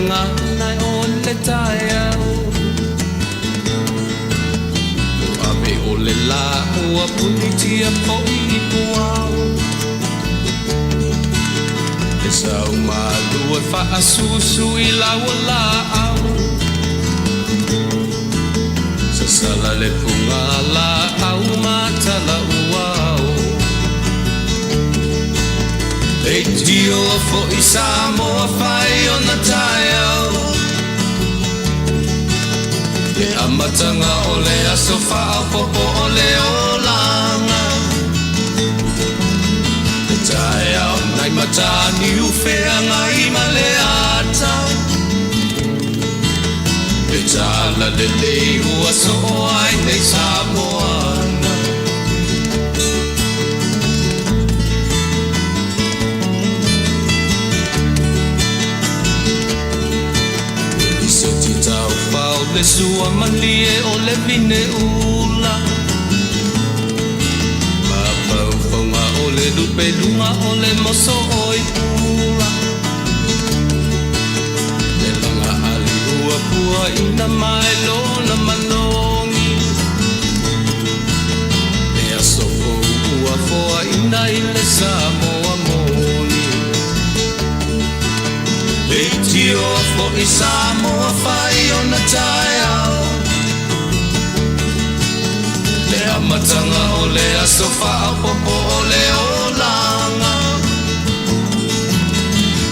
Lagana o le taeao Ave o le la ua punitia po'i i puao E sau malu e faasusu i lau o laau Sasala le puga laau matala uao Leitio fo'i Samoa fai ona taeao Le amataga o le aso faaopoopo o le olaga Le taeao nai Mataniu Feagai ma le ata Le talalelei ua soo ai nei Samoana. Seti taufao le sua malie o le vine ula Mafaufauga o le lupeluga o le moso oi pula Le laga ali ua puaina mai lona malogi Le aso fou ua foaina i le Samoa moni Leitio fo'i Samoa fai ona taeao Le amataga o le aso faaopoopo o le olaga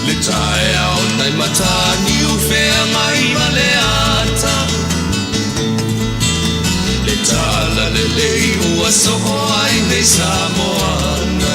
Le taeao nai Mataniu Feagai ma le ata Le talalelei ua soo ai nei Samoana.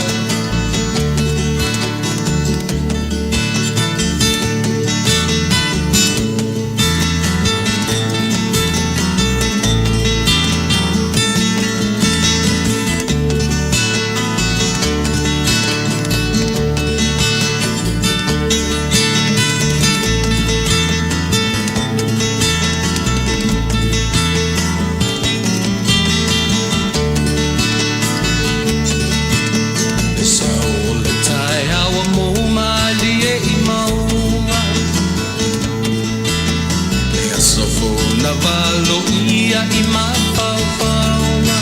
Le sau o le taeao ua mou malie i mauga Le aso fou na valoia i mafaufauga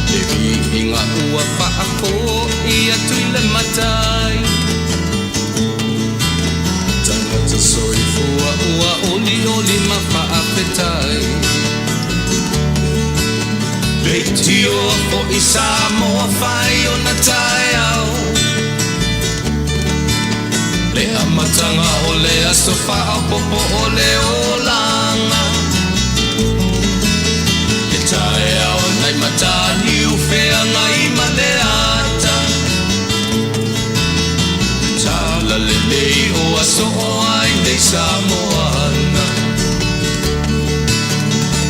Le viiga ua faafo'i atu i le Matai Tagata soifua ua olioli ma faafetai Leitio fo'i Samoa fai ona taeao Le amataga o le aso faaopoopo o le olaga Le taeao nai Mataniu Feagai ma le ata Le talalelei ua soo ai nei Samoana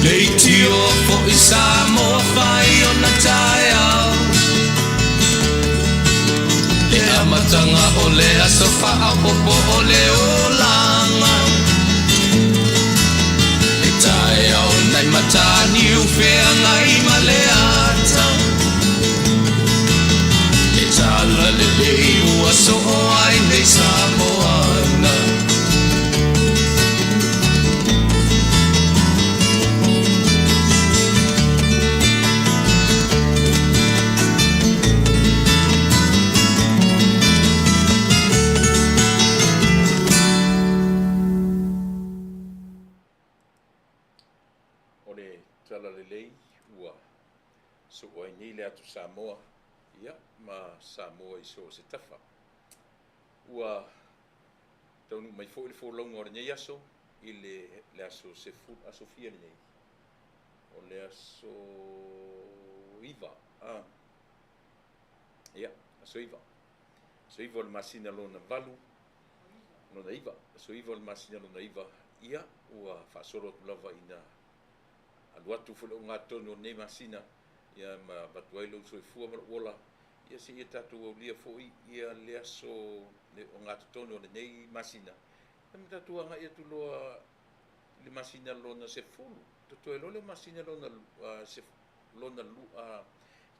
Leitio fo'i Samoa fai ona taeao Le amataga o le aso faaopoopo o le olaga Le taeao nai Mataniu Feagai ma le ata Le talalelei ua soo ai nei Samoana. O le talalelei ua soo ai nei le atu Samoa, ia, ma Samoa i so o se tafa. Ua taunuu mai foi le folauga o lenei aso i le, le aso sefulu, aso fia lenei? O le aso 9, a, ia, aso 9. Aso 9 o le masina lona 8, lona 9, aso 9 o le masina lona 9, ia, ua faasolo atu lava ina alu atu foi le ogatotonu o lenei masina, ia, ma avatu ai lou soifua ma lou ola, ia seia tatou aulia foi ia le aso le ogatotonu o lenei masina, ia ma tatou agai atu loa i le masina lona 10. Totoe loa le masina lona lona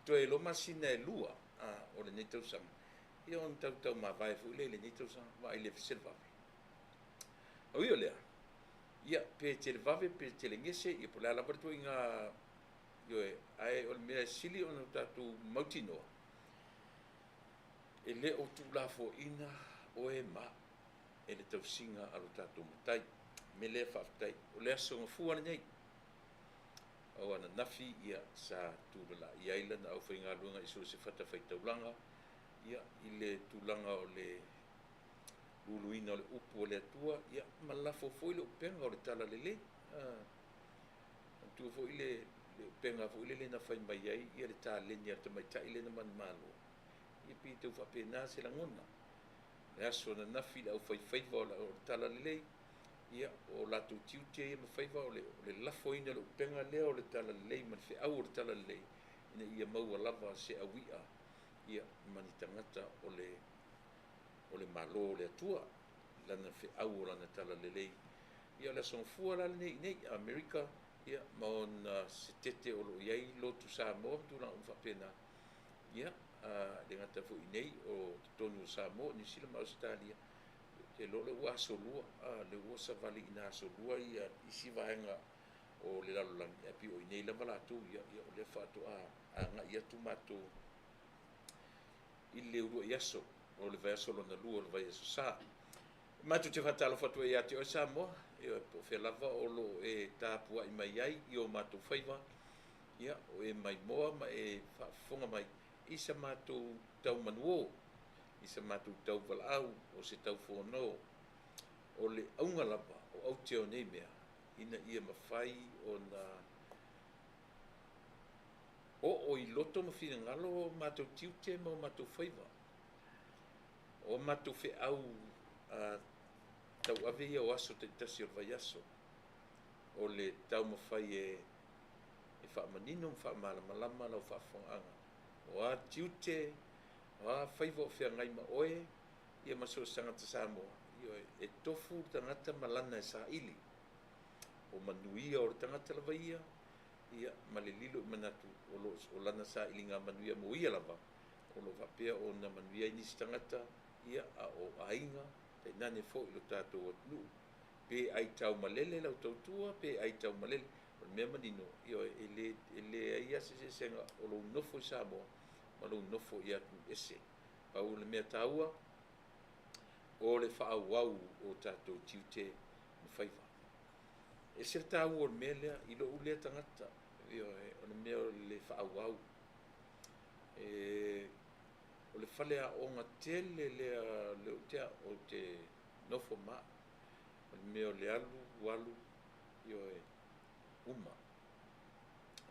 totoe loa masina e 2 o lenei tausaga, ia ona tautau mavae foi lea i lenei tausaga, vaai le feselevave. Ae ui o lea, ia, pe televave pe telegese, ia po o le a lava le ituaiga, ioe, ae o le mea e sili ona tatou mautinoa, e le o tuulafoaiina oe ma au e le tausiga a lo tatou Matai. O le mea lea faafetai, o le Aso Gafua lenei, o ananafi ia sa tulalai ai lana aufaigaluega i so o se fatafaitaulaga, ia, i le tulaga o le luluina o le upu a le Atua, ia, ma lafo foi le upega o le talalelei. Manatua foi le upega foi lele na fai mai ai ia le taleni a le tamaitai lea na manumalo, ia pei e tau faapena se lagona. O le aso ananafi le aufaifaiva o le talalelei, ia, o latou tiute ia ma faiva o le lafoina o le upega lea o le talalelei ma le feau o le talalelei ina ia maua lava se aui'a ia ma ni tagata o le Malo o le Atua i lana feau o lana talalelei. Ia o le Aso Gafua la lenei i inei i Amerika, ia, ma ona setete o lo o i ai lotu Samoa ma tulaga uma faapena, ia, e le gata foi i inei, o totonu o Samoa, Niu Sila ma Ausetalia. Ou te iloa o lea ua asolua, lea ua savali ina asolua isi vaega o le lalolagi, ae pei o i inei lava latou ia, o lea faatoa agai atu matou i le uluai aso o le vaiaso lona lua o le vaiaso Sa. Matou te faatalofa atu ai ia te oe Samoa, ioe, po o fea lava o lo o e tapuai mai ai i o matou faiva, ia, o e maimoa ma e faafofoga mai i sa matou tau manuō, i sa matou tau valaau, o se tau fono. O le auga lava o aute o nei mea, ina ia mafai ona oo i loto ma finagalo o matou tiute ma o matou faiva, o matou feau tauave ia o aso taitasi o le vaiaso, o le taumafai e faamanino ma faamalamalama lau faafofogaaga, o a tiute, o a faiva o feagai ma oe, ia ma so o se tagata Samoa, ioe, e tofu le tagata ma lana e saili, o manuia o le tagata lava ia, ia, ma le lilo i manatu o lana sailiga manuia mo ia lava, o lo o faapea ona manuia ai nisi tagata, ia, a o aiga, tainane foi lo tatou atunuu. Pe aitaumalele lau tautua, pe aitaumalele, o le mea manino, ioe, e leai lava se eseesega o lou nofo i Samoa ma lou nofo i atunuu ese. Pau o le mea taua, o le faaauau o tatou tiute ma faiva. E ese le taua o le mea lea i lou lea tagata, ioe, o le mea o le faaauau. O le faleaoga tele lea lea ou te nofo ma au, o le mea o le alu alu, ioe, uma.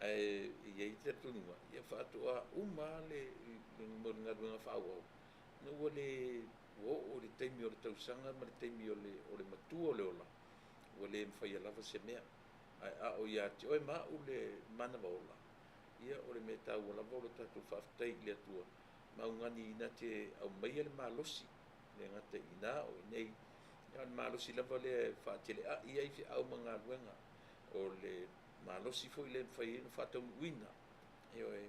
Ae i ai le talitonuga, ia faatoa uma lava le galuega faaauau, ina ua le ua oo i le taimi o le tausaga ma le taimi o le matua o le ola, ua le mafaia lava se mea. Ae a o ia te oe ma au le manava ola, ia o le mea taua lava o le tatou faafetai i le Atua, ma augani ina te aumaia le malosi, le gata i ina o i inei, ia o le malosi lava lea e faateleai ai feau ma galuega, o le malosi foi lea e mafai ai ona faataunuuina, ioe,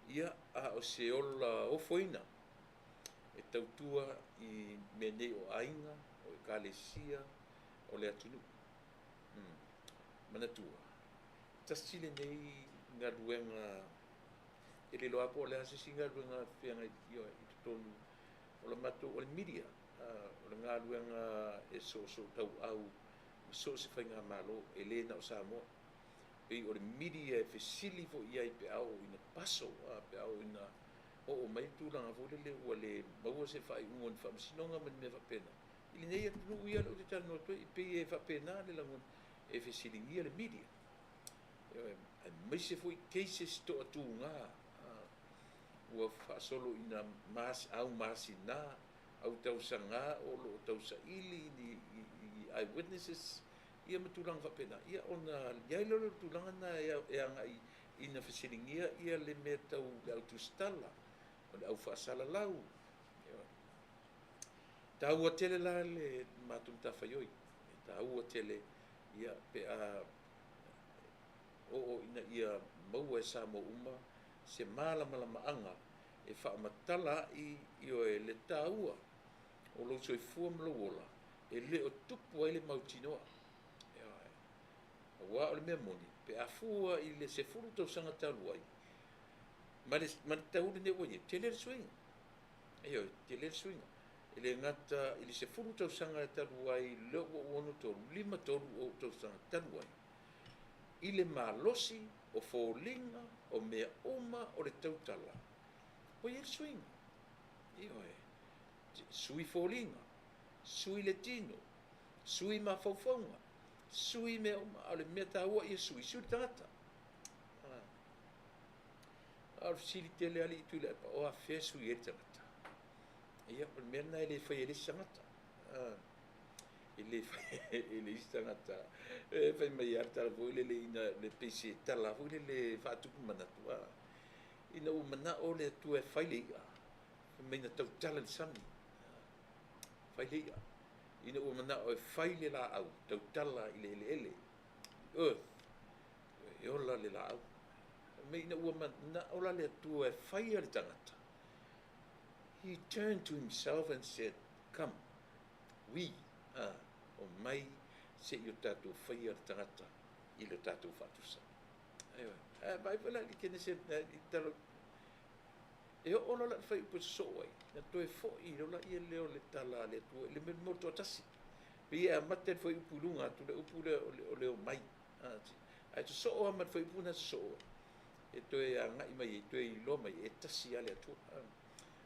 ia, a o se ola ofoina e tautua i mea nei o aiga, o ekalesia, o le atunuu. Manatua, tasi lenei galuega, e le iloa lava po o le a se isi galuega feagai i totonu o le matou, o le media, o le galuega e soosootauau ma so o se faigamalo, e le na o Samoa. Pei o le media e fesili foi i ai pe a oo ina paso, pe a oo ina oo mai le tulaga foi lele ua le maua se faaiuga o ni faamasinoga ma ni mea faapena. I lenei atunuu ia lea ou te talanoa atu ai, e pei e faapena le lagona, e fesiligia le media, aemaise foi cases toatuga ua faasolo ina au masina, au tausaga o lo o tausaili ni eyewitnesses, ia ma tulaga faapena, ia ona i ai lea o le tulaga lena e agai ina fesiligia ia le mea tau le au tusitala, o le au faasalalau. Taua tele la le matou matafaioi, e taua tele ia pe a oo ina ia maua e Samoa uma se malamalamaaga e faamatala ai, ioe, le taua o lou soifua ma lou ola. E le o tupu ai le mautinoa. Ioe. Aua o le mea moni, pe a fua i le 10 tausaga talu ai, ma le tauli nei ua i ai, tele le suiga. Ioe, tele le suiga. E le gata i le 10 tausaga talu ai, le ua 63, 53 o tausaga talu ai, i le malosi o foliga o mea uma o le tautala, ua i ai le suiga. Ioe, sui foliga, sui le tino, sui mafaufauga, sui mea uma, a o le mea taua ia sui, sui le tagata. A o le fesili tele alii Tuilaepa, o afea e sui ai le tagata? Ia, o le mea lena e le faia e le isi tagata. E le faia e le isi tagata. E fai mai lava le tala foi lele ina le pei se tala foi lele faatupu manatu. Ina ua manao le Atua e fai le i'a, fai mai na tautala i le sami, fai le i'a. Ina ua manao e fai le laau, tautala i le eleele, earth, e ola le laau. Fai mai ina ua manao la le Atua e faia le tagata, he turned to himself and said, come, we, o mai se i o tatou faia le tagata i le tatou faatusa. Ioe. Vaai foi la i le Kenese i tala, e oo loa la i le fuaiupu e sosoo ai, na toe foi loa la ia lea o le tala a le Atua i le mea mo le toatasi. Pei e amata i le fuaiupu i luga atu le upu lea o le omai. Ae sosoo lava ma le fuaiupu na sosoo ai, e toe agai mai ai, toe iloa mai e tasi lava le Atua.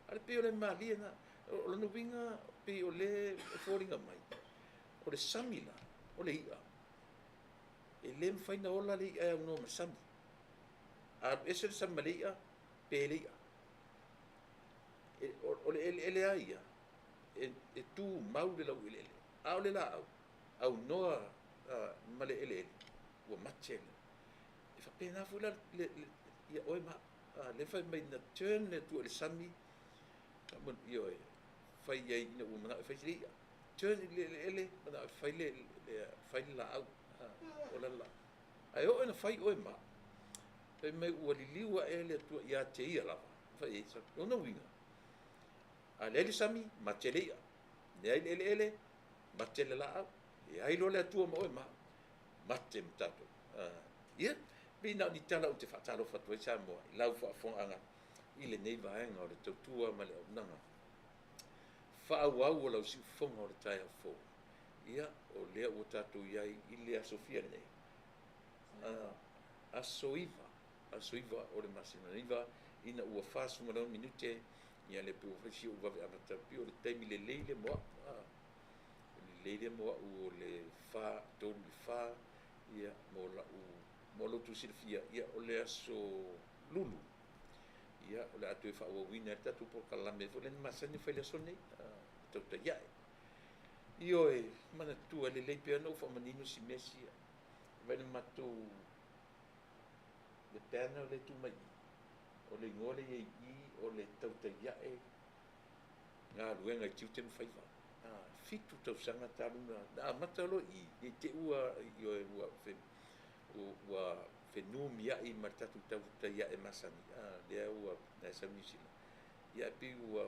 A o le pei o le malie na, o lona uiga pei o le e foliga mai, o le sami la, o le i'a, e le mafai na ola le i'a e aunoa ma le sami. A alu ese le sami ma le i'a, pe le i'a. O le eleele lava ia, e tu mau le laueleele. A o le laau, aunoa ma le eleele, ua mate le. E faapena foi la ia oe ma au. Le fai mai na turn le Atua i le sami, ioe, fai ai ina ua manao e fai le i'a. Turn i le eleele, manao e fai le laau. O la la. Ae oo ina fai oe ma au, fai mai ua liliu ae le Atua ia te ia lava. Fai ai, lona uiga, a leai le sami, mate le i'a. Leai le eleele, mate le laau. Leai loa le Atua ma oe ma au, mate ma tatou. Ia, pei na o ni tala ou te faatalofa atu ai Samoa i lau faafofogaaga i lenei vaega o le tautua ma le auaunaga. Faaauau o lau siufofoga o le taeao fou. Ia, o lea ua tatou i ai i le aso fia lenei. Aso 9, aso 9 o le masina 9, ina ua 46 minute, ia le pe ua fai si ou vave amata, pei o le taimi lelei le mo au. Lelei le mo au o le 4, 3 i le 4, ia, mo lau, mo lau tusilafia, ia, o le aso Lulu. Ia, o le a toe faaauauina ai le tatou polokalame foi lea na masani fai le aso nei, tautai ae. Ioe, manatua lelei pea ona ou faamanino si mea sia. Vai le matou le banner le tu mai i. O le igoa le i i, o le tautai ae galuega i tiute ma faiva. 7 tausaga talu na amata loa i, i te ua, ioe, ua ua fenumiai ma le tatou tautai ae masani. Lea ua na sau Niu Sila. Ia, pei ua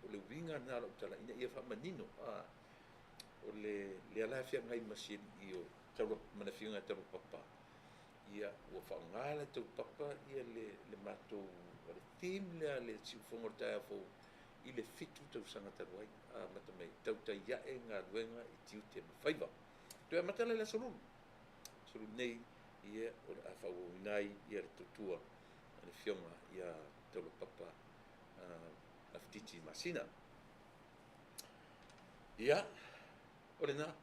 o le uiga na o lau tala ina ia faamanino. O le lea la e feagai ma si alii o taula ma le afioga ia Taulapapa. Ia, ua faaaoga le Taulapapa ia le matou o le theme lea le siufofoga o le taeao fou i le 7 tausaga talu ai. Amata mai tautai ae galuega i tiute ma faiva. Toe amata la i le aso Lulu. Aso Lulu nei, ia, o le a faaauauina ai ia le tautua a le afioga ia Taulapapa Lafititi Masina. Ia, o lena.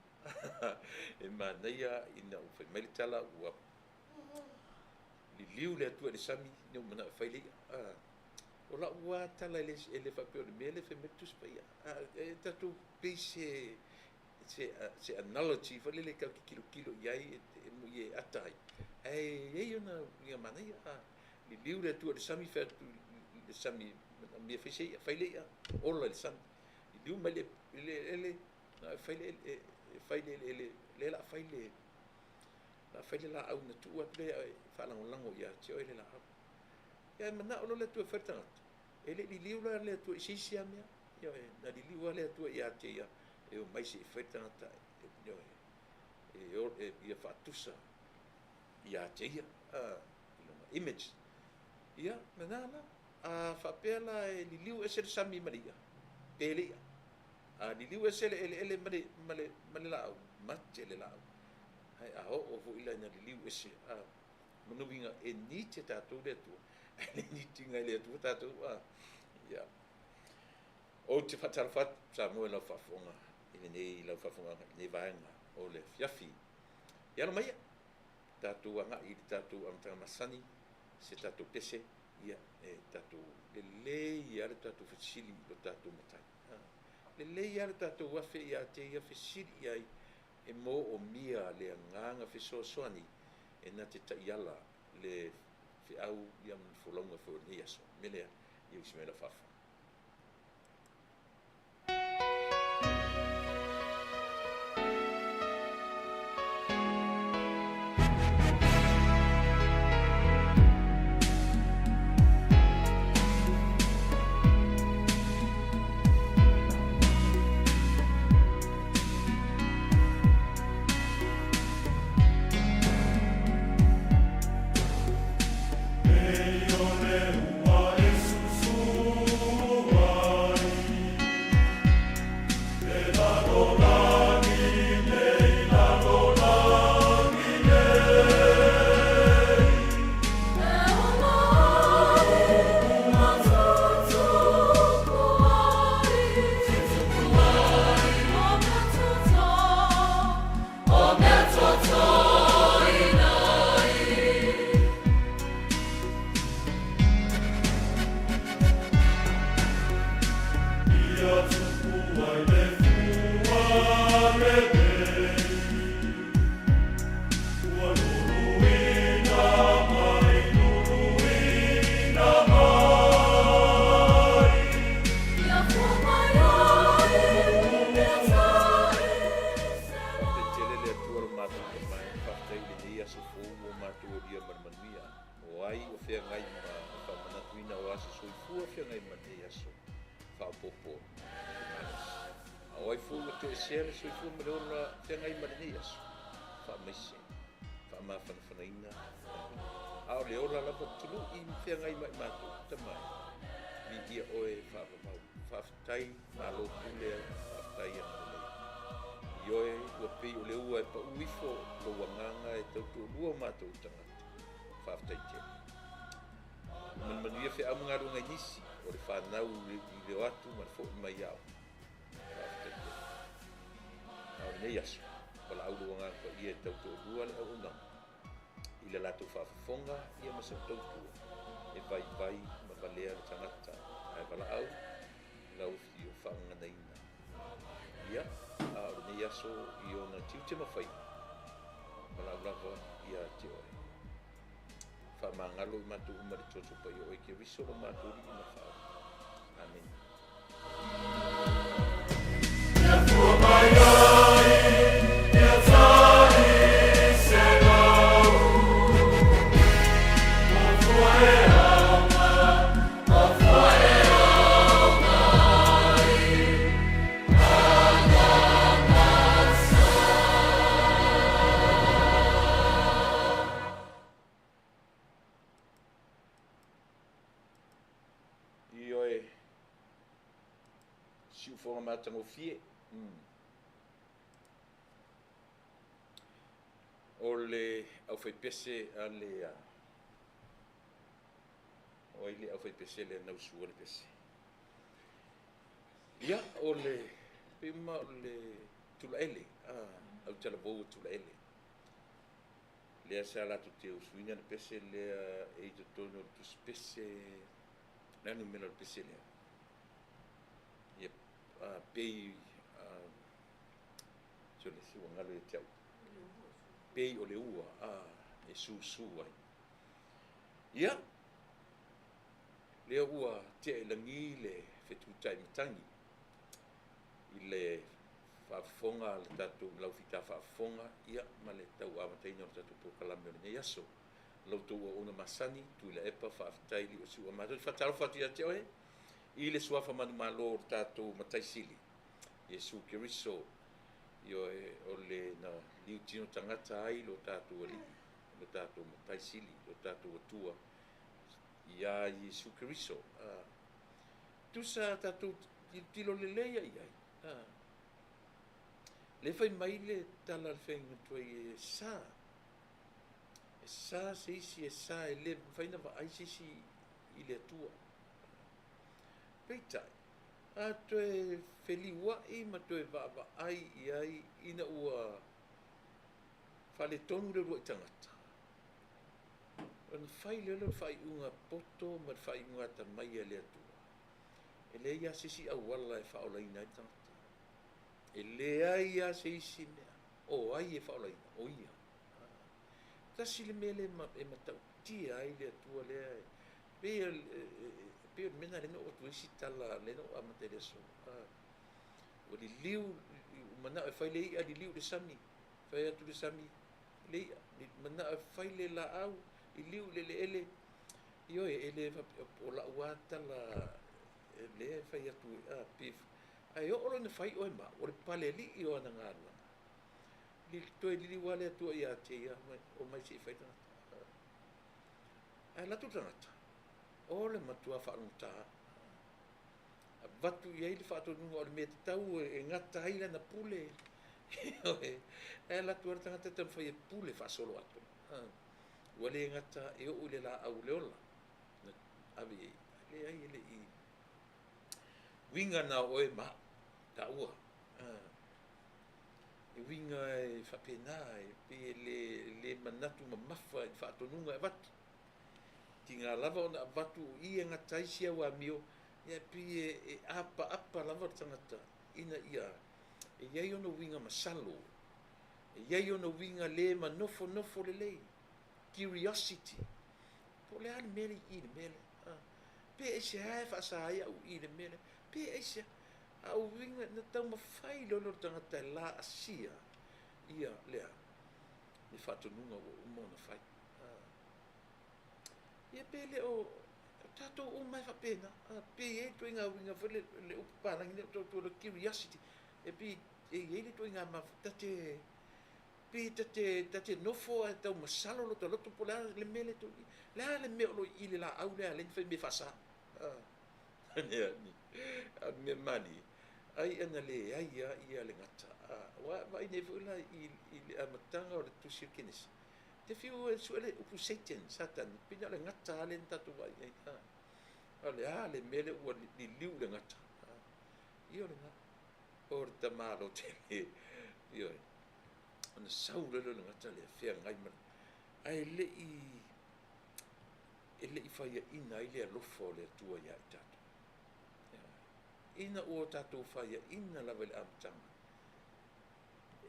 E manaia ina ua fai mai le tala ua liliu le Atua i le sami, ina ua manao e fai le i'a. O lau lava tala e le faapea o le mea lea e fai mai le Tusi Paia. E tatou pei se analogy foi lele tatou te tilotilo i ai e e ata ai. Ae i ai ona uiga manaia. Liliu le Atua i le sami, fai atu i le sami, mea fai se i'a, fai le i'a, ola i le sami. Liliu mai le eleele, na fai le fai le eleele, lea la fai le la fai le laau na tuu atu lea e faalagolago ia te oe le laau. Ia, e manao loa le Atua e fai le tagata. E le liliu la le Atua i se isi lava mea. Ioe, na liliu lava le Atua ia te ia E omai se i fai le tagata e ia faatusa ia te ia, i lona image. Ia, lena la. A faapea la e liliu ese le sami ma le i'a, pe le i'a. A liliu ese le eleele ma le, ma le, ma le laau, mate le laau. Ae a oo foi la ina liliu ese, a, lona uiga e need e tatou le Atua, ae le need ina e le Atua tatou, a. Ia. Ou te faatalofa atu, Samoa i lau faafofoga i lenei, lau faafofogaaga i lenei vaega o le afiafi. Ia alo maia, tatou agai i le tatou amataga masani, se tatou pese, ia, e tatou lelei lava le tatou fesili i lo tatou Matai. Lelei lava le tatou afe ia te ia fesili i ai e moomia le agaga fesoasoani e na te taiala le feau ia ma le folauga foi o lenei aso. O le mea lea, ia usi mai lau faafofoga. Faafetai tele le Atua lo matou Tama e, faafetai i lenei aso fou ua matou aulia ma le manuia. O ai o feagai ma le faamanatuina o aso soifua feagai ma lenei aso faaopoopo i le malosi. A o ai foi ua toesea le soifua ma le ola feagai ma lenei aso, faamaise, faamafanafanaina, a o le ola lava tului ma feagai ma i matou, Tama e, viia oe faavavau. Faafetai, malo pule, faafetai agalelei. Ioe, ua pei o le ua e pau ifo lou agaga e tautoalua o matou tagata. Faafetai tele. Ua manumanuia feau ma galuega i nisi o le fanau i le o atu ma le foi mai ao. Faafetai tele. A o lenei aso, valaau lou Agaga Paia e tautoalua le auaunaga i le latou faafofoga ia ma sau tautua e vaivai ma valea le tagata ae valaau lau afio faagaganaina. Ia, a o lenei aso i ona tiute ma faiva, valaau lava ia te oe. Faamagalo i matou uma i le toto paia o oe Keriso lo matou Alii ma Faaola. Amene. Ioe, siufoga matagofie. O le aufaipese a le o ai le aufaipese lea na usua le pese. Ia, o le pei uma o le Tulaele, au talavou o Tulaele. Lea sa latou te usuina le pese lea e i totonu o le tusipese, o le a le numera o le pese lea? Ia, pei, sole, se ua galo ia te au. Pei o le ua, e susu ai. Ia, lea ua tea i lagi le fetutai matagi i le faafofoga a le tatou laufita faafofoga, ia, ma le tau amataina o le tatou polokalame o lenei aso. La outou auauna masani, Tuilaepa, faafetai i le siua matou. Faatalofa atu ia te oe i le suafa manumalo o le tatou Matai Sili. Iesu Keriso, ioe, o le na liutino tagata ai lo tatou Alii, lo tatou Matai Sili, lo tatou Atua, iā Iesu Keriso. Tusa a tatou tilotilo lelei i ai, le fai mai le tala a le feagaiga tuai e sa, e sa se isi e sa e le mafai ona vaai se isi i le Atua. Peitai, a toe feliuai ma toe vaavaai i ai ina ua faaletonu le uluai tagata, ona fai lea o le faaiuga poto ma le faaiuga atamai a le Atua. E leai lava se isi auala e faaolaina ai le tagata. E leai lava se isi mea o ai e faaolaina, o ia. Tasi le mea lea e matautia ai le Atua lea, pei o le mea lena lea na ou avatu ai si tala lea na ou amata i le aso. Ua liliu, ua manao e fai le i'a, liliu i le sami, fai atu le sami, le i'a, manao e fai le laau, liliu i le eleele. Ioe, e le faapea, o lau lava tala lea e fai atu, ae oo loa ina fai oe ma au, o le palealii o ana galuega. Toe liliu lava le Atua ia te ia, omai se i fai tagata. Ae alu atu le tagata, o le matua faalogogata. Avatu i ai le faatonuga o le mea tatau e gata ai lana pule. Ae alu atu lava le tagata taumafai e pule faasolo atu. Ua le gata e oo i le laau o le ola, na ave i ai. Leai, e le i uiga na o oe ma au, taua. E uiga e faapena, e pei e le manatu mamafa i le faatonuga e avatu. Tiga lava ona avatu o i e gata ai si au amio, ia pei e apaapa lava le tagata ina ia e i ai ona uiga masalo, e i ai ona uiga le manofonofo lelei, curiosity. Po o le a le mea le i i le mea lea? Pe aisea e faasa ai au i le mea lea? Pe aisea? A o uiga na taumafai loa le tagata e laasia ia lea le faatonuga ua uma ona fai. Ia pe le o tatou uma e faapena, pe i ai le ituaiga uiga foi le upu palagi lea o le curiosity, e pei e i ai le ituaiga tate, pe tate nofo ae tau masalo lo ta loto po o le a le mea lea, le a le mea o lo o i le laau lea a le fai mea faasa. A mea malie, ai ana leai lava ia le gata. Ua vaai nei foi la i le amataga o le tusi o le Kenesi, te fiu e sue le upu Satan, Satan, pei na o le gata lava lea na tatou vaai i ai. O le a le mea lea ua liliu le gata. Ia o lena, o le tamalo tele. Ioe, ona sau loa lea o le gata lea feagai ma, ae le i faiaina ai le alofa o le Atua ia i tatou. Ina ua tatou faiaina lava i le amataga,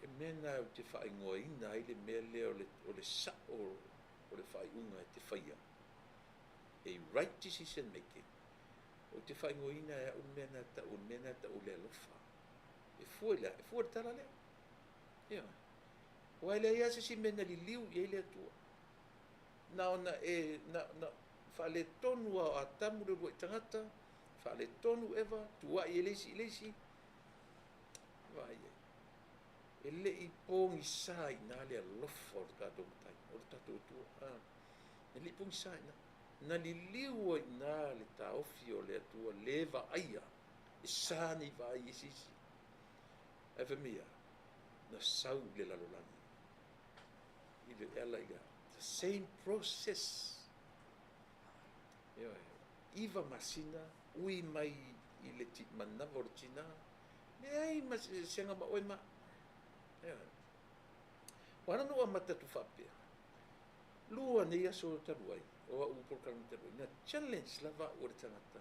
e mea na ou te faaigoaina ai le mea lea o le sao o le faaiuga e te faia. A right decision making. Ou te faaigoaina e au le mea na tau, le mea na tau le alofa. E fua i le, e fua le tala lea. Ia. Aua e leai lava se isi mea na liliu i ai le Atua. Na ona e, na faaletonu lava o Atamu le uluai tagata, faaletonu Eva, tuai e le isi i le isi. Vaai ai. E le i pogisa i ina le alofa o le tatou Matai, o le tatou Atua. E le i pogisa i ina. Na liliu ai i ina le taofi o le Atua, le vaaia, e sa nei vaai i se isi. Ae fai mai a, na sau i le lalolagi. I le ala i le the same process. Ioe, 9 masina, ui mai i le manawa o le tina, leai ma se ma oe ma. Ioe. Ua ala na ou amata atu faapea. Lua nei aso talu ai, o au polokalame talu ai, na challenge lava au e le tagata.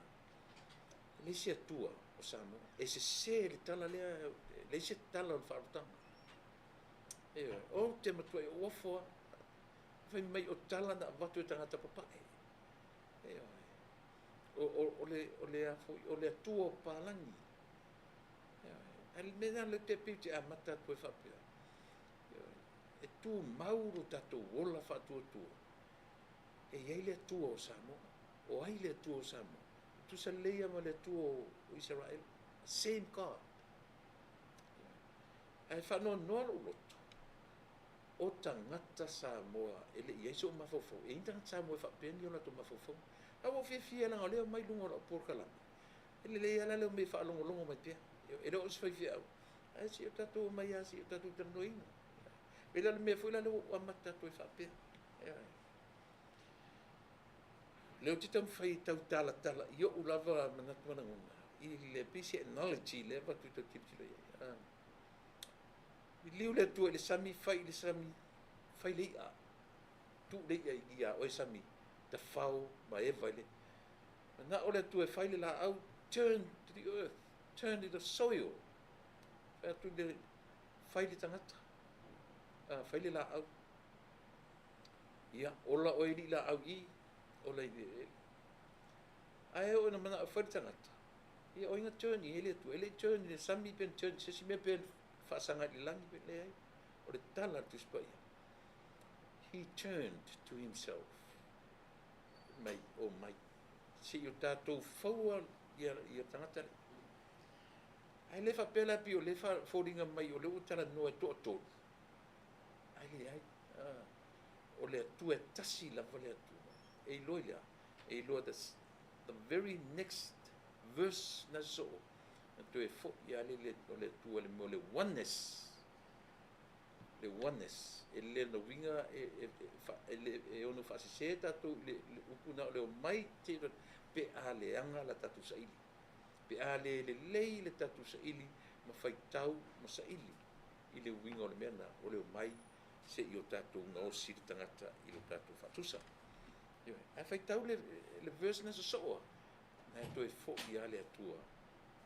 E leai se Atua o Samoa. E sese le tala lea, e leai se tala o le faaolataga. Ioe, ou te matuai ou ofo lava. Fai mai o tala na avatu e tagata papae. Ioe. O le Atua o Palagi. Ioe. Ae le mea lena lea pei ou te amata atu ai faapea. Ioe. E tumau lo tatou ola faatuatua. E i ai le Atua o Samoa. O ai le Atua o Samoa? Tutusa lelei lava ma le Atua o Isaraelu. Same God. Ae faanoanoa lou loto, o tagata Samoa e le i i ai sou mafaufau, e i ai ni tagata Samoa e faapea ni o latou mafaufauga. Ae ua ou fiafia leaga o lea e omai i luga o lau polokalame, e lelei lava la le omai e faalogologo mai pea. E le o se faifeau, ae se i o tatou omai lava se i o tatou talanoaina. E pei la o le mea foi lea ua ou amata atu ai faapea. Ioe. O lea ou te taumafai e tautalatala i ou lava manatu ma lagona i le pei se analogy lea e avatu e tou te tilotilo i ai. Liliu le Atua i le sami, fai i le sami, fai le i'a, tuu le i'a ia oe sami, tafao ma eva i le manao le Atua e fai le laau, turn to the earth, turn to the soil, fai atu le fai le tagata, fai le laau. Ia, ola oe i alii laau i i, ola i le eleele. Ae oo ina manao e fai le tagata, ia o ai na turn i ai le Atua? E le i turn i le sami pe na turn i se isi mea pe na faasaga i le lagi pe leai. O le tala a le Tusi Paia, He turned to himself. Mai, o mai. Se i o tatou faua ia, ia tagata lea. Ae le faapea la pei o lea e foliga mai o lea ua talanoa e toatolu. Ae leai. O le Atua e tasi lava le Atua. E iloa i le a? E iloa the, the very next verse na sosoo, na toe foi lava le, o le Atua le mea o le oneness. Le oneness. E le lona uiga e, e, e, e, e ono faasese tatou i le, le upu na o le omai te, pe a leaga la tatou saili. Pe a le lelei le tatou saili ma faitau ma saili i le uiga o le mea lena, o le omai se i o tatou gaosi le tagata i lo tatou faatusa. Ioe. Ae faitau le, le verse na sosoo a, na e toe foi lava le Atua.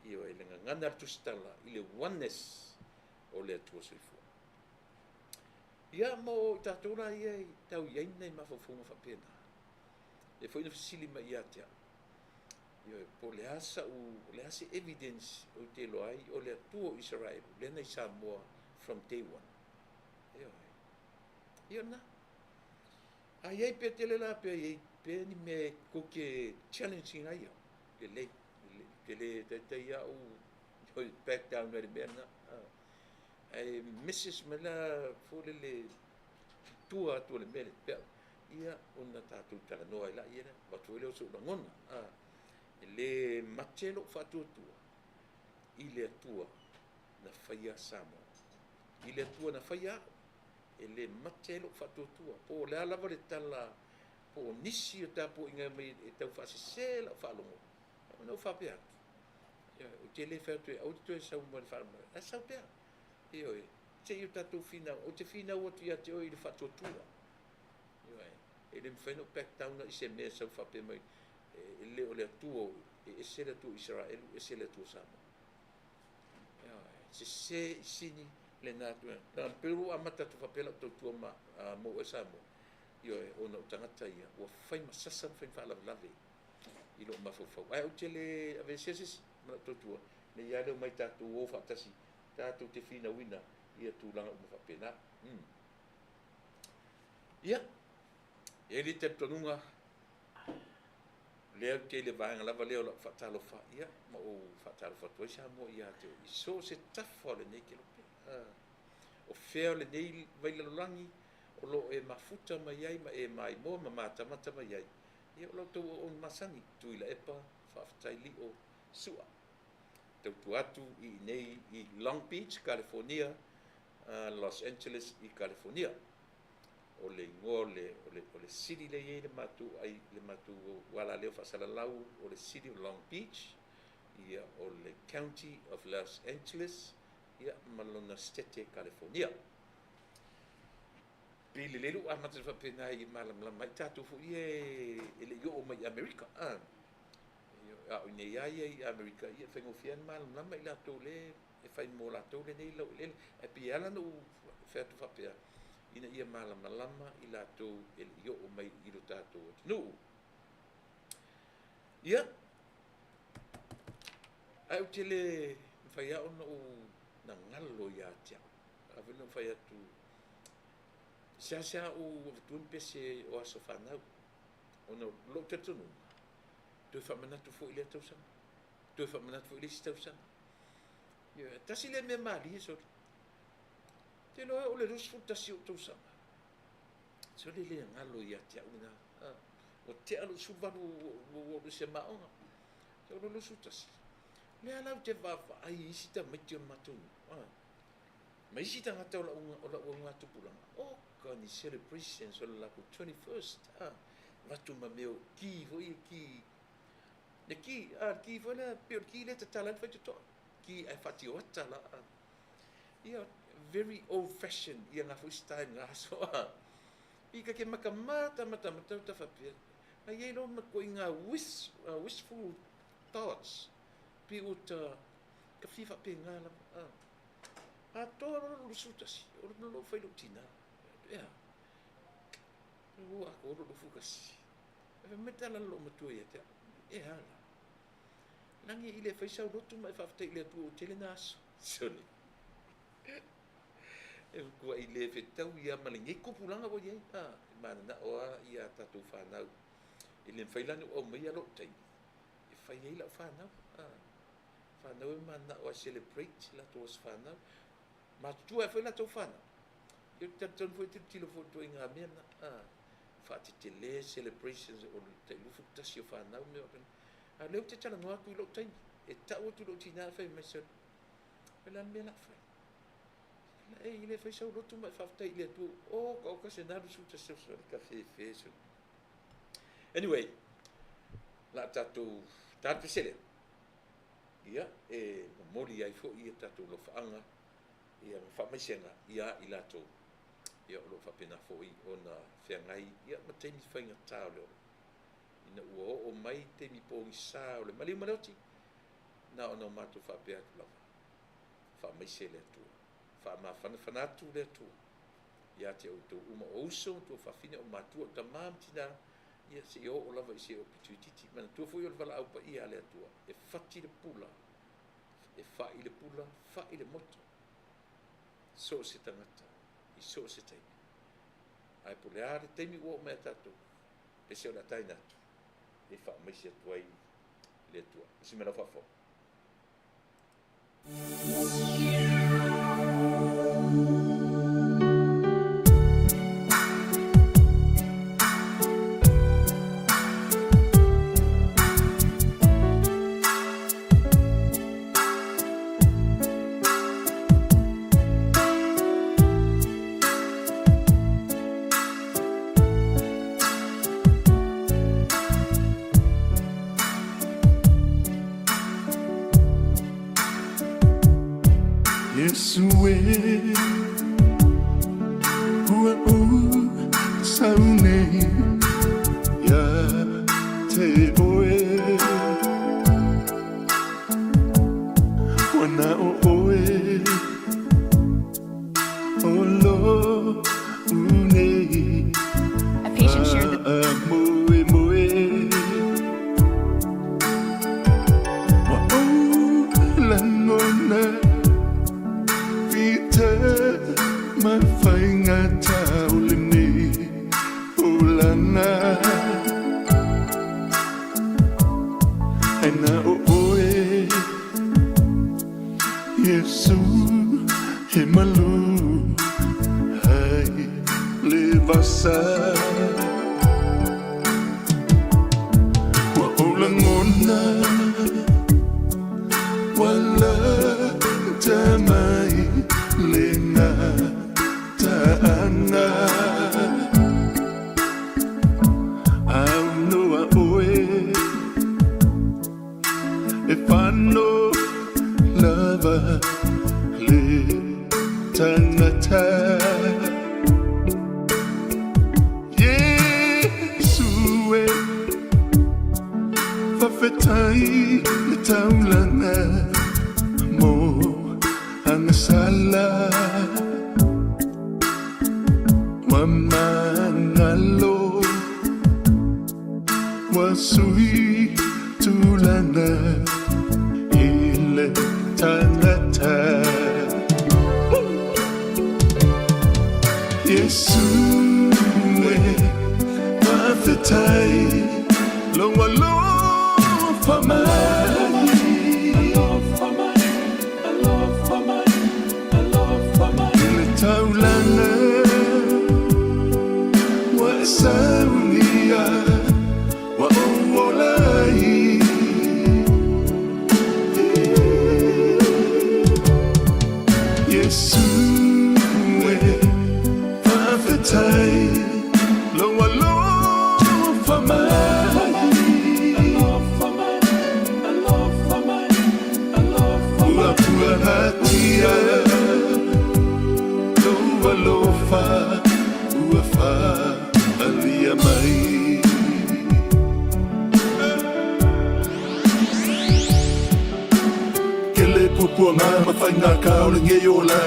Ioe, le gagana a le Tusitala i le oneness o le Atua soifua. Ia, mo i tatou la ia i tau i ai ni nai mafaufauga faapena. E foi na fesili mai ia te au. Ioe, po o le a sa'u, o le a se evidence ou te iloa ai o le Atua o Isaraelu lea na i Samoa from day one. Ioe. Ia o lena. A i ai pea tele la pea i ai pea ni mea tou te challenge ina ai au. Lelei, lelei. Ou te le taitai lava ou back down mai le mea lena. Ae message mai la foi lele i tua atu o le mea lea, pea ia ona tatou talanoa ai laia lea, avatu foi lea o sou lagona. E le mate lou faatuatua i le Atua na faia Samoa. I le Atua na faia au, e le mate lou faatuatua. Po o le a lava le tala, po o nisi o tapuaiga mai e tau faasese lau faalogo, ona ou faapea atu, ou te le fai atu e aua te toe sau ma le faalavelave, ae sau pea. Ioe, se i o tatou finau, ou te finau atu ia te oe i le faatuatua. Ioe, e le mafai ona ou back down i se mea e sau faapea mai, e le o le Atua, e ese le Atua o Isaraelu, ese le Atua o Samoa. Ioe, sese i sini lena atu. Na pei ua amata atu faapea lau tautua ma, mo oe Samoa. Ioe, ona o tagata ia, ua fai ma sasa ma fai ma faalavelave i lou mafaufau. Ae ou te le aveesea se isi ma lau tautua, nei lava le omai tatou o faatasi, tatou te finauina ia tulaga uma faapena. Ia, e i ai le talitonuga, o lea ou te i le vaega lava lea o lau faatalofa, ia, ma ou faatalofa atu ai Samoa ia te oe i so o se tafa o lenei kelope. O fea o lenei vailalolagi o lo o e mafuta mai ai ma e maimoa ma matamata mai ai, ia o la outou auauna masani, Tuilaepa, faafetai Lio, Su'a. Tautua atu i inei i Long Beach, California, Los Angeles i California. O le igoa o le, o le, o le city lea e i ai le matou ai, le matou alaleo faasalalau o le city o Long Beach, ia o le County of Los Angeles, ia ma lona State California. Pei lelei lou amata atu faapena i malamalama ai tatou foi ia e le i oo mai i Amerika. A o i inei lava ia i Amerika, ia e faigofie lava ona malamalama i latou lea e fai mo latou lenei laueleele. Ae pei e ala ona ou fai atu faapea, ina ia malamalama i latou e le i oo mai i lo tatou atunuu. Ia, ae ou te le mafai lava ona ou galo ia te au. A foi na ou fai atu, seasea ou avatua ni pese o aso fanau, ona o lou talitonuga, toe faamanatu foi i lea tausaga, toe faamanatu foi i le isi tausaga. Ioe, tasi lea mea malie soli. Te iloa e oo i le 21 o ou tausaga, sole e le galo ia te au lena. Ua tea lou 18 ua ou alu ese ma aoga. O le 21, lea la ou te vaavaai i isi tamaiti o le matou nuu, ma isi tagata o lau augatupulaga, oka ni celebrations o le latou 21st, avatu ma mea o ki foi ia, ki, le ki, le ki foi lea, pei o le ki lea e tatala ai le faitotoa, ki ae faatioata la. Ia, very old fashion ia na foi style i na aso. I ka ke matamata, matamata ta faapea, na i ai loa ma ituaiga wish, wishful thoughts, pei ua ta, ta fia faapena lava. Atoa loa lou 21, o le mea o fai lou tina, e a? Ua atoa lou 21. Ae fai mai le tala a le loomatua ia te au, e a la? Lagi i le fai sau lotu ma e faafetai i le Atua ua tele na aso. Sole. E matuai le fetaui lava ma lenei tupulaga ua i ai. A, e mananao lava ia tatou fanau. E le mafai la ona ou aumaia lou taimi e fai ai lau fanau. A, fanau e mananao e celebrate latou aso fanau. Matutua ai foi latou fanau. Ia ou te talitonu foi e tilotilo foi i ituaiga mea na. A, faatetele celebrations o le tai 21 o fanau mea faapena. A o lea ou te talanoa atu i lou taimi, e tau atu i lou tina e fai mai, sole, o le a le mea o le a fai? E i le fai sau lotu ma e faafetai i le Atua, oka oka se nalu su ta seu sole ka fefe sole. Anyway, la tatou ta le pese lea. Ia, e momoli ai foi ia tatou lofaaga, ia ma faamaisega ia i latou. Ia, o lo o faapena foi ona feagai ia ma taimi faigata o le ola. Ina ua oo mai taimi pogisa o le maliu ma le oti, na ona o matou faapea atu lava, faamaise le Atua, faamafanafana atu le Atua ia te outou uma o uso ma tuafafine, o matua, o tama ma tina, ia seia oo lava i se aupito itiiti. Manatua foi o le valaau paia a le Atua, e fati le pula, e fai le pula, fai le moto, so o se tagata i so o se taimi. Ae po o le a le taimi ua oo mai ia tatou, pese o le a taina atu, e faamaise atu ai le Atua. Isi mea lau faafofoga. Iesu e, ua ou sau nei ia te oe. Ua na o oe o lo'u nei A patient shared that faamoemoe. Ua ou lagona i te mafaigata o lenei olaga. Ai na o oe, Iesu, he malu ai le vasa. Ua ou lagona, ua lata mai le gataaga. Aunoa oe e fano lava le tagata. Iesu e, faafetai le taulaga mo agasala. Ua magalo, ua sui tulaga i le tagata. Iesu e, faafetai lou alofa mai. I le taulaga. saunia ua ou ola ai. Iesu e, faafetai lou alofa mai. Ua puaatia lou alofa ua faaalia mai. Kele puapuaga ma faiga ka o lenei ola.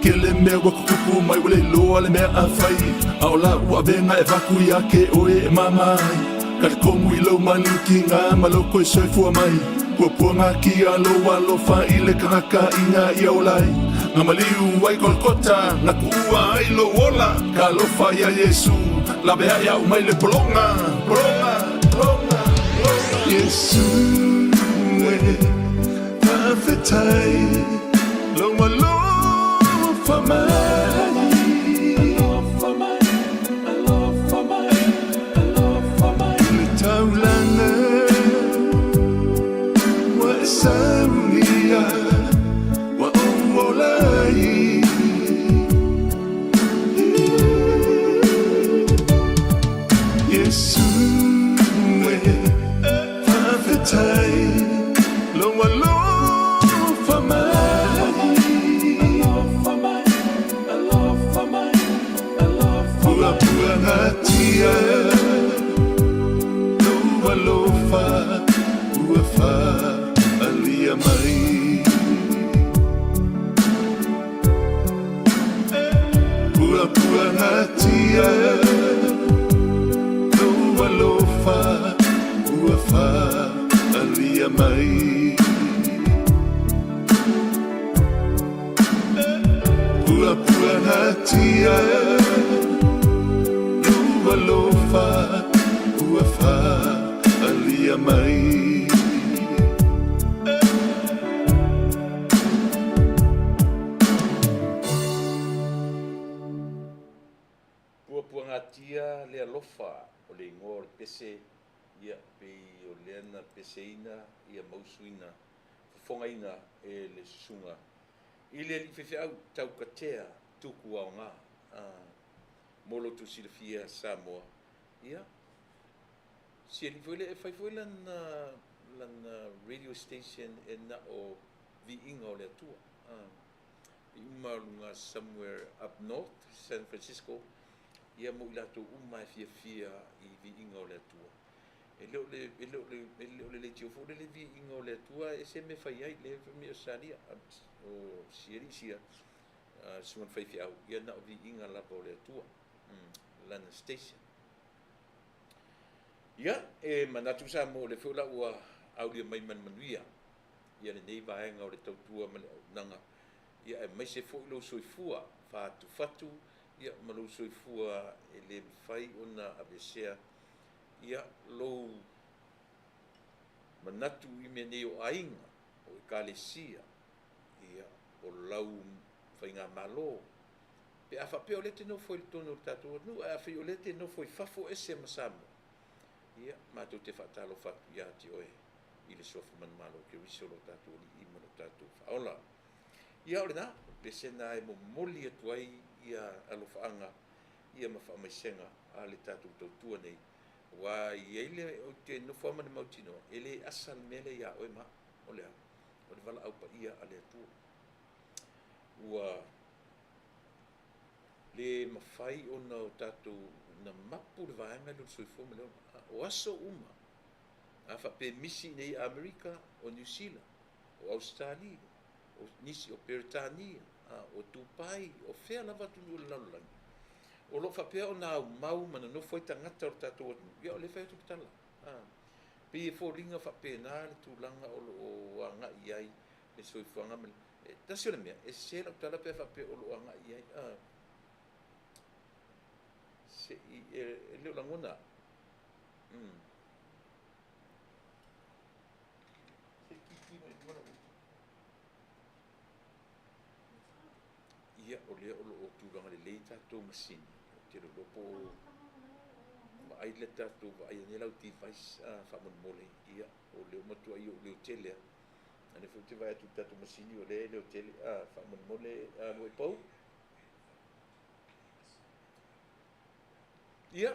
Kele mea ua tutupu mai ua le iloa le mea a fai. A o lau avega e avatu ia te oe e mama ai. Talitonu i lou maliutiga ma lou toe soifua mai. Puapuagatia lou alofa i le tagata ina ia ola ai. Na maliu ai Kolokota, na tuua ai lou ola. Talofa ia Iesu, laveai au mai le pologa, pologa, pologa, pologa. Iesu e, faafetai lou alofa mai. I le taulaga ua e saunia, ua ou ola ai. Iesu e, faafetai lou alofa mai. Ua puaatia lou alofa ua faaalia mai. Ua puaatia lou alofa ua faaalia mai. Ua puaatia lou alofa ua faaalia mai. Puapuagatia le alofa o le igoa o le pese, ia, pei o lea na peseina ia mausuina fofogaina e le susuga i le alii faifeau taukatea tuku aoga a mo lo outou silafia Samoa, ia, si alii foi lea e fai foi lana lana radio station e na o viiga o le Atua a i uma luga somewhere up north San Francisco, ia, mo i latou uma e fiafia i viiga o le Atua. E le o le e le o le e le o le leitio foi le viiga o le Atua e se mea fai ai le fai mai Australia o si alii sia susuga i le faifeau, ia, na o viiga lava o le Atua lana station. Ia, e manatu Samoa o lea foi la ua aulia mai ma le manuia ia lenei vaega o le tautua ma le auaunaga, ia, aemaise foi lou soifua faatufatu, ia, ma lou soifua e le mafai ona aveesea, ia, lou manatu i mea nei o aiga, o ekalesia, ia, o lau faigamalo, pe a faapea o lea e te nofo i totonu o le tatou atunuu, ae afai o lea e te nofo i fafo ese ma Samoa, ia, matou te faatalofa atu ia te oe i le suafa manumalo o Keriso lo tatou Alii ma lo tatou Faaola. Ia, o lena, o le pese lena e momoli atu ai ia alofaaga ia ma faamaisega a le tatou tautua nei, aua e i ai le, ou te nofo lava ma le mautinoa, e le asa le mea lea ia oe ma au. O le a? O le valaau paia a le Atua. Ua le mafai ona o tatou na mapu le vaega lea o le soifua ma le ola. O aso uma, a faapea e misi i inei Amerika, o Niu Sila, o Ausetalia, o nisi o Peretania, o Dubai, o fea lava atunuu o le lalolagi, o lo o faapea ona aumau ma nonofo ai tagata o le tatou atunuu, ia o lea e fai atu le tala. Pei e foliga faapena le tulaga o lo o agai i ai le soifuaga ma le... Tasi o le mea, e sese lau tala pe a faapea o lo o agai i ai. Se i, e le o lagona au. Se kiki mai luga lau. Ia, o lea o lo o tulaga lelei tatou masini. Ou te le iloa po o... Vaai le tatou vaai ane lau device faamolemole, ia, o lea ua matuai ou leotele lava. A o lea foi ou te vaai atu i le tatou masini o lea e leotele. Faamolemole Luaipau. Ia,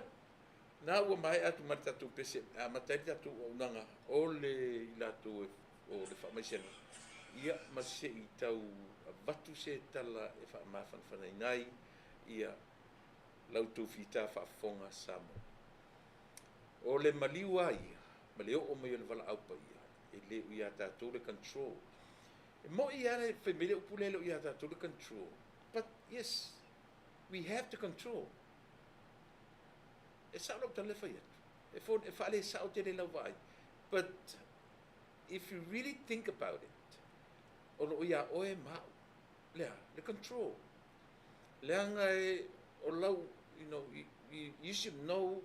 na ua maea atu ma le tatou pese e amata ai le tatou auaunaga o le i latou o le faamaisega, ia, ma se i tau avatu se tala e faamafanafanaina ai ia la outou fita faafofoga Samoa. O le maliu lava ia ma le oo mai o le valaau paia, e le o ia tatou le control. E moni lava le fai mai le upu lea e le o ia tatou le control, but yes, we have the control. E sao lau tala le fai atu. E faalesao tele lau vaai. But if you really think about it, o loo ia oe ma au le a? Le control. Leaga e o lau, you should know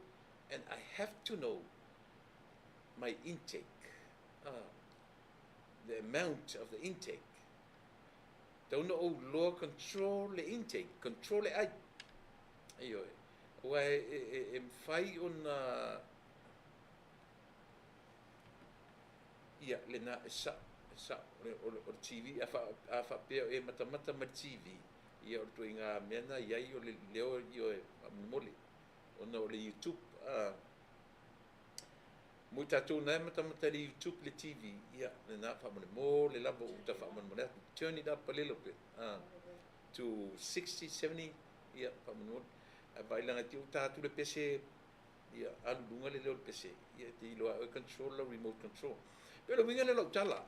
and I have to know my intake, the amount of the intake. Tau na ou loa control le intake, control le ai. Ioe. Aua e mafai ona ia lena e sao, e sao. O le TV, a faapea e matamata ma le TV, ia o le ituaiga mea na i ai o le leo, ioe, faamolemole. Ona o le YouTube, mo i tatou na e matamata i le YouTube le TV, ia lena faamolemole lava ua ta faamolemole atu. Turn it up a little bit, to 60, 70, ia faamolemole. Ae vaai te ua ta atu le pese, ia alu luga le leo o le pese, ia te iloa e control la remote control. Pe o le uiga lea o lau tala,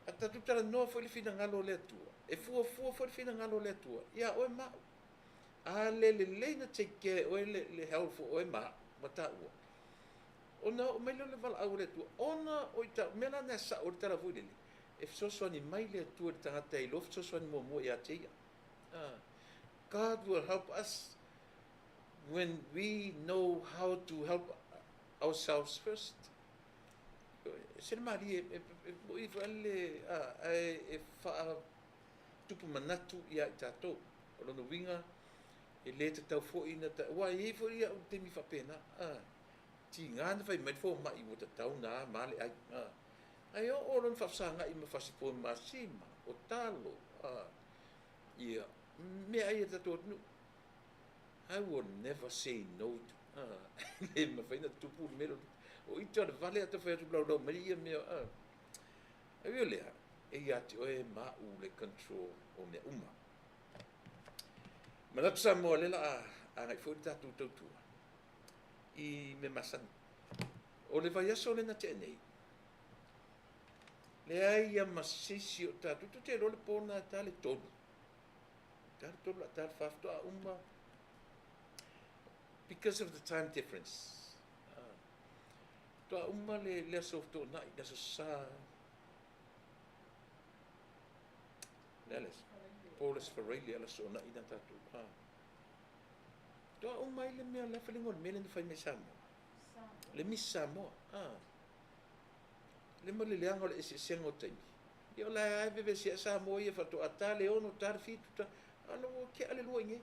a tatou talanoa foi le finagalo o le Atua, e fuafua foi le finagalo o le Atua ia oe ma au. A le lelei na take care oe le health o oe ma au ma taua, ona oo mai lea o le valaau o le Atua, ona o i tau, mea la na sao o le tala foi lele, e fesoasoani mai le Atua i le tagata e iloa fesoasoani muamua ia te ia. God will help us when we know how to help ourselves first. E se le malie, e moi foi le, ae e faatupu manatu ia i tatou. O lona uiga, e le tatau foi na ta, ua i ai foi au taimi faapena. Tiga na fai mai le fomai ua tatau na ma le ai. Ae oo lona faafesagai ma fasipovi masima, o talo, ia, mea ai e tatou atunuu. I will never say no to. Le mafai na tupu le mea o ita o le vale a fai atu laulau mai ia mea. Ai o lea, e ia te oe ma au le control o mea uma. Manatu Samoa le la a agai foi le tatou tautua i mea masani. O le vaiaso le na tea nei, leai ia ma se isi o tatou, tu te iloa le po na ta le 3. Ta le 3 la ta le 4 faatoa uma because of the time difference. Faatoa uma le aso Toonai, le aso Sa. Le a le aso? Po le aso Faraile ala soonai na tatou. Faatoa uma ai le mea le faliga o le mea lea na fai mai Samoa. Le Miss Samoa. Le ma le leaga o le eseesega o taimi. Ia o la e vevesi Samoa ia faatoa ta le 6, ta le 7, ta ala ua tea le 2 i nei.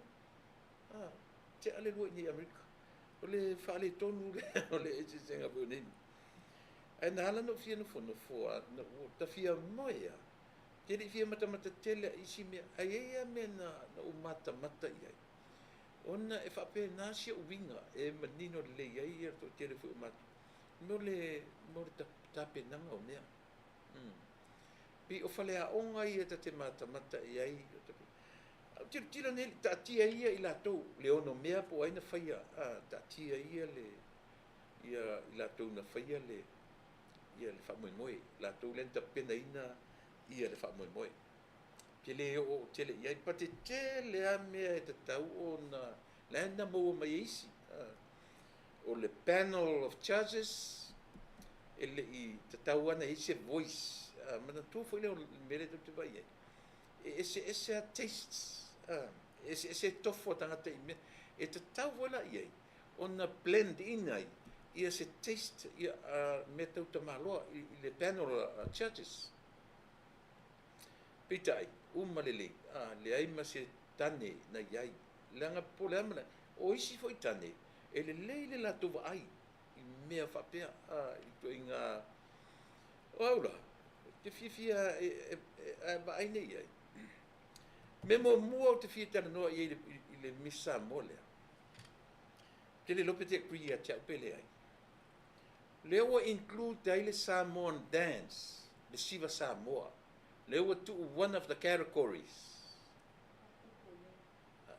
Tea le 2 i nei Amerika. O le faaletonu o le eseesega foi o nei. Ae na ala na ou fia nofonofo a, na ua ta fia moe a. Te le i fia matamata tele a isi mea. Ae i ai lava mea na ou matamata i ai. Ona e faapena si ou uiga e manino lelei ai ia le toatele foi o matou. Mo le tapenaga o mea. Pei o faleaoga ia ta te matamata i ai. Au tilotilo nei, taatia ia i latou, le ono mea po o ai na faia, taatia ia le ia i latou na faia le ia le faamoemoe, latou lea na tapenaina ia le faamoemoe. Pe le oo tele i ai, but e tele lava mea e tatau ona, la na maua mai e isi. O le panel of judges, e le i tatau lava ona i ai se voice. Manatua foi lea o le mea lea tatou te vaai ai. E eseese lava tastes, e eseese tofo a tagata i mea. E tatau foi la i ai ona blend in ai ia se taste ia mea tau tamaloa i le panel of judges. Peitai, uma lelei, leai ma se tane na i ai. Leaga po o le a ma le, o isi foi tane, E lelei le latou vaai i mea faapea, i ituaiga. O au la, ou te fiafia e vaai nei i ai. Mea muamua ou te fia talanoa i ai i le Miss Samoa lea, ou te le iloa pe te agree ia te au pe leai. Lea ua include ai le Samoan dance, le Siva Samoa, lea ua tuu one of the categories.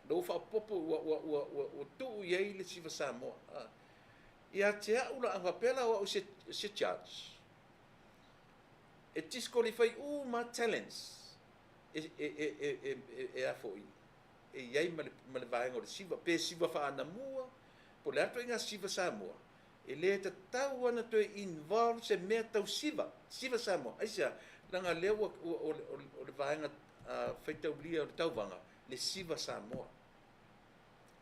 Lea ua faaopoopo, ua tuu i ai le Siva Samoa. Ia te au la, a faapea la o au se judge, e disqualify uma talents e a foi e i ai ma le vaega o le siva, pe siva faaanamua, po o le a ituaiga Siva Samoa, e le tatau ona toe involve se mea tau siva, Siva Samoa. Aisea? Leaga lea ua o le vaega faitaulia o le tauvaga, le Siva Samoa.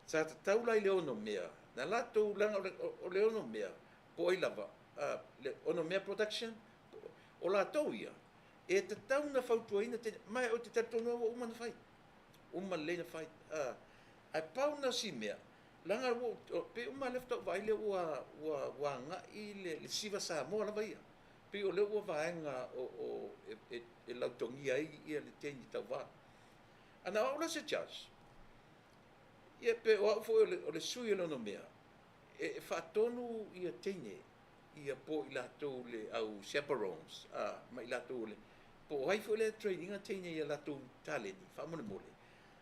Sa tatau la i le Onomea, na latou, leaga o le Onomea, po o ai lava, le Onomea Production, o latou ia, e tatau ona fautuaina, ma ou te talitonu lava ua uma ona fai, uma lelei ona fai. Ae pau lena o si mea, leaga ua, pei uma lea faatoa ou vaai lea ua agai le Siva Samoa lava ia. Pei o lea ua vaega o e lautogia ai le teine tauva. A na o au la se judge, ia pe o au foi o le sui o le Onomea, e faatonu ia teine, ia po i latou le au chaperones, ma i latou le, po o ai foi lea train ina teine ia latou taleni, faamolemole,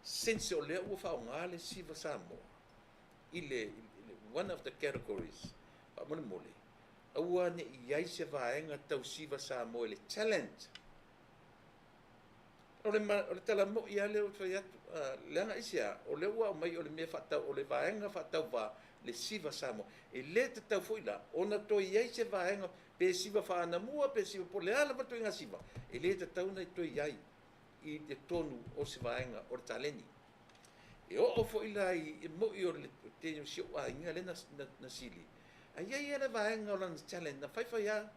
since o lea ua faaaoga le Siva Samoa i le one of the categories, faamolemole, aua ne i ai se vaega tau Siva Samoa i le talent. O le tala moi lava lea ou te fai atu, leaga aisea? O lea ua aumai o le mea faatau, o le vaega faatauvā le Siva Samoa. E le tatau foi la ona toe i ai se vaega, pe siva faaanamua, pe siva po o le a lava le ituaiga siva, e le tatau ona toe i ai i totonu o se vaega o le taleni. E oo foi la i moi o le teine o si ou aiga lea na sili, ae i ai lava le vaega o lana talent na faifai lava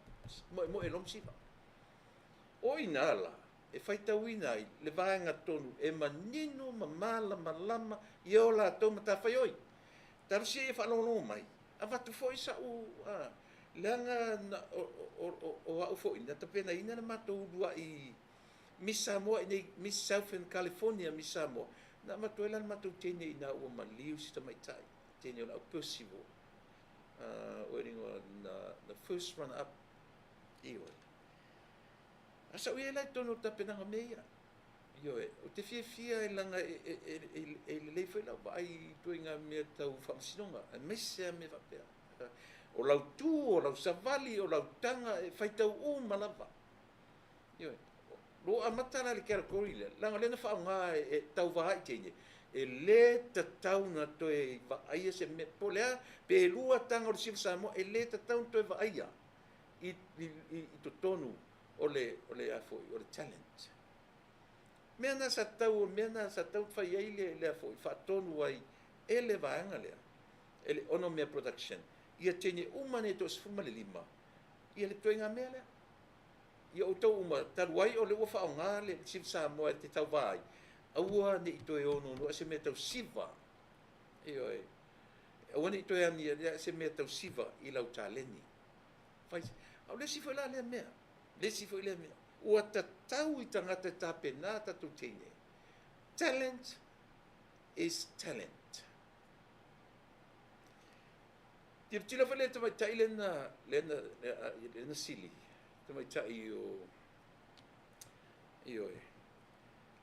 moemoe loa ma siva. O i ina la e faitauina ai le vaega tonu e manino ma malamalama ia o latou matafaioi. Talosia ia faalogologo mai, avatu foi sau, leaga o au foi na tapenaina le matou uluai Miss Samoa i nei, Miss Southern California, Miss Samoa, na avatu ai la le matou teine ina ua maliu si tamaitai, teine o le au Percival, o le igoa na first runner up. Ioe. A sau i ai la i totonu o le tapenaga o mea ia. Ioe, ou te fiafia e leaga e lelei foi lau vaai i ituaiga mea tau faamasinoga, aemaise lava mea faapea. O lau tu, o lau savali, o lau taga, e faitau uma lava. Ioe, lo amata la le category lea, leaga o lea na faaaoga e tauva ai teine, e le tatau ona toe vaaia se mea, po o le a, pe lua taga o le Siva Samoa, e le tatau ona toe vaaia i totonu o le a foi, o le talent. Mea na sa tatau, mea na sa tatau fai ai le a foi, faatonu ai e le vaega lea, e le Onomea Production, ia teine uma nei 15, ia le ituaiga mea lea. Ia outou uma, talu ai o lea ua faaaoga le Siva Samoa e te tauva ai, aua ne i toe ononoa se mea tau siva. Ioe, aua ne i toe agia se mea tau siva i lau taleni. Fai, a o le isi foi la lea mea, le isi foi lea mea, ua tatau i tagata e tapena tatou teine. Talent is talent. Tilotilo foi le tamaitai lea na sili, tamaitai o, ioe.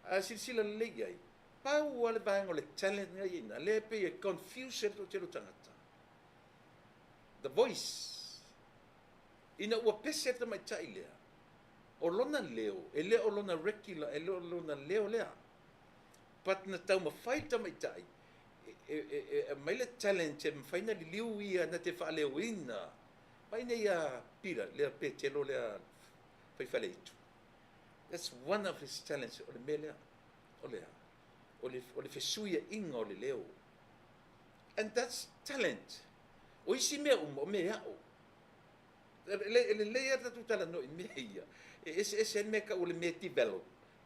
A silasila lelei i ai, pau lava le vaega o le talent na i ina, lea pei e confuse le toatele o tagata. The voice. Ina ua pese le tamaitai lea, o lona leo, e le o lona regular, e le o lona leo lea. But na taumafai le tamaitai, e aumai le talent e mafai na liliu ia na te faaleoina. Mai nei ia Peter, lea Petelo lea faifaleitu. That's one of his talents, o le mea lea, o lea, o le fesuiaiga o le leo. And that's talent. O isi mea uma, o mea ao. E lelei lava tatou talanoa i mea ia. E eseese ai le mea tau o le mea develop.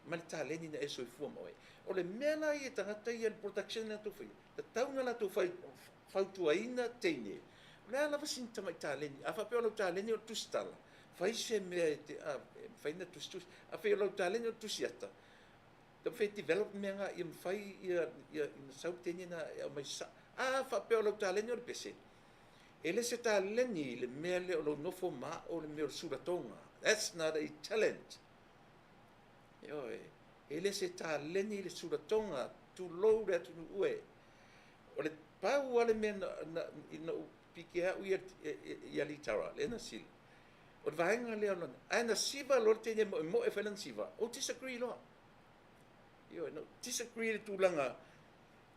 ma le taleni na e soifua ma oe. O le mea la ia tagata ia le production na latou faia, tatau na latou fautuaina teine. O le a lava sina tamai taleni, a faapea o lau taleni o le tusitala, fai se mea e te, e mafai ona tusitusi. A faapea o lau taleni o le tusiata, taumafai e develop mea na ia mafai ia ina sau le teine na e aumai sao. A faapea o lau taleni o le pese, e le se taleni le mea lea o lou nofo ma o le mea o le sulatoga. That's not a talent. Ioe, e le se taleni le sulatoga, tulou le atunuu e. O le pau lava le mea na ou pike au ia ia Litara, lea na sili. O le vaega lea o lona, ae na siva loa le teine moemoe fai lana siva, ou disagree loa. Ioe, na ou disagree le tulaga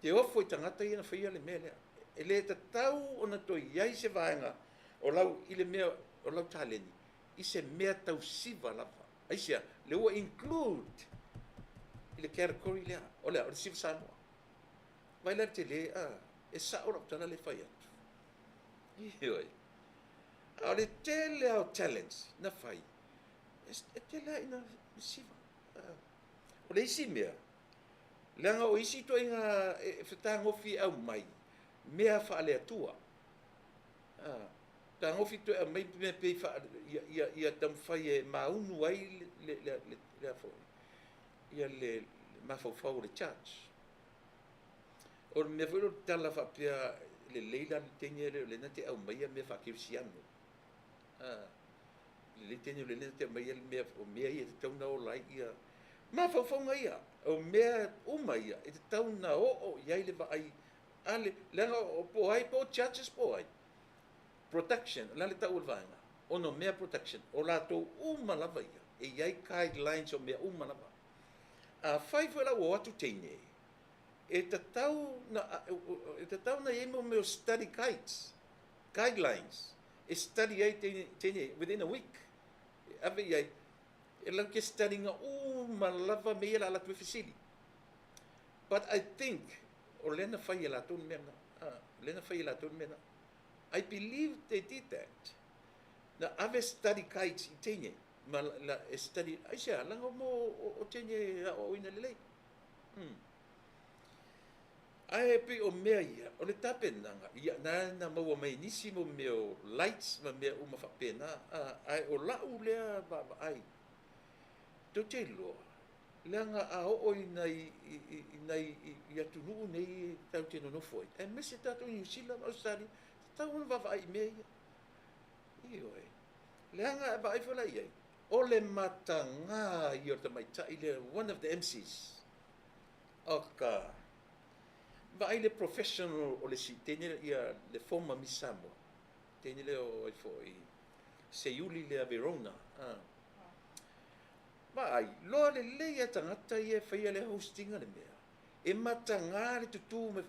te ofo i tagata ia na faia le mea lea. E le tatau ona toe i ai se vaega o lau i le mea o lau taleni i se mea tausiva lava. Aisea? Lea ua include i le category lea, o le a? O le siva Samoa. Vaai la i le tele, a, e sao lau tala lea e fai atu. Ioe. A o le tele lava o talents na fai, e tele lava ina siva. O le isi mea, leaga o isi ituaiga fetagofi e aumai, mea faale-Atua. Fetagofi toe aumai mea pei ia taumafai e maunu ai le mafaufau o le church. O le mea foi lea o le tala faapea, lelei la le teine lea o lea na te aumaia mea faakerisiano. Lelei teine o lea na te aumaia mea, o mea ia e tatau ona ola ai ia mafaufauga ia, o mea uma ia e tatau ona oo i ai le vaai a le, leaga po o ai, po o churches po o ai. Production, o le a le tau o le vaega? Ono mea production, o latou uma lava ia, e i ai guidelines o mea uma lava. Afai foi la ua o atu teine, e tatau na i ai mo mea o study guides, guidelines, e study ai teine within a week, e ave i ai, e latou te study ina uma lava mea ia o le a latou fesili. But I think, o lea na fai e latou le mea lena. O lea na fai e latou le mea lena. I believe they did that. Na ave study guides i teine, ma la, e study, aisea, leaga mo o teine e aoaoina lelei. Ae pei o mea ia, o le tapenaga, ia, na na maua mai nisi mo mea o lights ma mea uma faapena, ae o lau lea vaavaai, tou te iloa, leaga a oo i nai i atunuu nei tatou te nonofo ai, aemaise tatou i Niu Sila ma Ausetalia, tatau ona vaavaai i mea ia. Ioe. Leaga e vaai foi la i ai, o le mataga ia o le tamaitai lea, one of the MCs, o ka vaai le professional o le si teine ia le former Miss Samoa, teine lea o ai foi, Seiuli lea Verona. Vaai, loa lelei a tagata ia e faia le hostinga le mea. E mataga le tutu,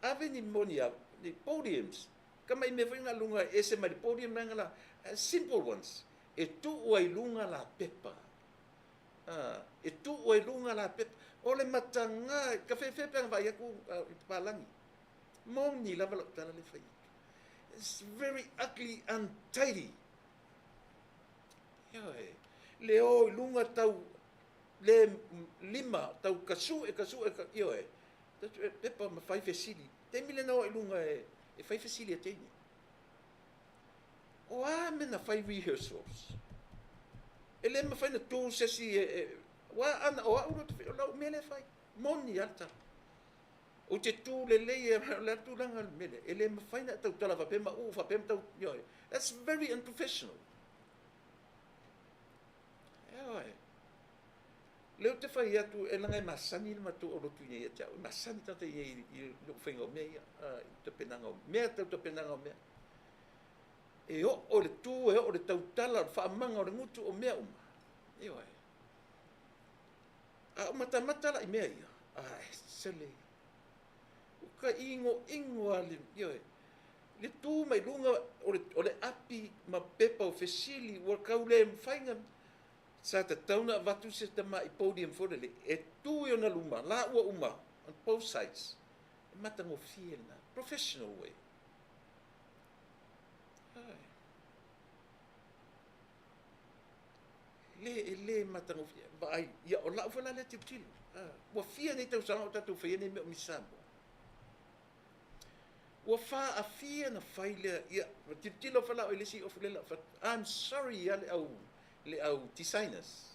ave ni moni a, ni podiums. Ka mai mea foi ngā lunga e ese mai le podium nga la, simple ones. E tuu ai lunga la pepa. E tuu ai lunga la pepa. O le mataga, ka whewhe pe vai aku i te pālangi. Moni lava lau tala le whai. It's very ugly, untidy. Ioe. Le o i lunga tau, le lima, tau kasu e kasu e, ioe. Pepa ma whai fesili. Te mile na o i lunga e whai fesili e teine. O a mena whai rehearsals. E le mawhai na tū sesi e, wa ana o au te o lau mele whai. Moni alta. O te tū le lei e le tūlanga le mele. E le mawhai na tau tala whapema u whapema tau, ioe. That's very unprofessional. Ioe. Leo te whai atu e langa e masani le matu o lotu nei e te au. E masani tata i i lou whainga o mea ia. I te penanga o mea, tau te penanga o mea. E o o le tū, e o le tautala, o le whaamanga o le ngutu o mea uma. Ioe. A o matamata la i mea ia. A sele. O ka ingo ingo a le, ioe. Le tū mai lunga o le api ma pepa o fesili, ua kau le mwhainga. Sa tatau na avatu se tama i podium fo lele, e tū i ona luma, la ua uma, on both sides. E matagofie lena, professional way. Ai. Le, e le matagofie. Vaai, ia o lau foi la lea tilotilo. Ua fia nei tausaga o tatou faia nei mea o Miss Samoa? Ua faafia na fai lea, ia, tilotilo foi la i le isi ofu lea la I'm sorry ia le au designers.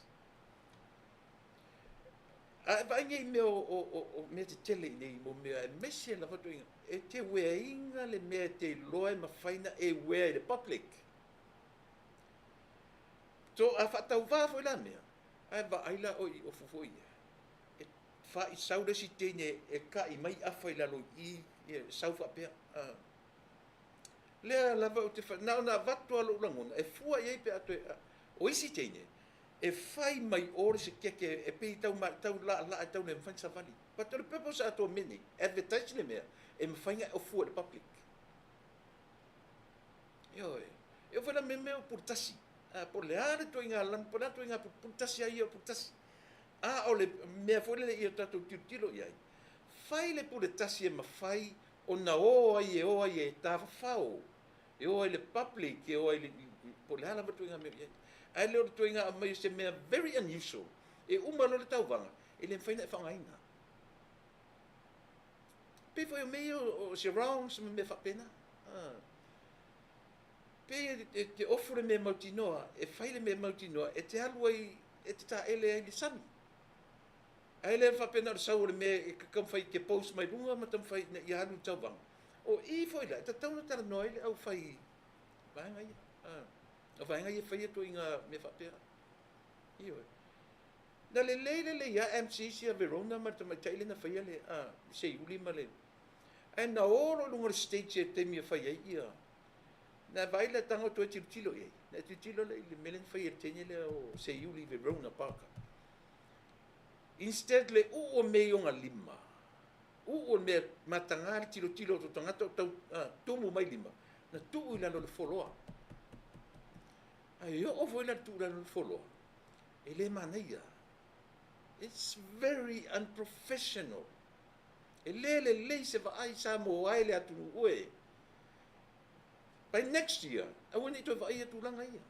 A e vaai nei mea o mea tetele i nei mo mea aemaise lava ituaiga e te ueaina le mea e te iloa e mafai ona e uea i le public. So a faatauvā foi la mea, ae vaai la oe i ofu foi ia. E faisau le isi teine e kai mai afa i lalo i i, sau faapea. Lea lava ou te na ona avatu lava lou lagona e fua i ai pe a toe o isi teine e fai mai o le sekeke e pei tau tau laalaa e tau le mafai ona savali. But o le purpose atoa mea nei, advertise le mea e mafai ona e ofua i le public. Ioe. E oo foi la mea o puletasi. Po o le a le ituaiga lanu, po o le a le ituaiga puletasi lava ia o puletasi. A o le mea foi lele ia tatou tilotilo i ai, fai le puletasi e mafai ona o ai e o ai e tafafao, e o ai le public, e o ai le, po o le a lava le ituaiga mea o i ai. Ae le o le ituaiga aumai o se mea very unusual. E uma loa le tauvaga, e le mafai ona e faaaogaina. Pei foi o mea ia o sarongs ma mea faapena. Pei e te ofu le mea mautinoa, e fai le mea mautinoa, e te alu ai, e te taele ai le sami. Ae le faapena o le sau o le mea e taumafai te post mai luga ma taumafai ina ia alu i le tauvaga. O i foi la, e tatau ona talanoa ai le aufai vaega ia. O vaega ia e faia ituaiga mea faapea. Ioe. Na lelei lelei lava MCs ia Verona ma le tamaitai lea na faia le Seiuli ma le ae na o loa i luga o le stage i le taimi e fai ai ia na vaai le tago toe tilotilo i ai. Na tilotilo lea i le mea lea na faia i le teine lea o Seiuli Verona Parker. Instead le uu o mea i ona lima, uu o le mea mataga le tilotilo o tagata o tau tumu mai lima, na tuu i lalo o le foloa. Ae oo foi la le tuu i lalo o le foloa, e le manaia. It's very unprofessional. E le lelei se vaai Samoa ai le atunuu e. By next year, aua ne i toe vaaia tulaga ia.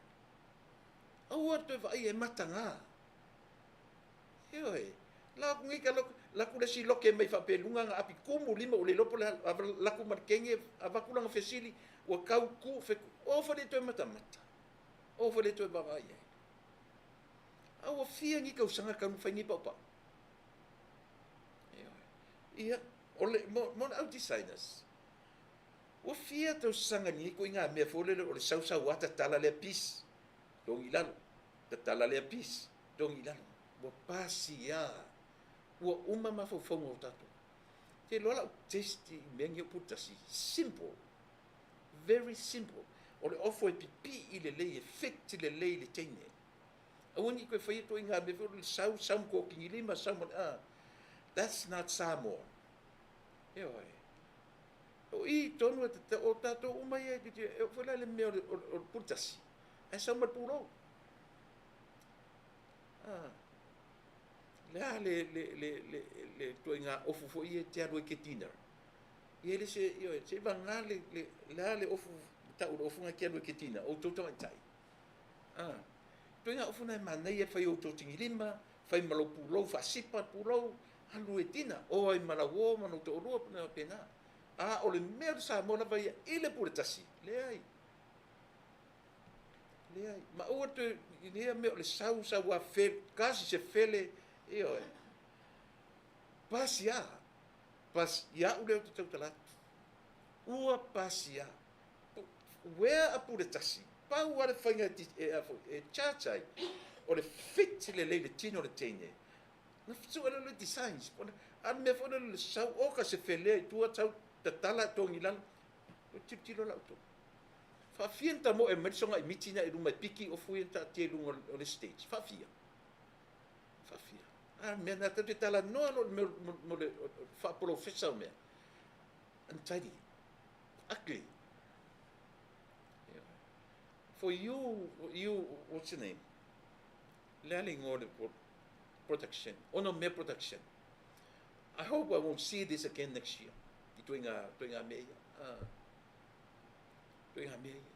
Aua toe vaaia e mataga. Ioe. La ku ngi ka laku le si loke mai faapeluga na api kumu lima o le iloa po o le a laku ma le kege avatu lana fesili ua tau ku fe o foi le toe matamata. O foi le toe vaavaai ai. A ua fia ni tausaga talu fai nei paupau. Ioe. Ia, o le, mo, mo le au designers, ua fia tausaga ni ituaiga mea foi lele o le sausauā tatala lea piece, togi i lalo, tatala lea piece, togi i lalo. Ua pasi lava, ua uma mafaufauga o tatou. Te iloa lau taste i mea nei o puletasi, simple, very simple. O le ofo e pipii lelei, e fit lelei i le teine. Aua ne i toe faia ituaiga mea foi le sau, sau ma toatigilima, sau ma le, that's not Samoa. Ioe. O i tonu e te, o tatou uma ia, e oo foi la i le mea o le puletasi, ae sau ma le pulou. Le a le ituaiga ofu foi ia e te alu ai e te dinner. Ia le se, ioe, se i vagana le a le ofu, tau le ofu na e te alu ai e te dinner, o outou tamaitai. Ituaiga ofu na e manaia e fai o outou tigilima, fai ma lou pulou, faasipa le pulou, alu e dinner, o ai ma lau uo ma lou toalua, pe faapena. A o le mea o le Samoa lava ia i le puletasi, leai. Leai. Ma aua toe, i mea o le sau, sau a fe, kasi se fele, ioe. Pasi a. Pasi, iau lea ou te tautala atu. Ua pasi a. Uea a puletasi, pau lava le faiga e charge ai, o le fit lelei le tino o le teine. Na sue lea o le designs. A le mea foi lea o le sau, oka se felea i tua, sau tatala togi i lalo. O tilotilo la outou. Faafia na tamoe mai le sogai miti na i luma e piki ofu ia na taatia i luga o le stage. Faafia. Faafia. A mea na tatou te talanoa loa i le mea mo le faapolofesa o mea. Untidy. Ugly. For you, you, what's your name? Le a le igoa o le production. Ono mea production. I hope I won't see this again next year. I ituaiga mea ia. Ituaiga mea ia.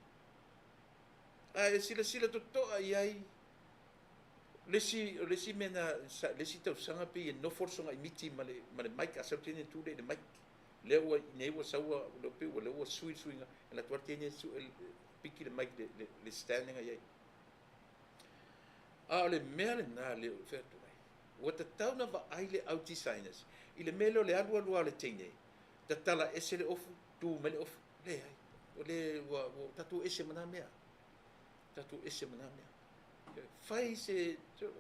Ae silasila totoa i ai. Le isi, o le isi mea na, sa, le isi tausaga pei e nofo le sogaimiti ma le, ma le mic, a sau le teine e tu lea i le mic. Lea ua, nei ua sau ua, lea pei ua, lea ua sui le suiga, e alu atu lava le teine e su, e piki le mic i le, le, le stand lea na i ai. A o le mea lena lea ou te fai atu ai, ua tatau ona vaai le au designers i le mea lea o le alu alu lava o le teine, tatala ese le ofu, tu mai le ofu. Leai, o le, ua, ua tatou ese ma na mea. Tatou ese ma na mea. Fai se,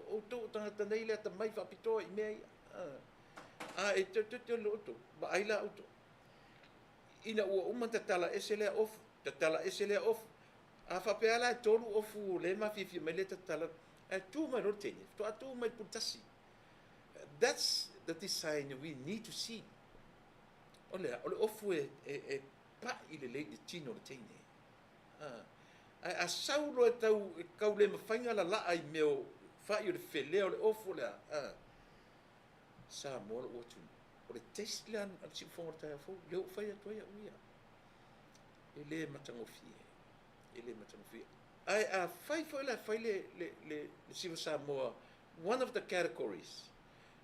outou o tagata nei le atamai faapitoa i mea ia. A e te te te outou, vaai la outou. Ina ua uma tatala ese lea ofu, tatala ese lea ofu. A faapea la e tolu ofu o lea e mafiafia mai lea tatala, ae tu mai loa le teine, faatoa tu mai le pule tasi. That's the design we need to see. O le a? O le ofu e, e, e pa'i lelei i le tino o le teine. Ae a sau loa e tau, e kau le mafai ona lalaa i mea o fa'i o le felea o le ofu o le a, a. Samoa lou atunuu. O le taste lea a le siufofoga o le taeao fou, lea ua fai atu ai au ia. E le matagofie, e le matagofie. Ae a fai foi la e fai le, le, le, le siva Samoa, one of the categories,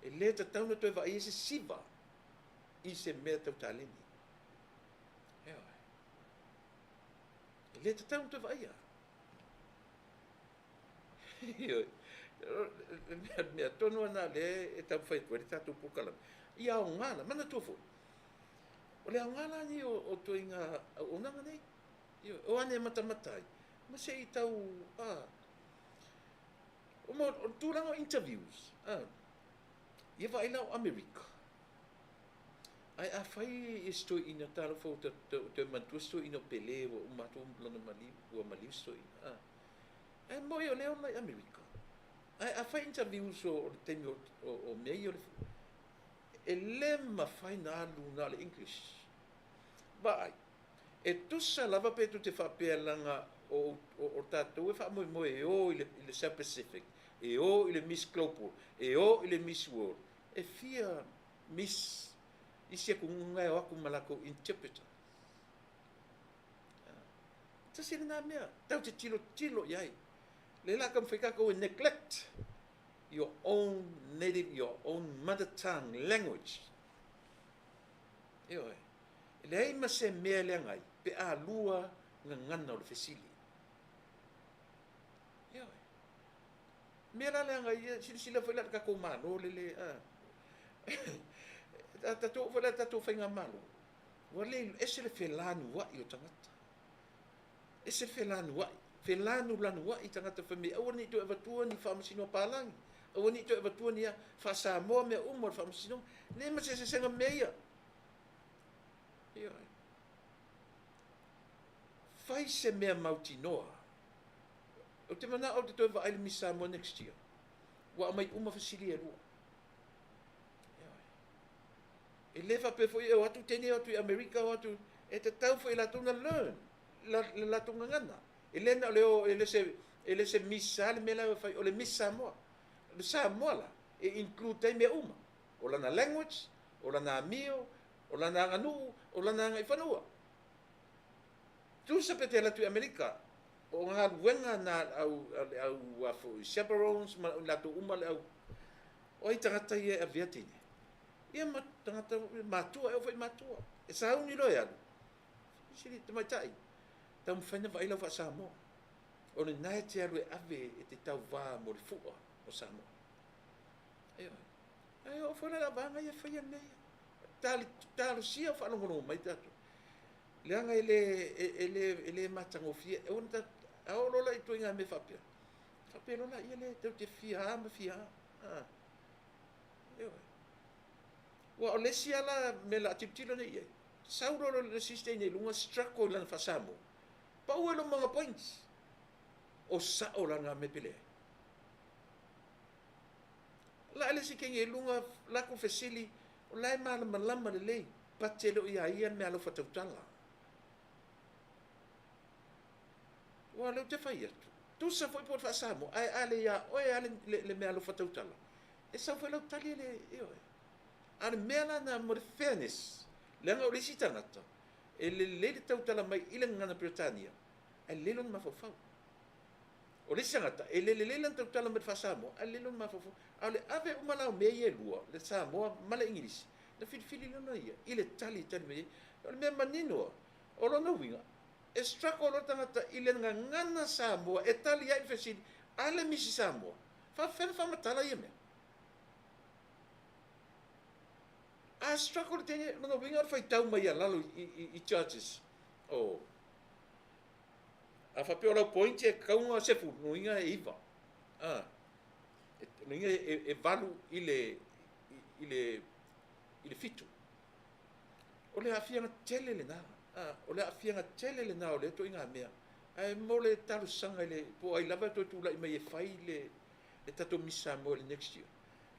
e le tatau ona toe vaaia se siva i se mea tau taleni. Ioe. E le tatau ona toe vaaia. Ioe. Le mea, mea tonu lava lena lea e taumafai atu ai le tatou polokalame. Ia aoga la, manatua foi, o le aoga la lenei o, o ituaiga auaunaga nei. Ioe, o ane e matamata ai, ma se i tau, a, o, mo, o le tulaga o interviews, a, ia vaai la o Amerika. Ae afai e se toeaina, talofa ua toe manatua se toeaina o Pele ua uma atu lona maliu, ua maliu se toeaina, a. Ae moi o lea e ola i Amerika. Ae afai interviews o le taimi o mea ia o le, e le mafai ona alu na o le English. Vaai, e tusa lava pe tou te faapea leaga o, o, o tatou e faamoemoe e o i le, i le South Pacific, e o i le Miss Global, e o i le Miss World, e fia Miss isi atunuu e o atu ma latou interpreter. Tasi lena mea, tau te tilotilo i ai. Le la taumafai tatou e neglect your own native, your own mother tongue language. Ioe. E leai ma se mea e leaga ai pe a lua gagana o le fesili. Ioe. Mea la leaga ia, silasila foi la i le tatou Malo le le, a, a tatou oo foi la i le tatou faigamalo, ua le ese le felanuai o tagata. Ese le felanuai, felanulanuai tagata fai mai aua ne i toe avatua ni faamasino a palagi, aua ne i toe avatua ni a, faa-Samoa mea uma o le faamasinoga. Leai ma se eseesega ma mea ia. Ioe. Fai se mea mautinoa. Ou te manao ou te toe vaai i le Miss Samoa next year. Ua aumai uma fesili e lua. Ioe. E le faapea foi e o atu teine o atu i Amerika o atu, e tatau foi i latou na learn la, le latou gagana. E le na o le o, e le se, e le se Miss a le mea la e fai, o le Miss Samoa. O le Samoa la, e include ai mea uma. O lana language, o lana amio, o lana aganuu, o lana agaifanua. Tusa pe te alu atu i Amerika, o galuega na a le au, a le au a foi chaperones ma i latou uma le au, o ai tagata ia e avea teine? Ia ma tagata matua, e oo foi i matua. E sauni loa e alu, sili tamaitai, taumafai na vaai lau faa-Samoa. O lena e te alu e ave e te tauva mo le fua o Samoa. Ioe. Ae oo foi la i le vaega ia e faia mea ia. Talosia o faalogologo mai tatou. Leaga e le, e le, e le matagofie. Aua ne tatou, a oo loa la i ituaiga mea faapea, faapea loa laia lea tou te fia a ma fia a. A. Ioe. Aua o le isi lava la mea o le a tilotilo nei i ai, sau loa le isi teine i luga struggle i lana faa-Samoa, pau ai loa ma ona points. O sao lana mea pe leai. La le isi teine i luga latou fesili, o la e malamalama lelei, but e le o ia ia le meaalofa tautala. Aua o lea ou te fai atu, tusa foi po o le faa-Samoa, ae a le ia oe lava le, le, le meaalofa tautala, e sau foi lau tali e le, ioe. A o le mea la lena mo le fairness, leaga o le isi tagata, e lelei le tautala mai i le gagana Peretania, ae lelei lona mafaufau. O le isi tagata, e le lelei lana tautala mai le faa-Samoa, ae lelei lona mafaufau. A o le ave uma la o mea ia e lua, le Samoa ma le Igilisi, na filifili lea ia i le tali e tali mai ai. O le mea manino lava, o lona uiga, e struggle loa le tagata i le gagana Samoa e tali ai i le fesili a le Misi Samoa, faapefea ona faamatala ia mea? A struggle le teine, lona uiga o le faitau mai a lalo i judges. Oh. A faapea o lau point e tatau ona 10, lona uiga e 9. A. Lona uiga e 8 i le i le i le 7. O le aafiaga tele lena. A, o le aafiaga tele lena o lea ituaiga mea. Ae mo le talosaga i le po o ai lava e toe tulai mai e fai le le tatou Miss Samoa i le next year,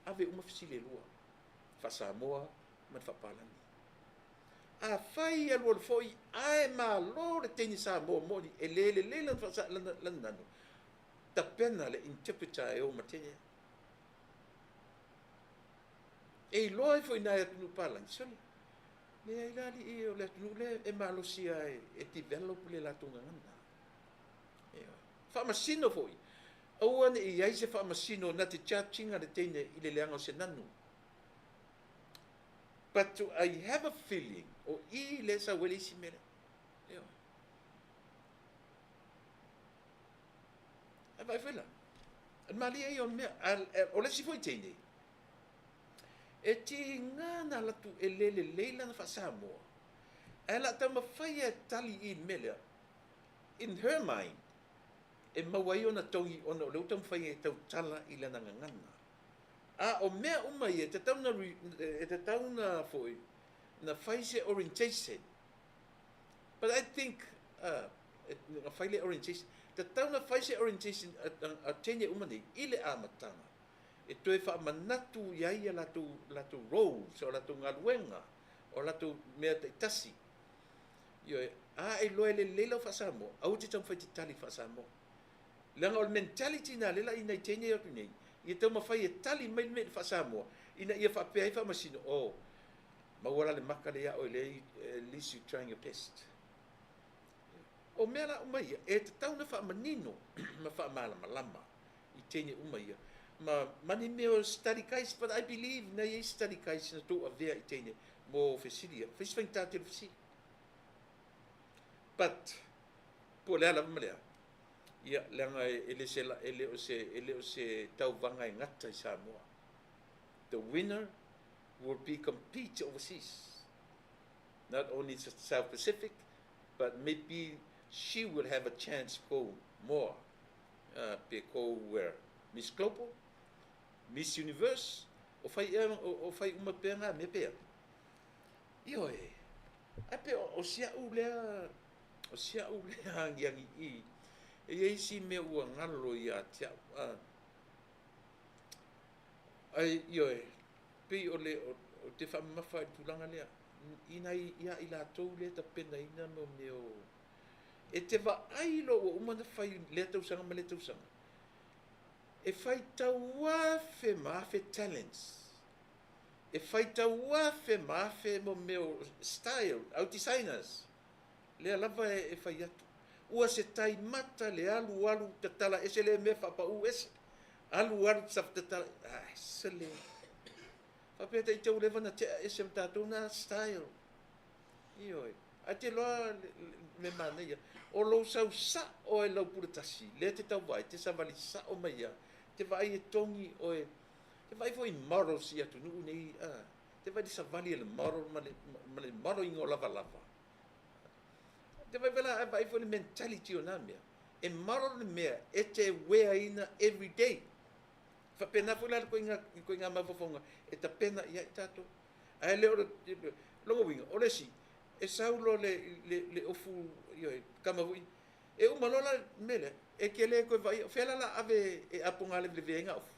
ave uma fesili e lua, faa-Samoa ma le faapalagi. Afai e alualu foi ae malo le teine Samoa moni e le lelei lana lana nanu, tapena le interpreter e o ma le teine. E iloa ai foi nai atunuu palagi, sole, leai la alii o le atunuu lea e malosi e develop le latou gagana. Faamasino foi, aua ne i i ai se faamasino na te judge ina le teine i le leaga o se nanu. But I have a feeling o i lea e sau ai le isi mea lea. Ioe. Ae vaai foi la, o le malie ia o le mea. O le isi foi teine, e tiga ona alu atu e le lelei lana faa-Samoa, ae o le a taumafai e tali i le mea lea. In her mind, e maua ai ona togi ona o lea ua taumafai e tautala i lana gagana. A o mea uma ia, e tatau ona, e tatau ona foi na fai se orientation. But I think na fai le orientation, tatau ona fai se orientation a teine uma nei i le amataga e toe faamanatu i ai a latou roles, o latou galuega, o latou mea taitasi. Ioe, a e iloa e lelei lau faa-Samoa, aua te taumafai te tali faa-Samoa. Leaga o le mentality lena lea la i nai teine atu nei, ia taumafai e tali mai le mea i le faa-Samoa, ina ia faapea ai faamasino, oh, maua la le maka lea ia oe lea, at least you trying your best. O mea la uma ia, e tatau ona faamanino ma faamalamalama i teine uma ia. Ma ni mea o study guides, but I believe na i ai study guides na tou avea i teine mo fesili ia. Fai si faigata tele fesili. But, po o le a lava ma le a, ia, leaga e le se, e le o se, e le o se tauvaga e gata i Samoa. The winner will be compete overseas. Not only South Pacific, but maybe she will have a chance to go more. Pe go where? Miss Global? Miss Universe? O fai ea, o fai uma pea ngā mea pea. Ioe, ai pe o si au lea, o si au lea angiangi i, e i ai si mea ua ngalo ia te au. Ai, ioe, pei o le, o te whaamamafa i tulaga lea, i nai, ia i latou lea tapenaina mo mea o, e te vaai loa ua uma ona fai lea tausaga ma lea tausaga, e faitau afe ma afe talents, e faitau afe ma afe mo mea o style, au designers, lea lava e fai atu. Ua se taimata le alu alu tatala ese lea mea faapau ese, alu alu tatala, ai sele. Faapea ita ua leva ona tea ese ma tatou na style. Ioe. Ae te iloa le mea manaia, o lou sau sao e lau pule tasi, lea te tau vaai, te savali sao mai ia, te vaai e togi oe, te vaai foi i models i atunuu nei, a, te vaai i le savali a le model ma le modeling o lavalava. Te vaai foi la, vaai foi le mentality o na mea. E model le mea e te wear-ina every day. Faapena foi la le koinga mafaufauga e tapena i ai tatou. Ae le o le lona uiga, o le isi, e sau loa le ofu, ioe, kama foi, e uma loa la le mea lea, e te le toe vaai, o fea la la ave e apoga leveleve ai ngā ofu.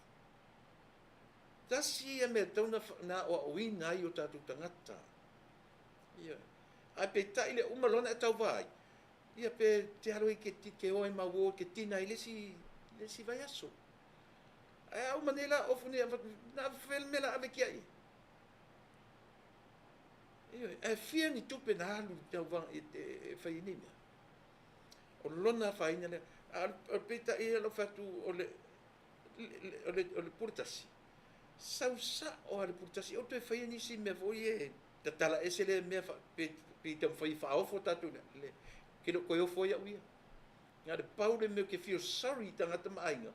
Tasi ia mea tatau na aoaoina ai o tatou tagata. Ioe. Ae peitai le uma loa na e tauva ai, ia pe te alu ai ke o ai ma uo ke tina i le isi vaiaso. Ae a uma nei la ofu nei, na ave le mea la ave kia ia. Ioe, ae fia ni tupe na alu i tauvaga e fai ai nei mea. O lona afaina lea. A o le peitai ia lau fai atu o le o le o le pule tasi, sau sao lava i le pule tasi, aua le toe faia nisi mea foi ia e tatala ese lea mea pe pe taumafai e faaofo tatou i le, ou te le o toe ofo ai au ia. Na o le pau le mea ou te feel sorry i tagata ma aiga,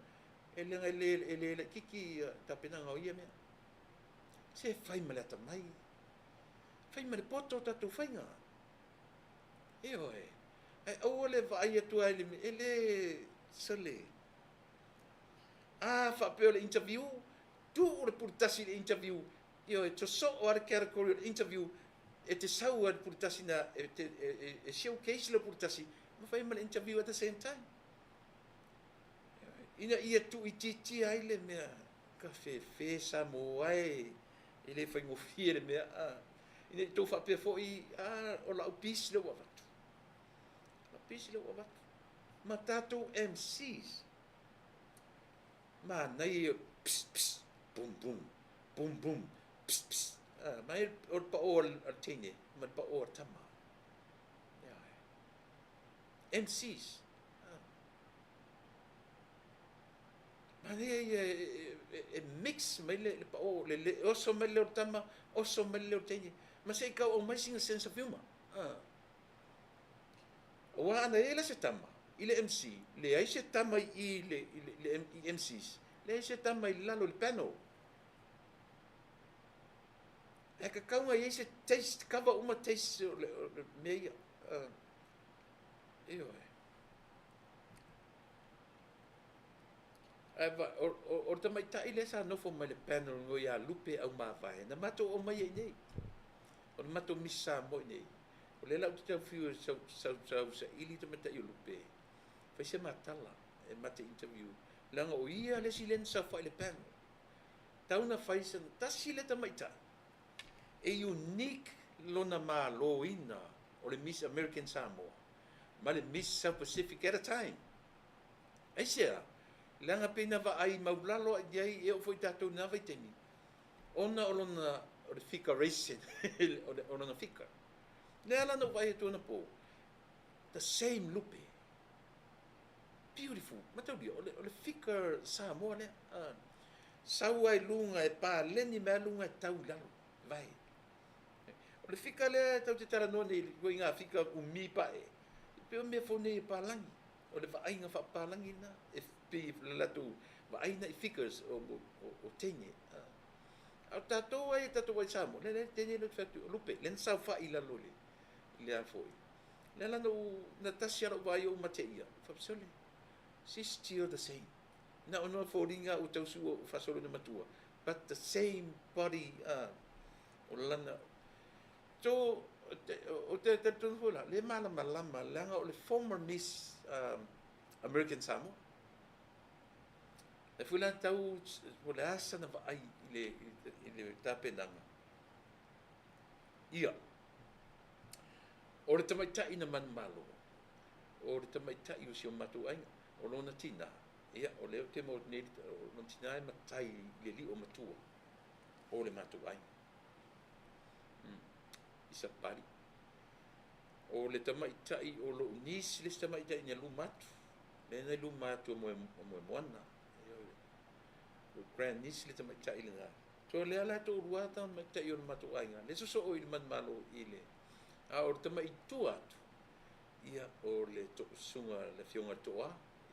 e leaga e le e le laitiiti tapenaga o ia mea. Se fai ma le atamai, fai ma le poto o tatou faiga. Ioe. Ae aua le vaai atu lava i le mea, e le, sole. A faapea o le interview, tuu le pule tasi i le interview, ioe, sosoo lava le category o le interview, e te sau lava i le pule tasi na, e, te, e, e, e showcase le pule tasi, ma fai ma le interview at the same time. Ina ia tuuitiitia ai le mea, ka fefe Samoa e, e le faigofie le mea, a. Ina i tou faapea foi, a, o lau piece lea ua avatu. Lau piece lea ua avatu. Ma tatou MCs, manaia ia, pss, pss, boom, boom, boom, boom, pss, pss. A, mai o le pao a le teine ma le pao a le tama. MCs. Manaia ia e mix mai le pao, le oso mai le leo o le tama, oso mai le leo o le teine. Ma se i tau aumai sina sense of humor. Aua ana i ai la se tama i le MC, leai se tama i i le, i le, i MCs, leai se tama i lalo i le panel. Ae tatau ona i ai se taste, cover uma taste o le, o le mea ia. Ioe. Ae o, o, o le tamaitai lea sa nofo mai le panel no ia Lupe Aumavae, na matou aumaia i inei. O le matou Miss Samoa i inei. O lea la ou te tau fiu e sau, sau, sau saili tamaitai o Lupe. Fai se matala e mate interview. Leaga o ia le isi lea na saofai i le panel. Tau na fai sana tasi le tamaitai. E unique lona maloina o le Miss American Samoa ma le Miss South Pacific at a time. Aisea? Leaga pei na vaai maulalo i ai e oo foi tatou i lena vaitaimi, ona o lona o le figuration, o, le, o lona figure. Lea la na ou vaai atu anapo, the same Lupe. Beautiful. Mataulia, o le, o le figure Samoa lea. Sau ai luga e paleni mai luga e tau i lalo. Vai. O le fika lea e tau te talanoa nei i ngā fika umi pae. E pei o mea fou nei e palagi. O le vaaiga faapapalagi lena, e pei le latou vaai i figures o, o, o teine. A o tatou ai e tatou ai Samoa, le le teine le fai atu, Lupe, le na saofai i lalo le, le a foi. Le ala na u, na tasi ala u vaai o mate ia, faapea, she's still the same. Na ona foliga ua tausi ua faasolo ina matua, but the same body, o lana, so, o te talitonu foi la, le malamalama, leaga o le former Miss American Samoa. E foi la tau, o le asa na vaai i le, i le tapenaga. Ia, o le tamaitai na manumalo, o le tamaitai o si o matou aiga, o lona tina, ia, o lea o te maua nei, o lona tina e matai i le lio matua o le matou aiga. I Sapali. O le tamaitai o lou nisi, le isi tamaitai na luma atu, lea na luma atu o moe, moe moana. O grand niece le tamaitai lena. So lea la toalua tamaitai o le matou aiga, le sosoo i le manumalo i le, a o le tamaitua atu, ia o le to'usuga le afioga i le Toa,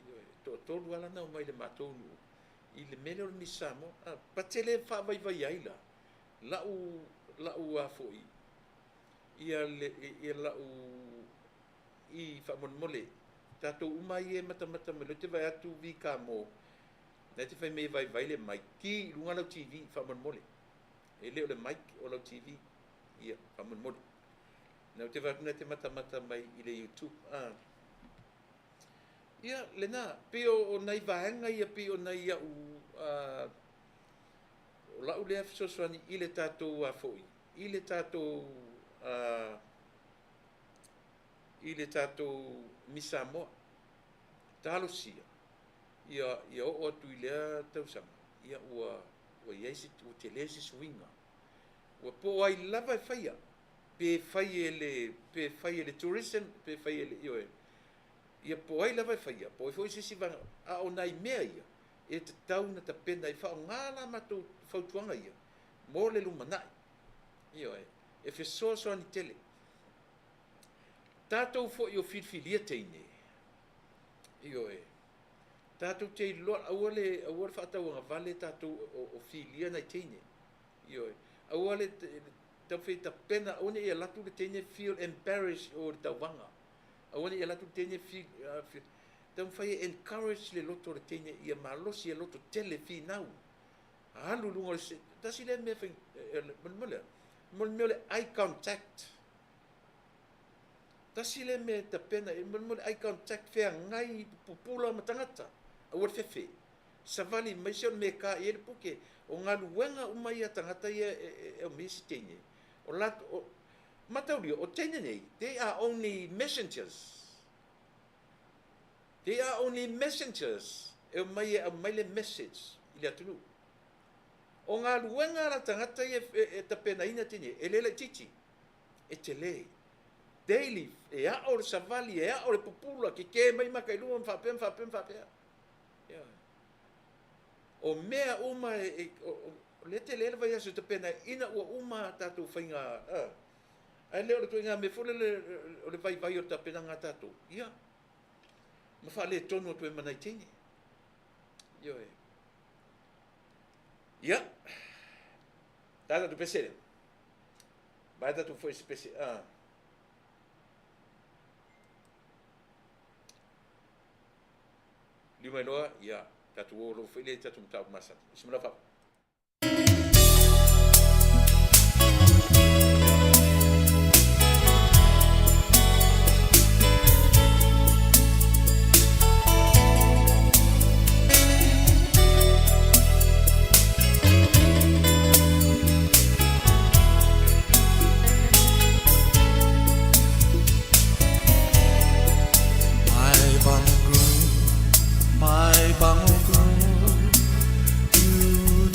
ioe, toatolu lava na omai le matou nuu i le mea lea o le Miss Samoa. A, patele faavaivai ai la, lau, lau a foi, ia le, ia lau i faamolemole, tatou uma ia e matamata mai, te vaai atu vika mo, na te fai mai e vaivai le mic, ki i luga lau TV faamolemole. E le o le mic o lau TV, ia faamolemole. Na te vaai atu na te matamata mai i le YouTube. Ah. Ia, lena, pei o nai vaega ia pei o nai au, o lau lea fesoasoani i le tatou a foi, i le tatou, i le tatou Miss Samoa. Talosia, ia, ia oo atu i lea tausaga, ia ua, ua i ai se, ua tele se suiga. Ua po ai lava e faia, pe fai e le, pe fai e le tourism, pe fai e le, ioe. Ia po o ai lava e faia, po o ai foi se isi vaega, a o nai mea ia e tatau ona tapena e faaaoga la matou fautuaga ia mo le lumanai. Ioe, e fesoasoani tele. Tatou foi o filifilia teine, ioe, tatou te iloa, aua le, aua le faatauagavale tatou o filia nai teine. Ioe, aua le taumafai e tapena, aua ne i alu atu le teine feel embarrassed o le tauvaga. Aua ne i alu atu le teine feel, taumafai e encourage le loto o le teine ia malosi e loto tele finau. Alu i luga o le se, tasi lea mea fai, mo le mo le mea o le eye contact. Tasi lea mea e tapena, mo le eye contact, feagai pupula ma tagata, aua le fefe. Savali mai se o le mea e ka i ai le puke. O galuega uma ia a tagata ia e aumai se teine. O latou, mataulia, o teine nei, they are only messengers. They are only messengers. E omai e aumai le message i le atunuu. O galuega a la tagata ia e tapenaina teine, e le laitiiti, e tele. Daily, e ao le savali, e ao le pupula, keke mai maka i luma, ma faapea, ma faapea, ma faapea. Ia. O mea uma, o lea tele le vaiaso e tapenaina ua uma tatou faiga, ae le o le ituaiga mea foi lele o le vaivai o le tapenaga a tatou, ia, ma faaletonu atu ai ma nai teine. Ioe. Ia, tatou pese lea. Vai tatou foi se pese. Liu mai loa, ia, tatou o lava foi lea i tatou mataupu masani. Bismillah fa. My bonny girl, my bonny girl, you.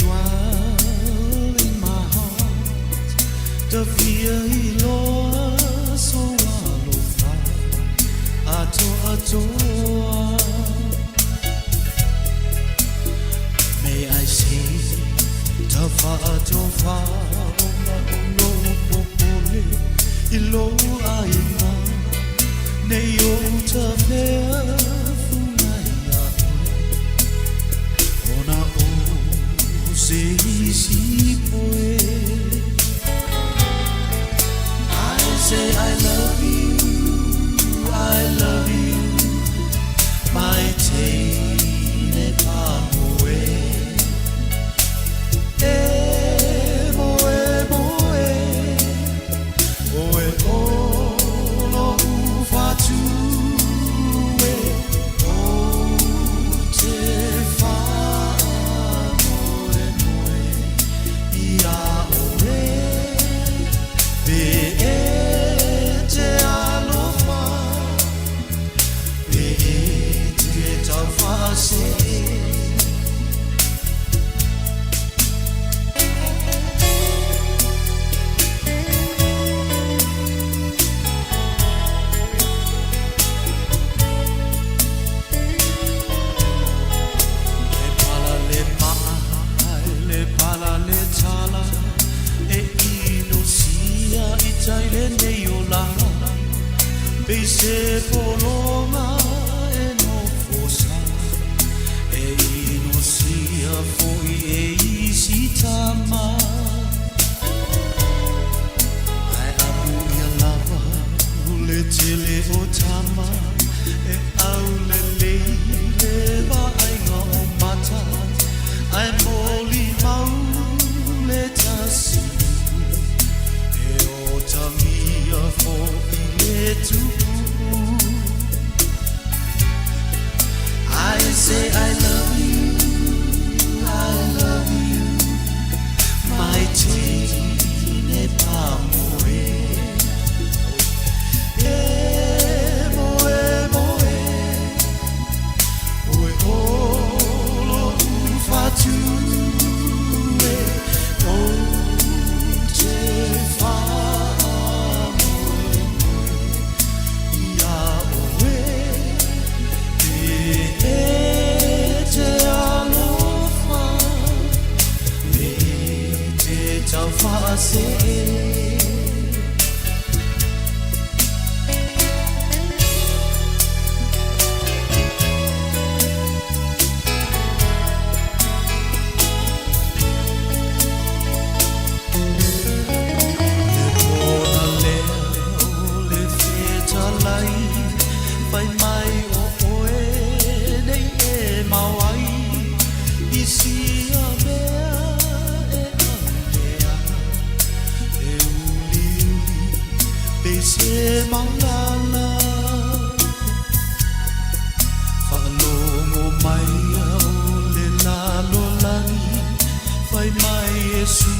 Iesu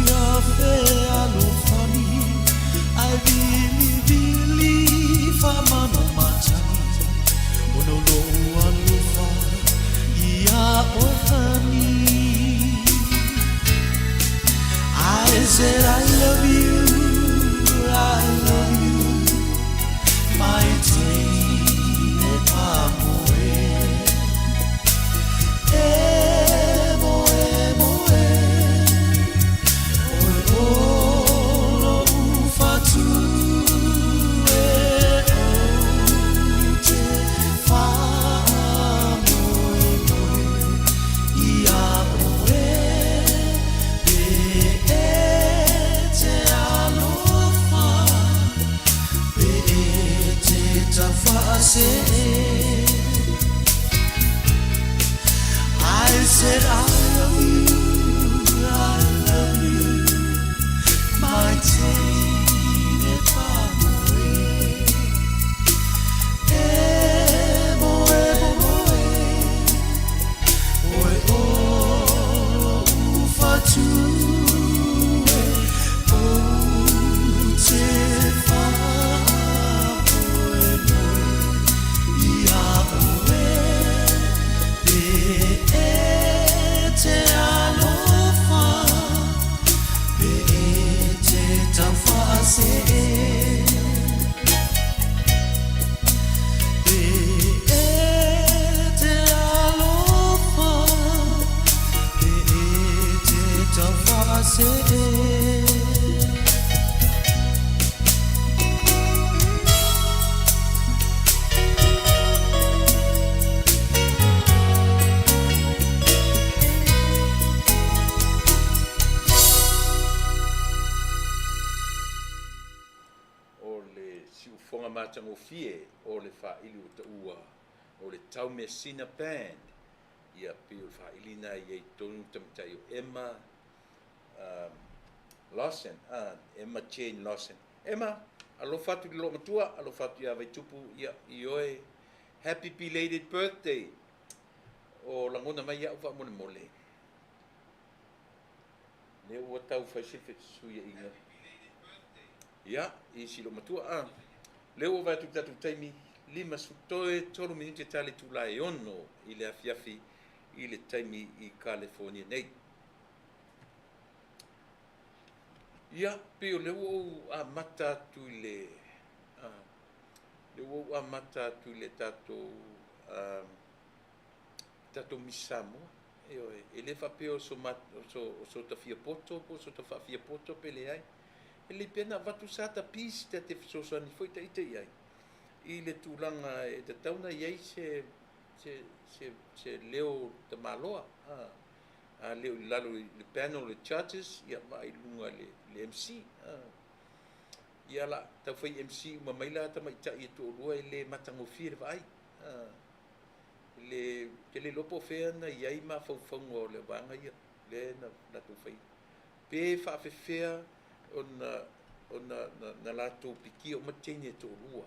ia fealofani, Ae vilivili faamano matagi, Ona o lou alofa ia oe honey. I said I love you, I love you, my teine pamoe. E moe moe, oe o lo'u fatu e ou te faamoemoe ia oe pe e te alofa pe e te taufaasee. I said I love you, I love you, my teine pamoe. E moe moe, oe o lo'u fatu e ou te faamoemoe ia oe pe e te alofa pe e te taufaasee pe e te alofa pe e te taufaasee. O le siufoga matagofie o le faaili ua taua o le Taumeasina Band. Ia pei o le faaili lena e i ai totonu le tamaitai o Emma Lawson, Emma Jane Lawson. Emma, alofa atu i le loomatua, alofa atu ia Vaitupu, ia, ioe, happy belated birthday. O lagona mai au faamolemole. Lea ua tau fai se fesuiaiga. Ia, i si loomatua, lea ua vaai atu i le tatou taimi, 53 minute ta le itula e 6 i le afiafi i le taimi i Kalifonia nei. Ia, pei o lea ua ou amata atu i le, lea ua ou amata atu i le tatou Miss Samoa. Ioe, e le faapea o so ta fia poto po o so ta faafia poto pe leai. E lelei pea na avatu sa ta piece ta te fesoasoani foi ta ita i ai i le tulaga e tatau ona i ai se leo tamaloa. A leo i lalo i le panel o judges, ia vaai i luga i le MC. Ia la tau fai MC uma mai la tamaitai e toalua e le matagofie le vaai. Le te le iloa po o fea na i ai mafaufauga o le vaega ia lea na latou faia. Pe faafefea ona na latou pikia uma teine e toalua.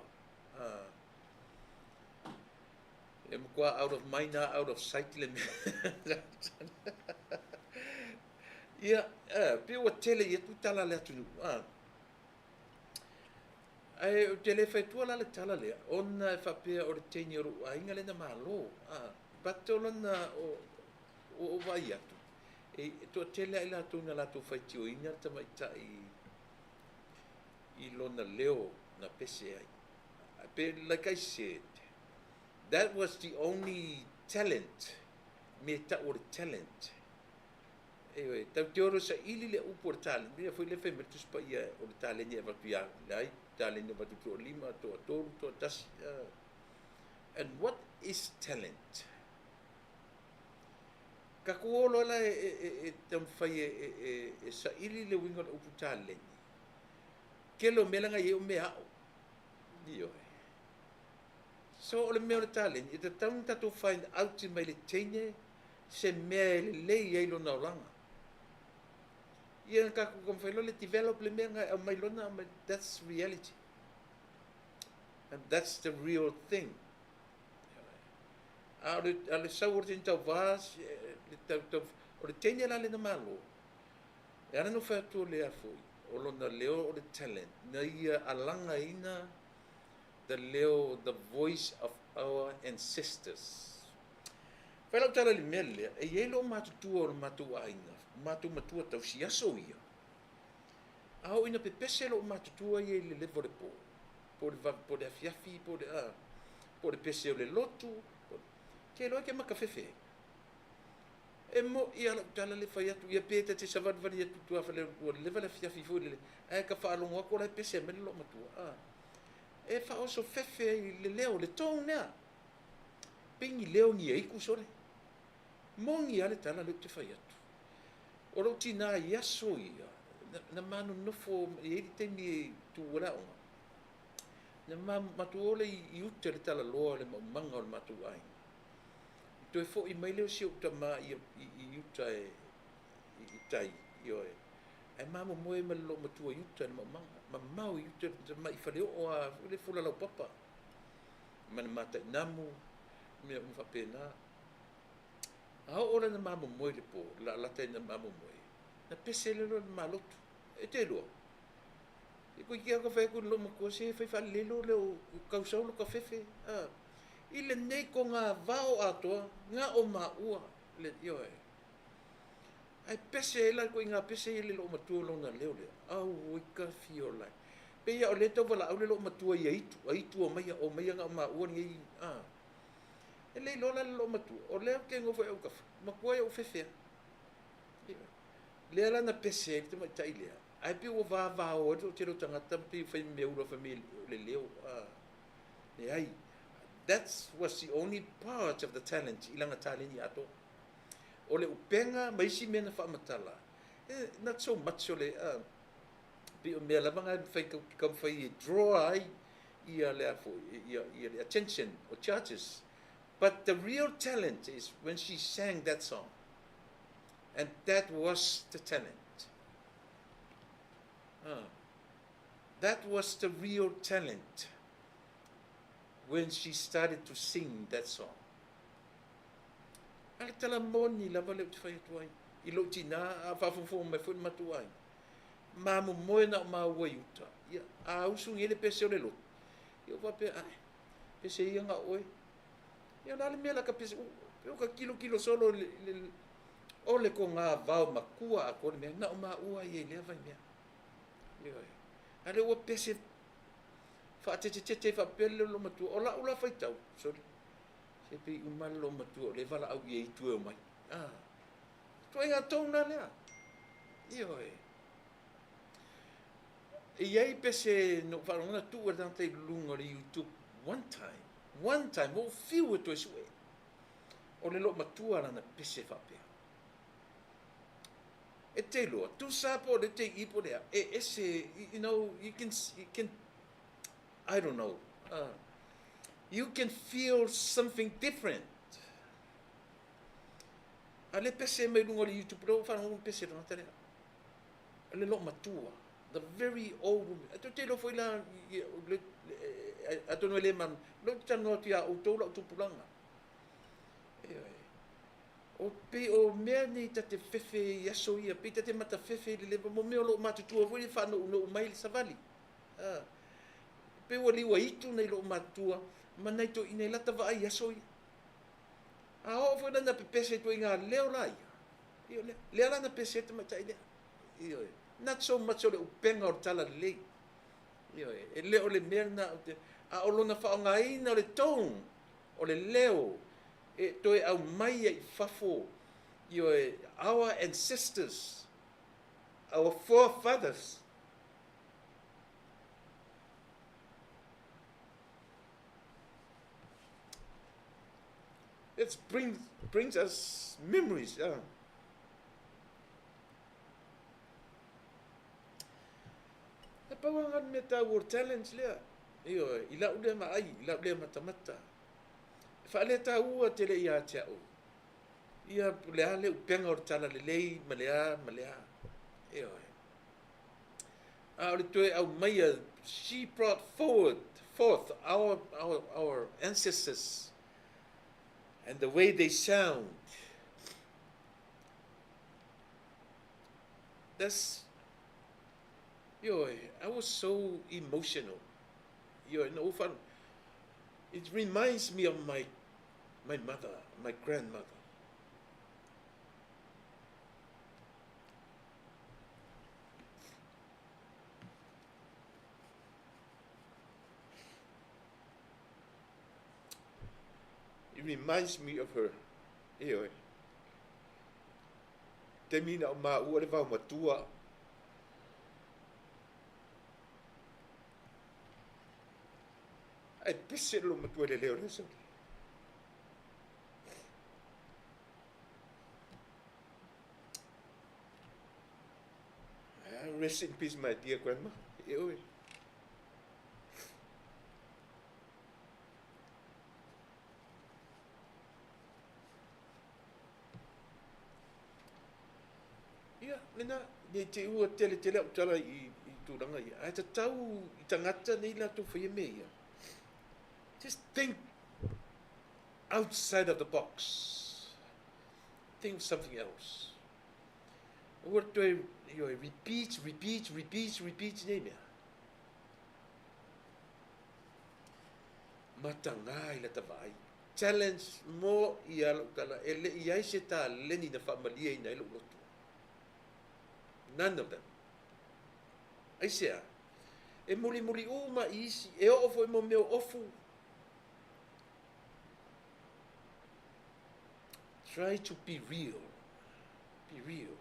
E matua out of mind, out of sight le mea. Ia, pe ua tele i atu tala a le atunuu. Ae ou te le faitua la le tala lea, ona e faapea o le teine o lou aiga lea na malo. But o lona o vaai atu, e toatele ai latou na latou faitioina le tamaitai i lona leo na pese ai. Pe, like I said, that was the only talent, me tau o le talent. Ioe, tau te oro saili le upu o le talent, mea foi le fai mai le Tusi Paia o le taleni e avatu ia le ai, taleni e avatu toalima, toatolu, toatasi. And what is talent? Tatou o loa la e taumafai e saili le uiga o le upu taleni. Tele o mea la na i ai o mea ao. Ioe. So o le mea o le taleni, e tatau ona tatou find out mai le teine se mea e lelei ai lona olaga. Ia na tatou taumafai loa le develop le mea na e aumai lona, aumai, that's reality. And that's the real thing. A o le sau o le teine tauvā, le tau, tau, o le teine la lena malo. E ala ona ou fai atu o lea foi, o lona leo o le talent na ia alagaina the leo, the voice of our ancestors. Fai lau tala i le mea lea, e i ai lou matutua o le matou aiga, matou matua tausi aso ia. A oo ina pepese lou matutua ia i le leva o le po, po o le po o le afiafi, po o le a, po o le pese o le lotu, te iloa e te makafefe ai. E mo'i a lau tala le fai atu, ia pe ta te savalivali atu i tuafale ua leva le afiafi foi lele, ae ka faalogo atu o la e pese mai le loomatua, a. E faaoso fefe ai i le leo, le tone lea. Pei ni leo ni aitu sole. Moni a le tala lea ou te fai atu. O lou tinā i aso ia, na, na ma nonofo, e i ai le taimi e tuua le aoga, na ma, matou o lea i uta i le talaloa o le maumaga o le matou aiga. Toe foi mai lea o si ou tama i, i, i uta e, i, i tai, ioe. Ae ma momoe ma le loomatua i uta i le maumaga. Mamao i uta i le tamai faleoo lava foi lea fula laupapa ma le matainamu, mea uma faapena. A oo la ina ma momoe i le po, laalata ina ma momoe, na pese lea loa i le malotu. E te iloa, e toeitiiti lava ta fai atu i le loomatua, se fai faalelei loa lea ua tau sau lota fefe, a. I lenei togavao atoa, na o maua, le, ioe. Ae pese ai la ituaiga pese ia i le loomatua lona leo lea, auoi tafiolae. Pei lava o lea e tau valaau le loomatua ia itu, aitu omaia, omaia na o maua lenei, a. E le iloa la e le loomatua, o lea ou te nofo i autafa, matuai ou fefe lava. Ioe. Lea la na pese ai le tamaitai lea, ae pei ua vavao ai le toatele o tagata ma pei ua fai ma meaula fai mai o le leo, a. Leai. That was the only part of the talent i lana taleni atoa. O le upega ma isi mea na faamatala, not so much o le, a, pei o mea lava na e mafai taumafai e draw ai ia le a foi, ia, ia le attention o judges. But the real talent is when she sang that song. And that was the talent. That was the real talent when she started to sing that song. A le tala moni lava lea ou te fai atu ai i lou tinā, a faafogafoga mai foi le matou aiga. Ma momoe na o maua i uta. Ia, a usu nei le pese o le lotu, ia ou faapea, ae, pese ia na o oe. Ia o le a le mea la ka pese, ua ka kilokilo solo i le, o le togavao matua atoa le mea, na o maua ai i lea vaimea. Ioe. A lea ua pese faatetetete faapea le loomatua. O lau la faitau, sorry, se pei uma le loomatua o lea e valaau i ai itu e omai. Ah, ituaiga tone lea. Ioe. E i ai pese na ou faalogo na tuu e le tagata i luga o le YouTube one time, one time, ua ou fiu e toe sue. O le loomatua lana pese faapea. E te iloa, tusa po o le te i po o le a, e ese, you know, you can, you can, I don't know, you can feel something different. A le pese mai luga o le YouTube, lea ua faalogo pese le tagata lea. Le loomatua, the very old woman. E te iloa foi la, atonu e le malamalama, lea ou te talanoa atu ia outou lau tupulaga. Ioe. O pei o mea nei ta te fefe i aso ia, pei ta te matafefe i le leva mo mea o lo o matutua foi le faanounou mai le savali. A, pei ua liua itu nai loo matutua ma nai toeaiina i lata vaai i aso ia. A oo foi la ina pepese ituaiga leo la ia, ia lea, lea la na pese ai le tamaitai lea. Ioe. Not so much o le upega o le talalelei. Ioe. E le o le mea lena ou te, a o lona faaaogaina o le tone, o le leo, e toe aumai ai i fafo, ioe, our ancestors, our forefathers. It brings us memories. Yeah. E pau lava le mea taua o le talent lea. Ioe, i lau lea vaai, i lau lea matamata. E faaletaua tele ia te au. Ia le a le upega o le talalelei ma le a ma le a. Ioe. A o le toe aumaia, she brought forward, forth our, our, our ancestors and the way they sound. That's, ioe, I was so emotional. Ioe, na ou faalogo, it reminds me of my my mother, my grandmother. It reminds me of her. Ioe. Taimi na o maua le vaomatua. Ae pese le loomatua i le leo o le aso lea. Rest in peace my dear grandma. Ioe. Ia, lena, ne i te i ua teletele au tala i, i tulaga ia, ae tatau i tagata nei latou faia mea ia. Just think outside of the box. Think of something else. Aua le toe, ioe, repeat, repeat, repeat, repeat nei mea. Mataga i lata vaai. Challenge mo ia lou tala e le i ai se taleni na faamalieina ai lou loto. None of them. Aisea? E mulimuli uma i isi, e oo foi mo mea o ofu. Try to be real. Be real.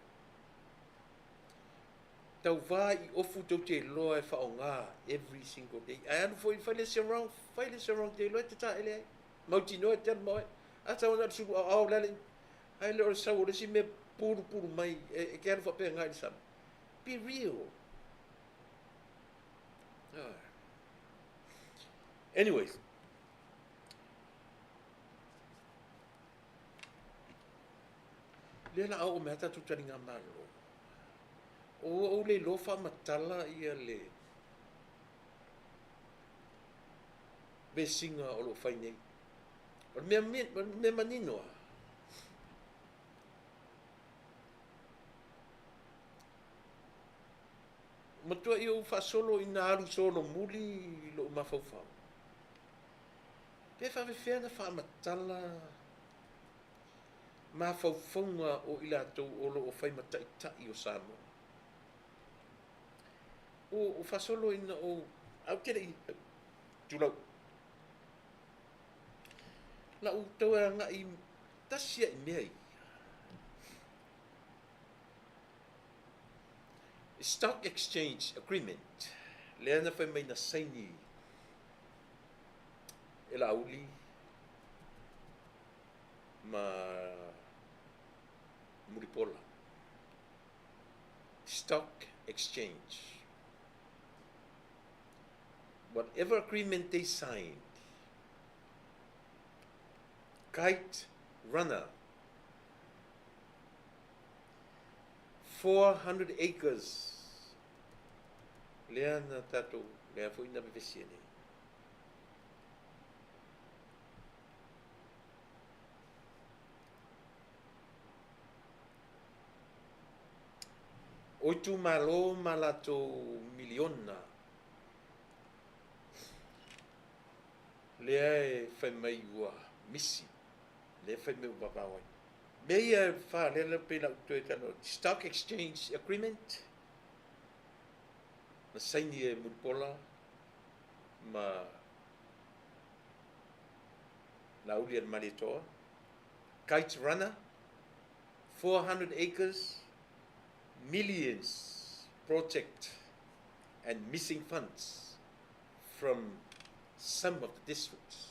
Tauvā i ofu tou te iloa e faaaoga every single day. Ae alu foi fai le isi round, fai le isi round te iloa e te taele ai. Mautinoa e te alu ma oe. A tau na o le sulu aoao le ale ae le o le sau o le isi mea pulupulu mai e ke alu faapena i le sami. Be real. Anyways. Lea la a oo mai a tatou taligamalo. Ua ou le iloa faamatala ia le vesiga o lo o fai nei. O le mea, o le mea manino lava, matuai ou faasolo ina alu solomuli lou mafaufau. Pe faapefea ona faamatala mafaufauga o i latou o lo o fai ma taitai o Samoa. Ua faasolo ina ou, ae ou te le i, tulou, la ou tau agai tasi lava i mea ia. Stock Exchange Agreement, lea na fai mai na saini e Laauli ma Mulipola. Stock Exchange. Whatever agreement they signed, Kite Runner, 400 acres, lea na tatou, lea foi na vevesi ai nei. O itumalo ma latou miliona lea e fai mai ua misi, lea e fai mai ua vavao ai. Mea ia e fa lea la pei la ou toe talanoa atu, Stock Exchange Agreement na saini e Mulipola ma Laauli Malietoa, Kite Runner, 400 acres, millions project and missing funds from some of the districts.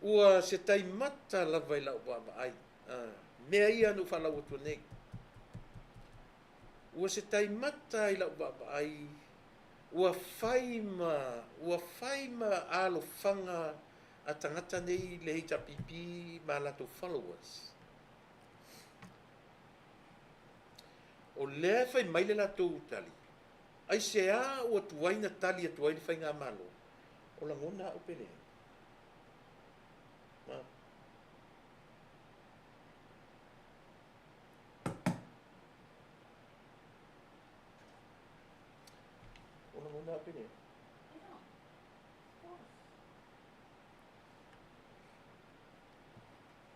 Ua se taimata lava i lau vaavaai, mea ia na ou faalau atua nei. Ua se taimata i lau vaavaai, ua fai ma, ua fai ma alofaga a tagata nei le HRPP ma a latou followers. O lea e fai mai le latou tali, aisea ua tuai na tali atu ai le Faigamalo? O lagona au pe leai. faapenei.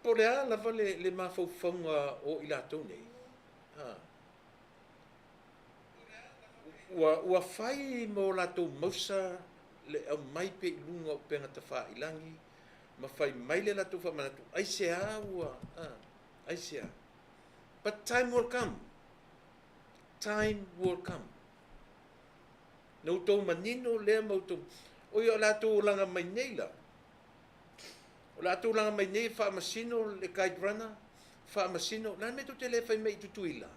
Po o le a lava le, le mafaufauga o i latou nei, a, ua, ua fai ma o latou mausa le aumai pea i luga o upega tafailagi ma fai mai le latou faamanatu, aisea ua, a, aisea? But time will come. Time will come. Na outou manino lea ma outou, oi o le a outou olaga mai nei la. O le a outou olaga mai nei e faamasino le guide runner, faamasino, o le a le mea tou te le fai mai i Tutuila?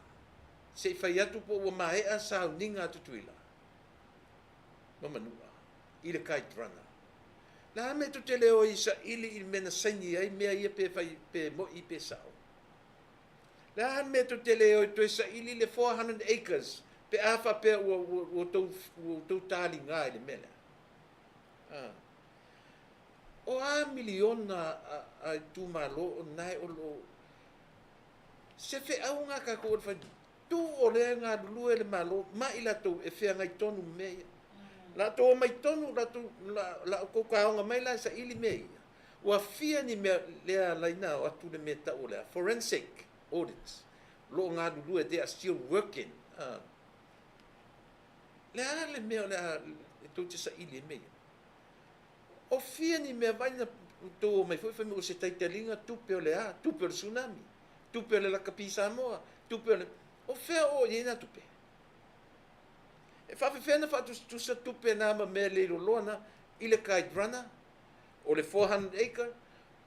Se i fai atu po ua maea sauniga a Tutuila ma Manua i le guide runner. O le a le mea tou te le o ai e saili i le mea na saini ai mea ia pe fai pe moi pe sao? Le a le mea tou te le o e toe saili le 400 acres pe a faapea ua ua ua tou ua tou taliga i le mea lea? A. O a miliona a a itumalo o nae o lo o se feauga a tatou o le fai tuu o lea e galulue le Malo ma i latou e feagai tonu ma mea ia. Latou omai tonu latou la la outou taoga mai la e saili mea ia. Ua fia ni mea lea ala ai na o atu le mea tau o le a? Forensic audits. O lo o galulue, they are still working. A. Le a le mea o le a e tou te saili ai mea ia? O fia ni mea vai na tou omai foi fai mai o se taitaliga tupe o le a? Tupe o le tsunami, tupe o le lakapi Samoa, tupe o le... O fea o oo i ai na tupe? E faafefea na faatusatusa tupe na ma mea leiloloa na i le Kite Runner? O le 400 acre,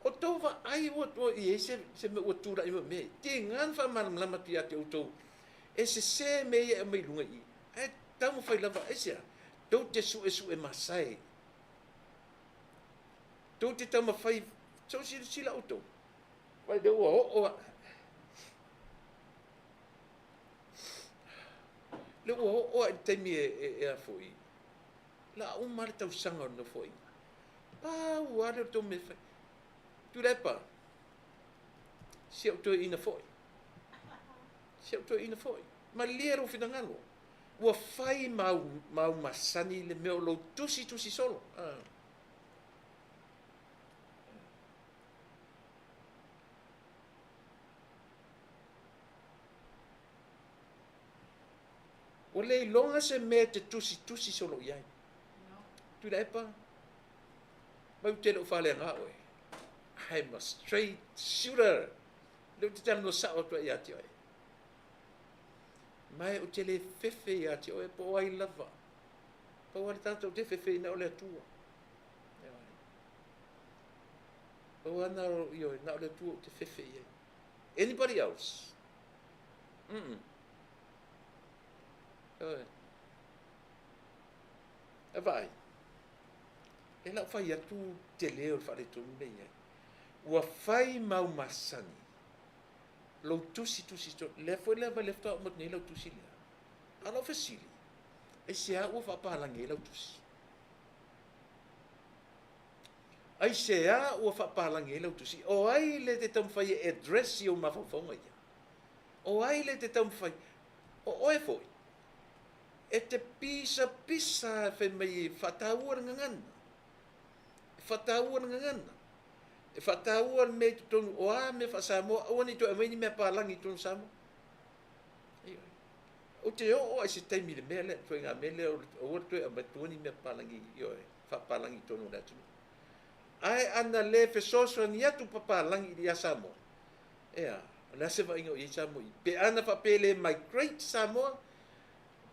o tou vaai ua ua i ai se, se mea ua tulai mai mea ia. Tiga ona faamalamalama atu ia te outou, e sese mea ia e aumai i luga i i, ae taumafai lava, aisea? Tou te suesue masae. Tou te taumafai, se i silasila outou, vaai lea ua oo a, lea ua oo a i le taimi e, e, e a foi, La a uma lava le tausaga o le Nofoaiga. Pau lava lea o le tou mea e fai. Tuilaepa, si au toeaina foi. Si au toeaina foi. Malie lou finagalo. Ua fai ma au, ma au masani le mea o lou tusitusi solo. Ah. Ua le iloga se mea e te tusitusi solo i ai. Tuilaepa, mai ou te le o faaleaga oe. I'm a straight shooter. Lea ou te talanoa sao atu ai ia te oe. Ma ou te le fefe ia te oe po o ai lava. Pau lava le tagata ou te fefe ai na o le Atua. Pau lava na o, ioe, na o le Atua ou te fefe i ai. Anybody else? Mm-mm. Ioe. E vaai, e lau fai atu tele o le faaletonu lea i ai. Ua fai mau masani, lou tusi tusi to, lea foi lea vai lea faatoa uma atu nei lau tusi lea. A o lau fesili, aisea ua faapalagi ai lau tusi? Aisea ua faapalagi ai lau tusi? O ai le te taumafai e address i ou mafaufauga ia? O ai le te taumafai? O oe foi, e te pisapisa fai mai e faataua le gagana. E faataua le gagana. E faataua le mea i totonu o a mea faa-Samoa, aua ne i toe aumai ni mea palagi i totonu o Samoa. Ioe. Ou te oo lava i se taimi i le mea lea, ituaiga mea lea, aua le toe aumatua ni mea palagi, ioe, faapalagi i totonu o le atunuu. Ae ana le fesoasoani atu papalagi ia Samoa, ea, o le a se vaaiga o i ai Samoa i i? Pe ana faapea e le migrate Samoa,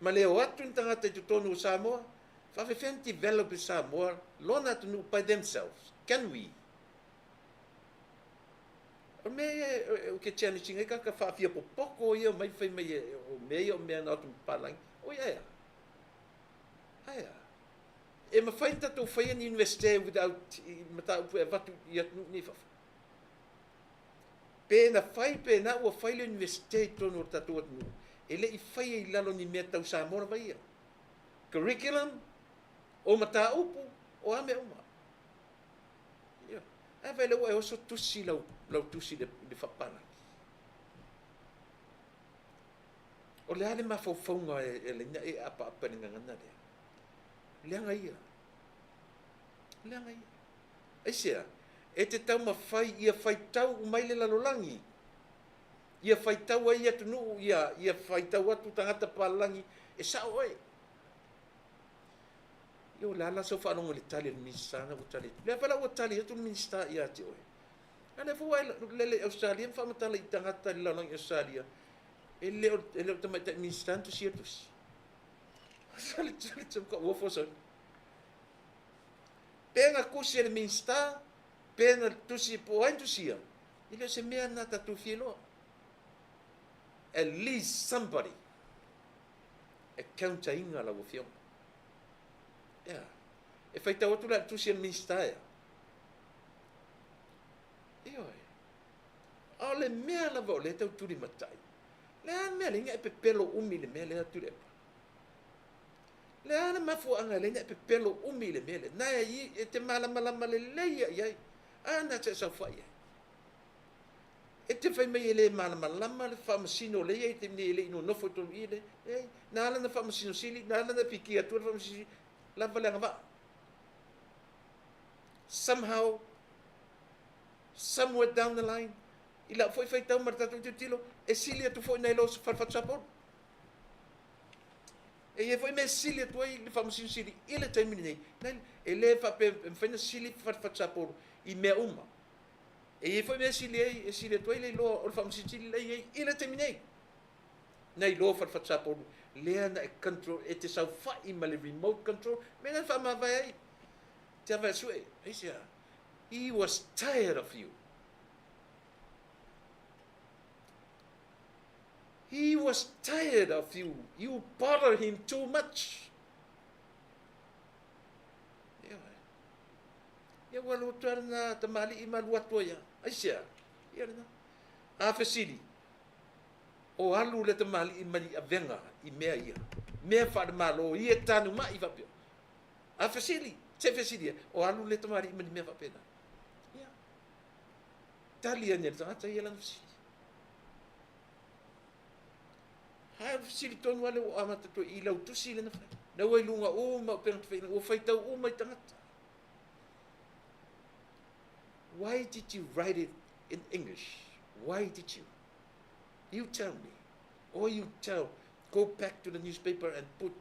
ma le o atu ni tagata i totonu o Samoa, faafefea ona develop e Samoa lona atunuu by themselves? Can we? O le mea ia ou te challenge ina ai tagata faafiapopoko ia omai fai mai o mea ia o mea na o atu ma papalagi. Oi ae a? Ae a? E mafai ona tatou faia ni Universite without mataupu e avatu i atunuu nei i fafo? Pe na fai pe na ua fai le Universite i totonu o le tatou atunuu, e le i faia i lalo o ni mea tau Samoa lava ia. Curriculum, o mataupu, o a mea uma. Ioe. Ae vaai la ua e oso tusi lau, lau tusi i le, i le faapalagi. O le a le mafaufauga e, e alaina e apaapa i le gagana lea? Leaga ia. Leaga ia. Aisea? E te taumafai ia faitau uma ai le lalolagi, ia faitau ai atunuu, ia, ia faitau atu tagata papalagi, e sao oe. Ia o le a la sau faalogo i le tali a le Minisita na ua tali atu. Lea foi la ua tali atu le Minisita ia te oe. A lea foi ua e lele i Ausetalia ma faamatala i tagata i le lalolagi i Ausetalia, e le o, e le o tamaitai Minisita na tusia le tusi. Pe na tusi e le Minisita, pe na tusi po o ai na tusia, e le o se mea lena tatou fia iloa. At least somebody e counter ina lau afioga. Ea, e faitau atu la i le tusi a le Minisita ea. Ioe. A o le mea lava o lea e tau tulimatai, le a le mea lea e pepelo umi i le mea lea Tuilaepa? Le a le mafuaaga e ala ai ona e pepelo umi i le mea lea? Na e, e te malamalama lelei i ai. A na te saofai ai. E te fai mai e le malamalama le faamasino o lea e i ai i le taimi nei e le i nonofo i totonu i i le, leai, na ala ona faamasino sili, na ala ona pikia atua le faamasino sili, lava le agavaa. Somehow, somewhere down the line, i lau foi faitau ma le tatou tilotilo, e sili atu foi nai lo Falefatu Sapolu. E i ai foi mea e sili atu ai le Faamasino Sili i le taimi lenei, e le faapea e mafai ona sili Falefatu Sapolu i mea uma. E i ai foi mea e sili ai, e sili atu ai le iloa o le Faamasino Sili la e i ai i le taimi nei. Na iloa Falefatu Sapolu lea na e control, e te saofai ma le remote control, mea na faamavae ai Te Avaesue, aisea? He was tired of you. He was tired of you. You bother him too much. Ia, ia ua alu atu lava lena tamalii ma alu atu ai lava. Aisea? Ia lena. A fesili, o alu le tamalii ma ni avega i mea ia, mea faale-Malo ia tanumai faapea. A fesili, se fesili, o alu le tamalii ma ni mea faapena. Ia. Tali ane e le tagata ia lana fesili. Ae o le fesili tonu lava lea ua amata atu ai i lau tusi lea na fai. Na ua i luga uma o upegatafailagi, ua faitau uma i tagata. Why did you write it in English? Why did you? You tell me. Or you tell, go back to the newspaper and put,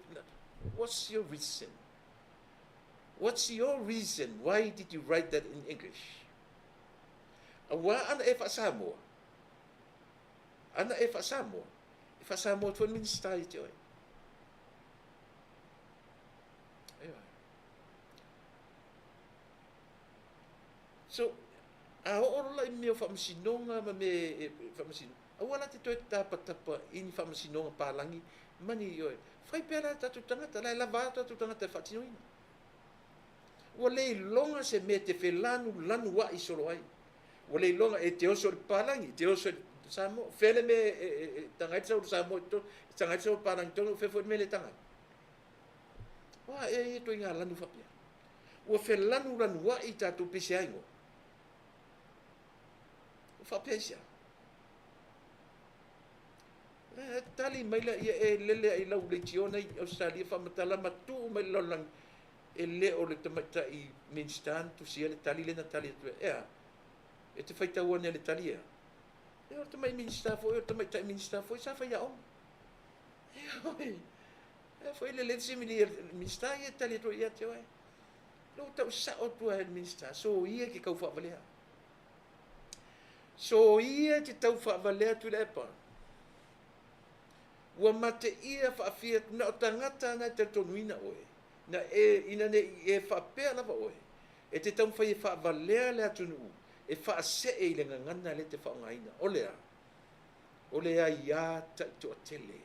what's your reason? What's your reason? Why did you write that in English? Aua ana e wha-Samoa. Ana e wha-Samoa. E wha-Samoa atu ai le Minista ia te oe. Ioe. So, a oo loa la i mea o faamasinoga ma mea e faamasino, aua la te toe tapatapa i ni faamasinoga palagi ma ni, ioe, fai pea la e tatou tagata, la e lava a tatou tagata e faatinoina. Ua le iloga se mea e te felanulanuai solo ai. Ua le iloga e te oso i le papalagi, e te oso i le Samoa. O fea le mea e taga ai le sau o le Samoa i totonu, e taga ai le sau o le palagi i totonu, o fea foi le mea e le taga ai. O a ea ia ituaiga lanu faapea? Ua felanulanuai tatou pese aigoa. Ua faapea aisea? E tali mai laia e lele ai lau leitio nei i Ausetalia faamatala ma tuu mai le lalolagi e le o le tamaitai Minista na tusia le tali lea na tali atu ai. Ea, e te faitau ane le tali ea? Ea, o le tamai Minista foi, o le tamaitai Minista foi sa faiaoga. Ioe, ea foi le le simili Minista ia e tali atu ai ia te oe. Lou tau sao atu ai le Minista, soia e te tau faavalea. Soia e te tau faavalea Tuilaepa. Ua mateia faafia atu na o tagata na e talitonuina oe, na e, ina ne i e faapea lava oe, e te taumafai e faavalea le atunuu e faasee i le gagana lea e te faaaogaina. O le a? O le aia taitoatele.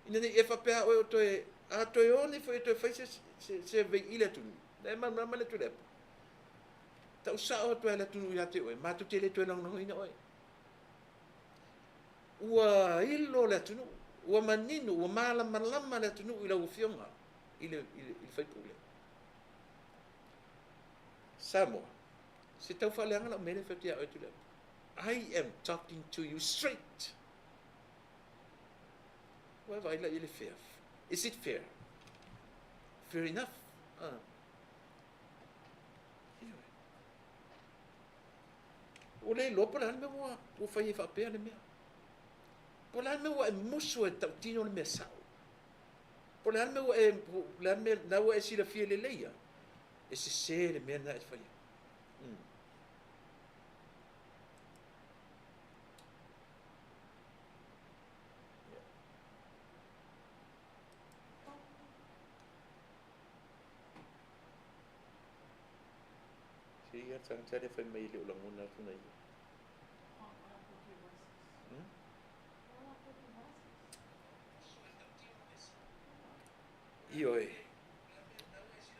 Ina ne i e faapea oe o toe, a toe o nei foi e toe fai se, se survey i le atunuu, na e malamalama le Tuilaepa. Tau sao atu ai le atunuu ia te oe, matou te le toe lagolagoina oe. Ua ilo le atunuu, ua manino, ua malamalama le atunuu i lau Afioga i le, i le, i le faipule. Samoa, se tau faaleaga lau mea lea e fai atu ia oe Tuilaepa. I am talking to you straight. Ua vaai la i le fair. Is it fair? Fair enough. Ah. Ioe. Ua le iloa po o le a le mea ua, ua fai ai faapea le mea. Po o le a le mea ua e musu ai e tautino le mea sao. Po o le a le mea ua e, po o le a le mea na ua e silafia lelei lava, e sese le mea lena e faia. Mm. Se ia tagata lea fai mai e le o lagona atu na ia. Hmm? Ioe.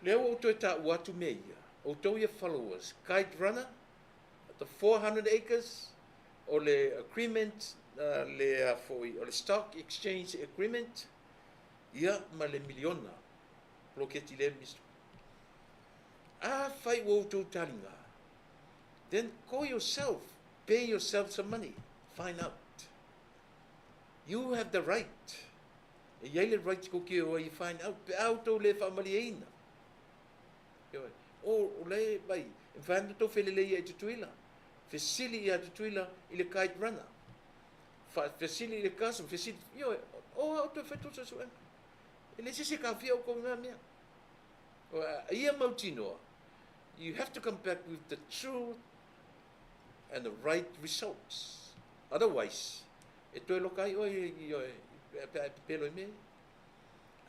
Lea ua ou toe taua atu mea ia. Outou ia followers, Kite Runner, the 400 acres, o le agreement, le a foi, o le stock exchange agreement, ia ma le miliona poloketi lea Mister. Afai ua outou taliga, then go yourself, pay yourself some money, find out. You have the right. E i ai le right kou ke o ai e find out pe a outou le faamalieina. Ioe. O, o le vai, e mafai ona outou felelei ia i Tutuila. Fesili ia Tutuila i le kite runner. Fa, fesili i le custom, fesili, ioe, o a outou e fai tou suesuega. E leai se isi e kaofia oukou i na mea. O, a ia mautinoa, you have to come back with the truth and the right results. Otherwise, e toe loka ai oe, ioe, pe a e pepelo i mea ia.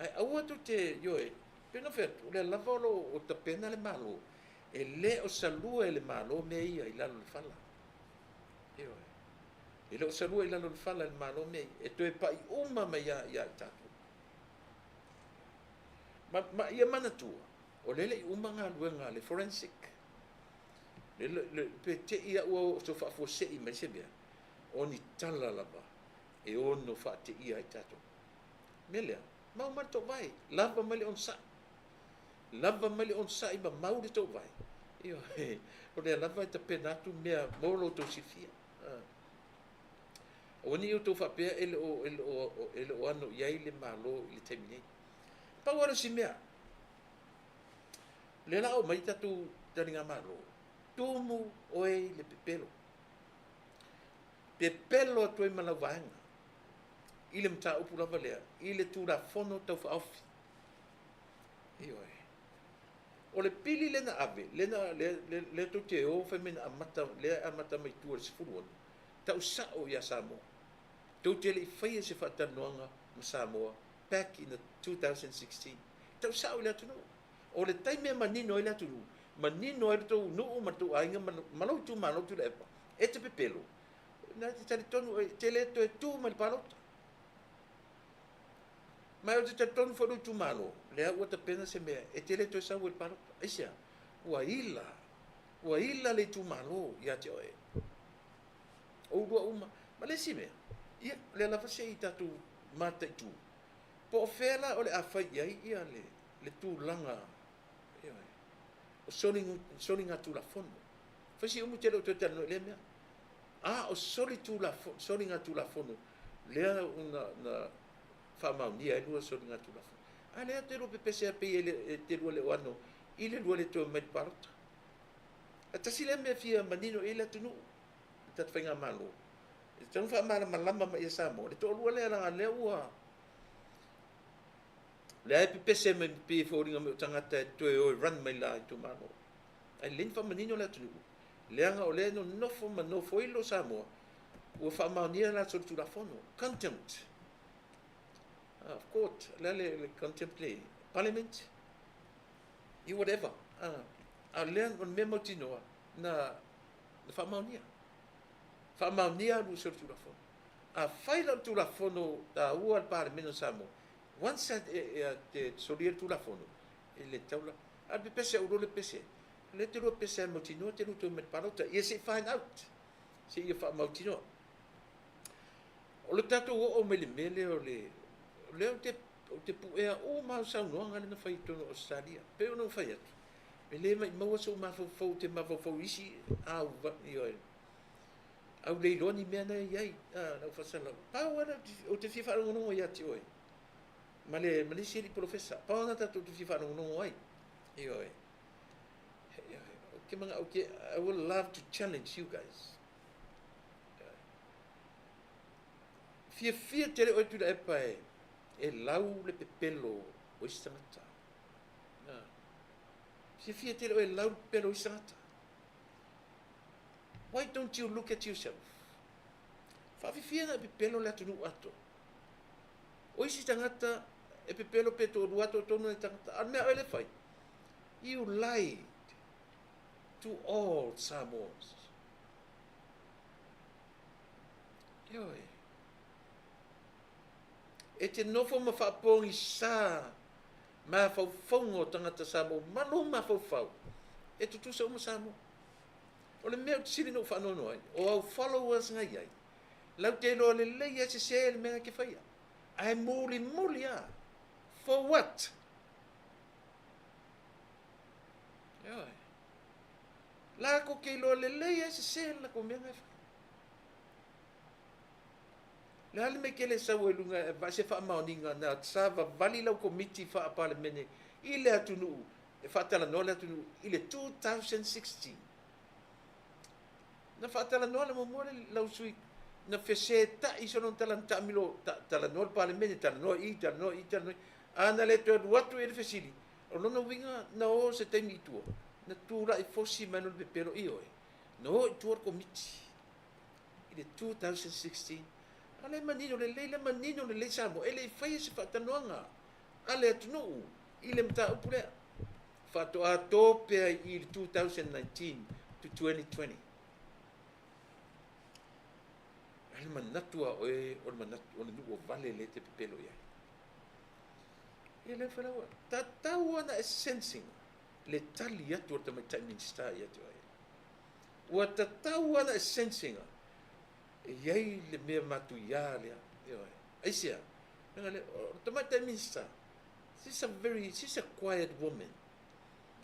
Ae aua tou te, ioe, pei ona fai atu, o lea lava o lo o tapena le Malo, e le o salua e le Malo mea ia i lalo o le fala. Ioe. E le o salua i lalo o le fala e le Malo mea ia. E toe pai uma mai ia, ia i tatou. Ma, ma ia manatua, o lea e le i uma galuega a le forensic. Le, le, le, pe te i au o so faafuasei mai se mea, o ni tala lava e ono faateia ai tatou. Mea lea, mau mai le toovae, lava mai le onosai. Lava mai le onosai ma mau le toovae. Ioe, o lea lava e tapena atu mea mo lo outou silafia. Aua ne i outou faapea e le o, e le o, e le o ano i ai le Malo i le taimi nei. Pau lava lea o si mea, o lea o le a oo mai tatou taligamalo, tumu oe i le pepelo. Pepelo atu ai ma lau vaega i le mataupu lava lea, i le Tulafono Tau Faaofi. Ioe. O le pili lea na ave, lea na, lea, lea, lea tou te o fai mai na amata, lea e amata mai tua i le 16, tau sao ia Samoa. Tou te le i faia se faatalanoaga ma Samoa back in the 2016. Tau sao i le atunuu. O le taimi e manino ai le atunuu, manino ai lo tou nuu ma lo tou aiga ma, ma lou itumalo Tuilaepa, e te pepelo, na te talitonu e te le toe tu mai le palota. Ma ou te talitonu foi lou itumalo, lea ua tapena se mea e te le toe sau ai i le palota. Aisea? Ua ila, ua ila le itumalo ia te oe. Oulua uma. Ma le isi mea, ia, o lea lava se i tatou mataitu, po o fea la o le a fai i ai ia le, le tulaga, ioe, o soligatulafono. Fai si umi te le o toe talanoa i lea mea. A o soli tulafono, soligatulafono lea na, na faamaonia ai lua soligatulafono. A lea te lua pepese a pei e, le, e te lua le o ano i le lua le toe mai le palota. A tasi lea mea fia manino i le atunuu, le tatou faigamalo. E tatau ona faamalamalama mai ia Samoa, le toalua lea leaga lea ua lea e pepese mai pei e foliga mai o tagata e toe o e run mai la itumalo. Ae lelei ona faamanino le atunuu, leaga o lea e nonofo ma nofoilo Samoa, ua faamaonia la solitulafono, contempt of court, o le a le contempt le parliament, you whatever. A o lea o le mea mautinoa na faamaonia. Faamaonia alu solitulafono. Afai la o le Tulafono taua a le Palemene o Samoa, once e te solia le Tulafono, e le tatau la. A o le pepese a le pepese, o lea te lua pepese ai mautinoa te lua toe mai le palota. Ia se i find out, se ia faamautinoa. O le tatou oo mai le mea lea o le, o lea ou te, ou te puea uma au saunoaga lea na fai i totonu o Ausetalia. Pei ona ou fai atu, e le maumau sou mafaufau, ou te mafaufau i isi au, ioe, au le iloa ni mea na e i ai, lau faasalalau. Pau lava lea ou te fia faalogologo ia te oe. Ma le, ma le isi alii polofesa. Pau lena tatou te fia faalogologo ai. Ioe. Ioe. Ou te manao, ou te, I would love to challenge you guys. Ioe. Fiafia tele oe Tuilaepa e, e lau le pepelo o isi tagata. Na. Fiafia tele oe e lau le pepelo o isi tagata. Why don't you look at yourself? Faafifia na e pepelo le atunuu atoa. O isi tagata e pepelo pe toalua toatonu nai tagata, a o le mea a oe lea e fai, you lied to all Samoans. Ioe. E te nofo ma faapogisā mafaufauga o tagata Samoa ma lou mafaufau, e tutusa uma Samoa. O le mea ou te sili ona ou faanoanoa ai, o au followers na i ai, Lau te iloa lelei e sese le mea na te faia. Ae mulimuli a. For what? Ioe. La ko ke iloa lelei e sese le lakou mea na e fai. Le a le mea ke le sau ai luga e vaai se faamaoniga na savavali lau komiti faa-Palemene i le atunuu e faatalanoa le atunuu i le 2016. Na faatalanoa le muamua le lau sui na fesetai solo na tala na taamilo ta, talanoa le Palemene, talanoa i, talanoa i, talanoa i. A na le toe alu atu i ai le fesili, o lona uiga na o se taimi i tua, na tulai fosi mai loa le pepelo, ioe, na o i tua le Komiti i le 2016, a o lea e manino lelei, lea e manino lelei Samoa, e le i faia se faatalanoaga a le atunuu i le mataupu lea. Faatoa to pea i le 2019 to 2020. Ai le manatu a oe o le manatu o le nuu o vale lea e te pepelo i ai. Ia lea falaua, tatau ona e sensing le tali atu a le tamaitai Minisita ia te oe. Ua tatau ona e sensing e i ai le mea matuia lea. Ioe. Aisea? Leaga le, o le tamaitai Minisita, She's a very, she's a quiet woman.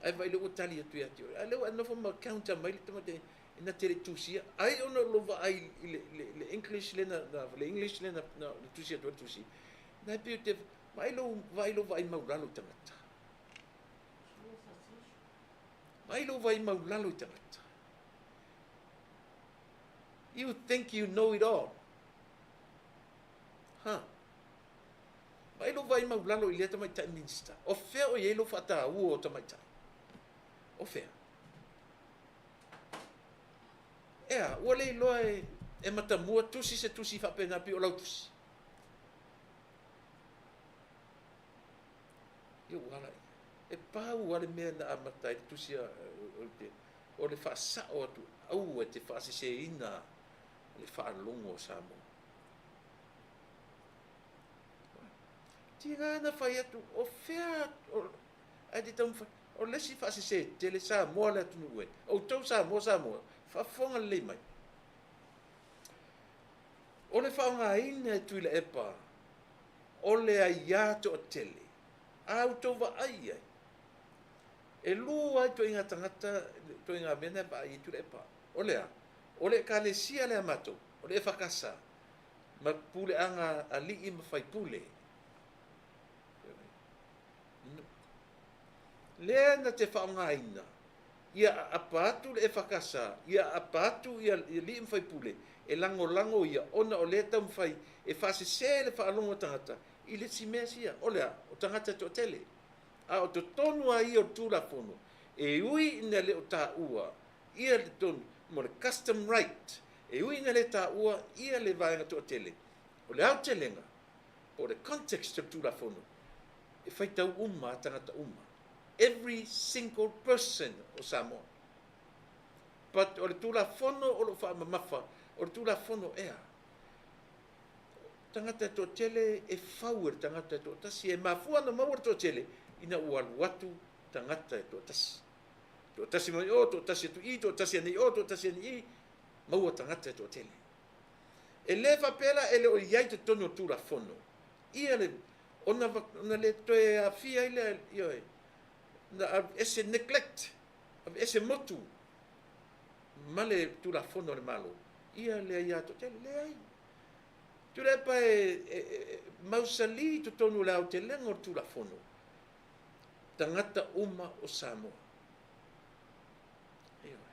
Ae vaai lea ua tali atu ia te oe. A lea ua e nofo ma counter mai le tamaiti e na te le i tusia. Ai ona o lou vaai i le, le, le English le na, na, le English le na, na, na tusi atu ai le tusi. Na e pei o te, vaai lou, vaai lou vaai maulalo i tagata. Vaai lou vaai maulalo i tagata. You think you know it all. Huh. Vaai lou vaai maulalo i lea tamaitai Minista. O fea o i ai lou faataua o tamaitai? O fea? Ea, ua le iloa e, e matamua tusi se tusi faapena pei o lau tusi. Ia ua ala ia. E pau lava le mea na amata ai le tusi a, o te, o le faasao atu, aua e te faaseseina le faalogo o Samoa. Tiga na fai atu, o fea, o, ae te taumafai, o le isi faasese tele Samoa le atunuu e, outou Samoa, Samoa, faafofoga lelei mai. O le faaaogaina e Tuilaepa o le aiā toatele, a outou vaai i ai, e lua ituaiga tagata, ituaiga mea na e vaai ai Tuilaepa. O le a? O le Ekalesia lea a matou, o le EFKS, ma puleaga alii ma faipule. Lea na te faaaogaina ia aapa atu le EFKS, ia aapa atu ia alii ma faipule e lagolago ia ona o lea e taumafai e faasese le faalogo a tagata i le isi mea sia. O le a? O tagata e toatele. A o totonu lava ia o le Tulafono, e ui ina le o taua ia le tonu mo le custom right, e ui ina le taua ia le vaega toatele, o le aotelega po o le context o le Tulafono, e faitau uma a tagata uma, every single person o Samoa. But o le Tulafono o lo o faamamafa, o le Tulafono ea? Tagata e toatele e fau e le tagata e toatasi, e mafua ona maua le toatele ina ua alu atu tagata e toatasi. Toatasi mai o, toatasi atu i, toatasi ane i o, toatasi ane i, maua tagata e toatele. E le faapea la e le o i ai i totonu o le Tulafono ia le, ona, ona le toe aafia ai lea, ioe, na aveese, neglect, aveese motu ma le Tulafono a le Malo, ia le aia toatele. Leai. Tuilaepa e, e, e, mausali i totonu o le aotelega o le Tulafono, tagata uma o Samoa. Ioe.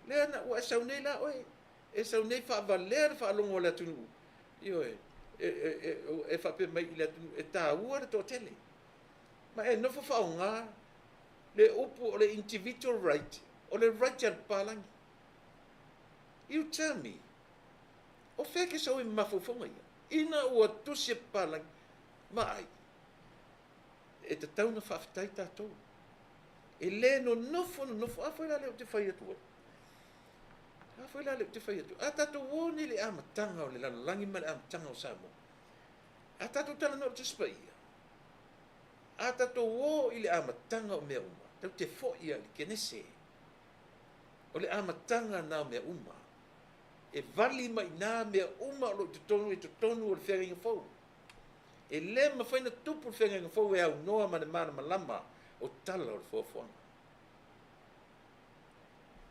Lea na ua e sau nei la oe, e sau nei faavalea le faalogo a le atunuu. Ioe, e faapea mai i le atunuu, e taua le toatele. Ma e nofo faaaoga le upu o le individual right, o le right a le papalagi. You tell me, o fea e te sau ai ma mafaufauga ia? Ina ua tusi e papalagi, vaai, e tatau ona faafetai tatou. E le nonofo nonofo, a foi la lea ou te fai atu ai. A foi la lea ou te fai atu. A tatou o nei i le amataga o le lalolagi ma le amataga o Samoa, a tatou talanoa i le Tusi Paia, a tatou o i le amataga o mea uma, tatou te foi lava i le Kenese. O le amataga lena o mea uma. E vali mai i ina mea uma o lo o i totonu, i totonu o le feagaiga fou. E le mafai ona tupu le feagaiga fou e aunoa ma le malamalama o tala o le foafoaga.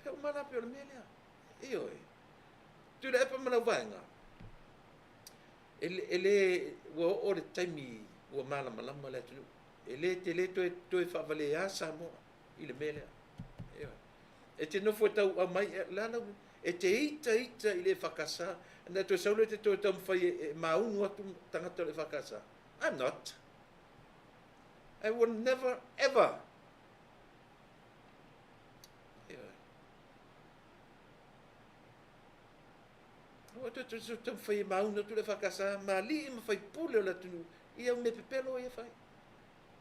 Fea uma la pei o le mea lea. Ioe. Tuilaepa ma lau vaega, e le, e le, ua oo le taimi ua malamalama le atunuu. E le tele toe, toe faavalea Samoa i le mea lea. Ioe. E te nofo e tau aumai, e, la lau, e te ita ita i le EFKS, na toe sau lea e te toe taumafai e, e maunu atu tagata o le EFKS. I'm not. I will never ever. Ioe. Aua toe toe taumafai e maunu atu le EFKS, ma alii ma faipule o le atunuu i au mea pepelo ia fai.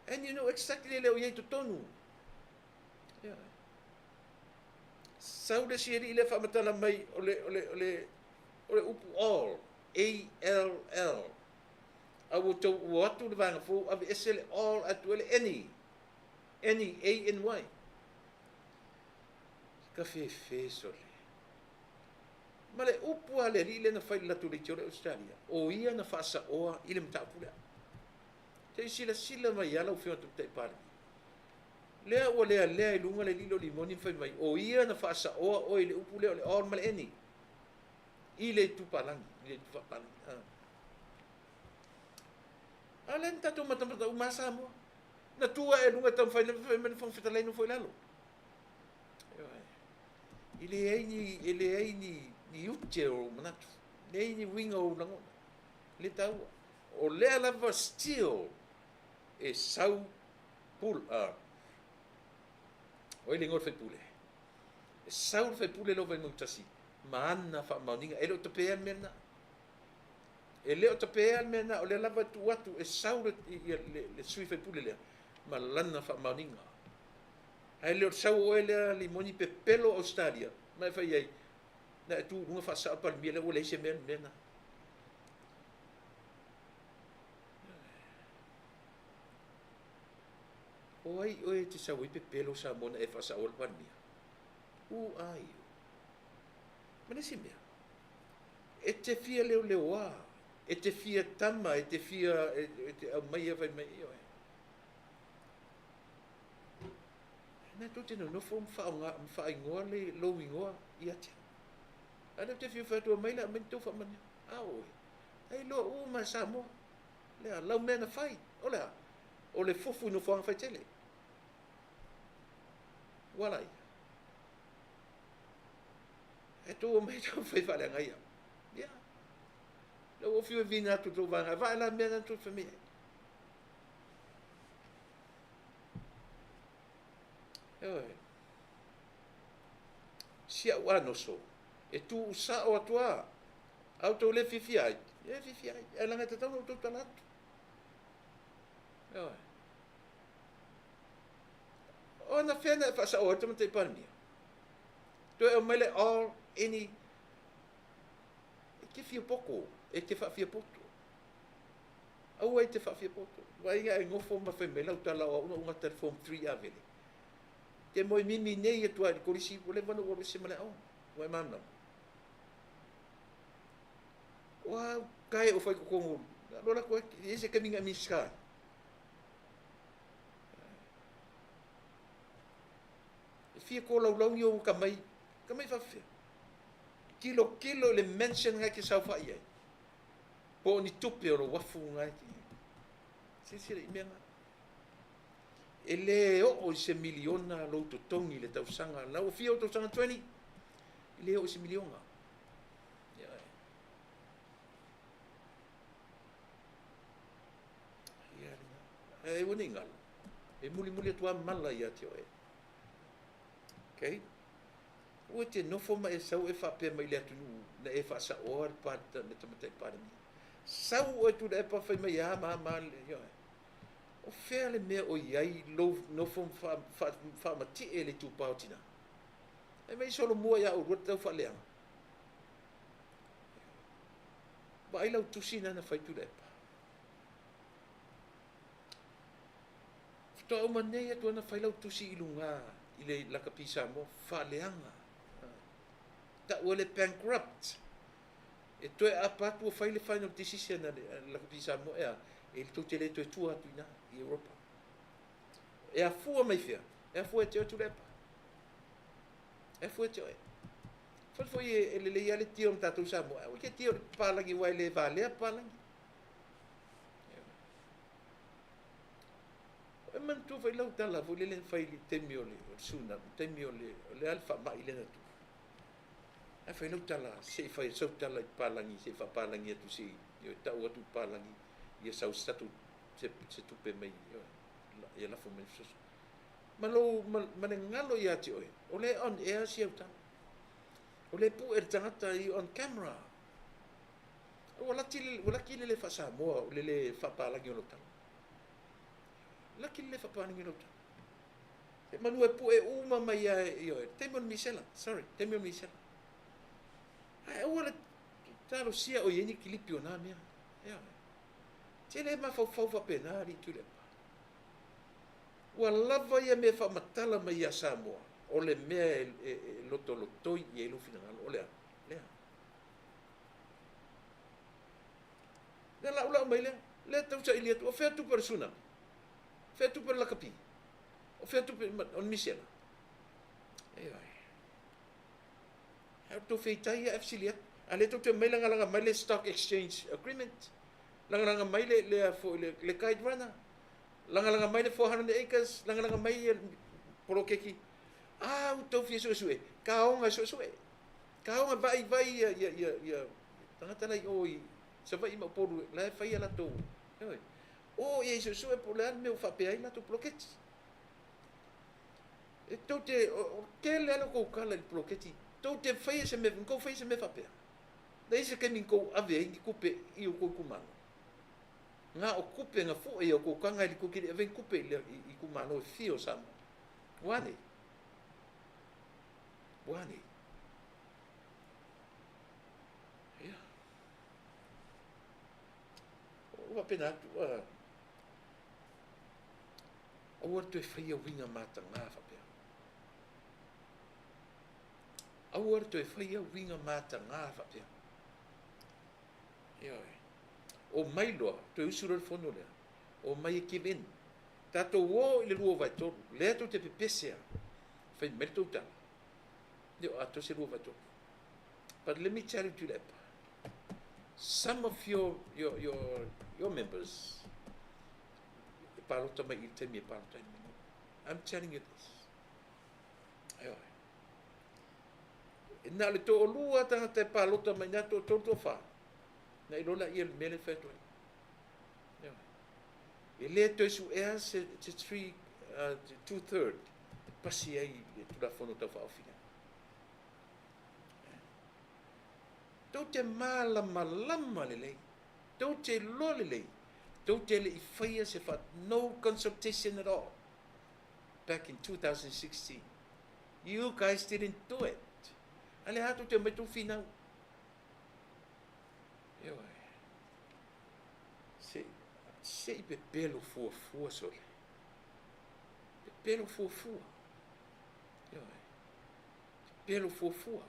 And you know exactly e le o i ai i totonu. Ioe. Sau le isi alii lea faamatala mai o le, o le, o le, o le upu all, A-L-L. A ua outou o atu le vaega fou aveese le all ae tuu ai le any, any, A-N-Y. Se kafefe sole. Ma le upu a le alii lea na fai i le latou leitio lea i Ausetalia, o ia na faasaoa i le mataupu lea. Se i silasila mai lava lau Afioga i le Tamaitai Palemia. Lea ua lealea i luga le lilo limoni ma fai mai, o ia na faasaoa oe i le upu lea o le all ma le any i le itu palagi, i le itu faapalagi. A o lea na tatou matamata uma lava Samoa. Na tu ae i luga e taumafai fai mai le Fofoga Fetalai nofo i lalo. E leai ni, e leai ni, ni ute o ou manatu, leai ni uiga o ou lagona. Le taua. O lea lava still e sau pul, o ai le igoa o le faipule? E sau le faipule lea o Vaimauga 1 ma ana faamaoniga. E le o tapeia le mea lena. E le o tapeia le mea lena, o lea lava e tuu atu e sau le, le, le, le sui faipule lea ma lana faamaoniga. Ae le o le sau o oe lea Limoni pepelo Ausetalia ma e fai ai, na e tu i luga faasao le Palemia lea ua leai se mea le mea lena. O ai oe e te sau ai pepelo Samoa na e faasaoa le Palemia? Who are you? Ma le isi mea, e te fia leoleoa, e te fia tama, e te fia, e te aumaia fai mai, ioe. Na tou te nonofo ma faaaoga, ma faaigoa le lou igoa ia te au. A lea ou te fia fai atu, omai la, aumai ni tou faamanuiaga. A o oe, e iloa uma e Samoa le a lau mea na fai. O le a? O le fufu i nofoaga faitele. Ua ala ia. E tou omai tou fai faaleaga ia. Ia. Lea ua fiu e vina atu tou vaega. Vaai la mea na tou fai mai ai. Ioe. Si au anoso, e tuusao atu lava, a outou le fiafia ai, e fiafia ai, ae leaga e tatau ona outou tala atu. Ioe. O anafea na e faasao ai le Tamaitai Palemia? Toe aumai le all, any, e te fia poto, e te faafia poto. Aua e te faafia poto. Vaai e nofo ma fai mai lau tala o au na ou gata i le form 3 Avele. Te moe mimi nei atu lava i le kolisi, ua leva ona ou alu ese ma le aoga. Ua e malamalama? O a au kae o fai totonu, alu alu atu ai, e i ai se taimi na e Minisita ai. E fia tolaulau ni ou tamai, tamai faafefea. Tilotilo i le mansion na e te saofai ai. Po o ni tupe o lou afu lena e te. Silasila i mea na. E le oo i se miliona lou totogi i le tausaga. La ua fia ou tausaga 20? E le oo i se miliona. Ioe. Ia lena. Ae aua ne i galo, e mulimuli atu lava mala ia te oe. Okay? Aua e te nofo ma e sau e faapea mai i le atunuu na e faasaoa le, le Tamaitai Palemia. Sau oe Tuilaepa fai mai a ma a ma a, ioe. O fea le mea o i ai lou nofo faamatie le itupa o tina? Fai mai solomua ia oulua le tau faaleaga. Vaai lau tusi na na fai Tuilaepa. Faatoa uma nei atu ana fai lau tusi i luga i le Lakapi Samoa, faaleaga. Taua le bankrupt. E toe aapa atu ua fai le final decision a le Lakapi Samoa e a, e tou te le toe tua atu i ina i Europa. E afua mai fea? E afua e te oe Tuilaepa. E afua e te oe. Foi foi e lelei lava le tio ma tatou Samoa. Aua e te tio i le papalagi aua e le valea papalagi. E manatua foi lau tala foi lele na fai i le taimi o le tsunami, taimi o le, o le a le faamai lea na tupu. Ae fai lau tala, se i fai sau tala i papalagi, se i faapalagi atu se i tau atu i papalagi, ia sau se tatou se, se tupe mai, ia lafo mai fesoasoani. Ma lou, ma, ma le galo ia te oe, o lea on air si au tala. O lea pue le tagata i on camera. Ua laki le, ua laki le le faa-Samoa, o le le faapalagi o lau tala. Laki le le faapalagi o lau tala. E manu e pue uma mai ia i oe. Taimi o le misela, sorry, taimi o le misela. Ae aua le talosia o i ai ni kilipi o nā mea. Ioe. Te le mafaufau faapena alii Tuilaepa. Ua lava ia mea faamatala mai ia Samoa, o le mea e, e, e lotolotoi i ai lou finagalo. O le a? Lea. Lea laulau mai lea. Lea tau saili atu. O fea tupe o le tsunami? O fea tupe o le lakapi? O fea tupe o le misela? Ioe. Ae tou feitai ia e fesili atu. A lea tou te omai lagalaga mai le stock exchange agreement, lagalaga mai le, le, foi, le, le guide runner, lagalaga mai le 400 acres, lagalaga mai le poloketi. A ua fia suesue, kaoga e suesue. Kaoga vai vai ia, ia, ia, ia tagata la i o i Savaii ma Upolu, la e fai ia latou. Ioe. O ia i suesue po o le a le mea ua faapea ai latou poloketi. E tou te, o tele lava le tou kala i le poloketi, tou te faia se mea, tou faia se mea faapea. Leai se taimi na tou ave ai ni tupe i o tou itumalo. Na o tupe na fue i o tou taga e le tou te le i ave ni tupe i itumalo e fia o Samoa. Ua a nei? Ua a nei? Ia. Ua faapena atu, aua le toe faia uiga mataga faapea. Aua le toe faia uiga mataga faapea. Ioe. O mai loa, toe usu loa le fono lea, o mai e give in. Tatou o i le 2/3, lea tou te pepese a, fai mai le tou tala. Le o atoa se 2/3. But let me tell you Tuilaepa, some of your, your, your, your members, e palota mai i le taimi e palota ai le I'm telling you this. Ioe. E na o le toalua tagata e palota mai na toatolu toafa. Na iloa laia le mea lea e fai atu ai. Ioe. E le toe suea se, se three, two third e pasi ai le Tulafono Tau Faaofi lea. Tou te malamalama lelei, tou te iloa lelei, tou te le i faia se fa, no consultation at all back in 2016. You guys didn't do it. A le a tou te omai tou finau. Ioe. Se, se i pepelo fuafua sole. Pepelo fuafua. Ioe. Pepelo fuafua.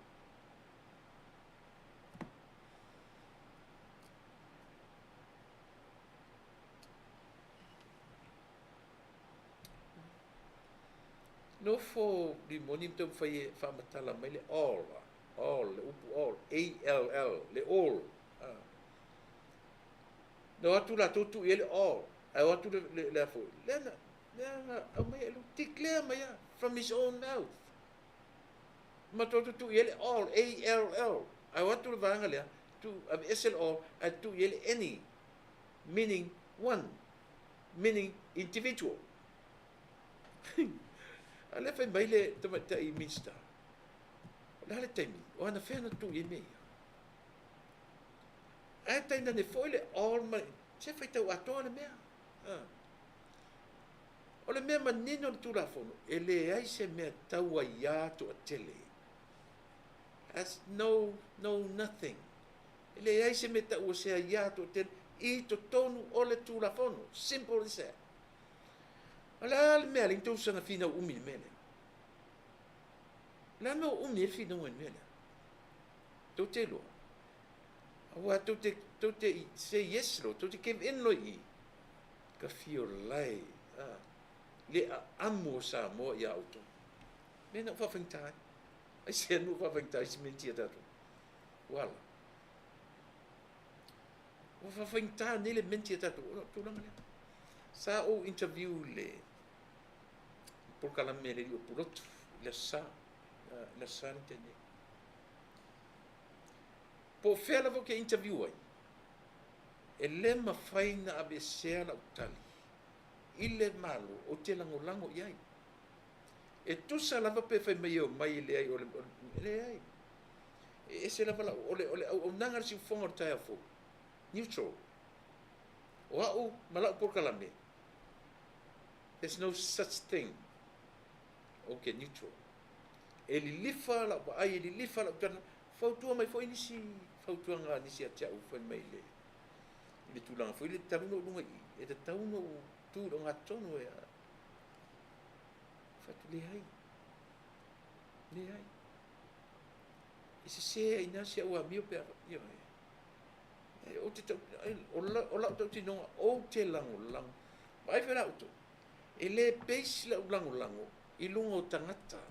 Nofo limoni ma taumafai e faamatala mai le all, all, le upu all, A-L-L, le all. Na o atu latou tuu i ai le all, ae o atu le, le, le a foi, lea na, lea na aumai e declare mai lava, from his own mouth. Matou atu tuu i ai le all, A-L-L, ae o atu le vaega lea, tuu, aveese le all, ae tuu i ai le any, meaning one, meaning individual. A lea fai mai le tamaitai Minista, o le a le taimi, o anafea na tuu i ai mea ia? Ae tainane foi le all ma se faitau atoa le mea. O le mea manino o le Tulafono, e leai se mea tau aiā toatele. Has no, no nothing. E leai se mea taua se aiā toatele i totonu o le Tulafono. Simple as that. O le a le mea a le tou saga finau umi i le mea lea? O le a le mea ua umi ai le finauga i le mea lea? Tou te iloa. Aua tou te, tou te say yes loa, tou te give in loa i i. Ka fio lae, a, le aamu o Samoa iā outou. Mea na ou faafaigata ai. Aisea na ou faafaigata ai simenti a tatou? Ua ala. Ua faafaigata nei le menti a tatou ona o le tulaga lea. Sa ou interview i le polokalame a le alii o Pulotu i le Aso Sa, i le Aso Sa lea na tea nei. Po o fea lava ou te interview ai, e le mafai na aveesea lau tali i le Malo ou te lagolago i ai. E tusa lava pe fai mai e omai e leai o le, e leai. E ese lava lau, o le, o le auaunaga a le siufofoga o le taeao fou, neutral. O au ma lau polokalame, there's no such thing ou te neutral. E lilifa lau vaai, e lilifa lau tala, fautua mai foi nisi fautuaga a nisi ia te au fai mai le, i le tulaga foi le talu na ou luga i i, e tatau ona ou tu i le ogatotonu e a. Fai atu, leai, leai. E sese ai i ina si au amio pe a, ioe. E, ou te tau, o, la, o lau tautinoga, ou te lagolago. Vaai foi la outou, e le base lau lagolago i luga o tagata,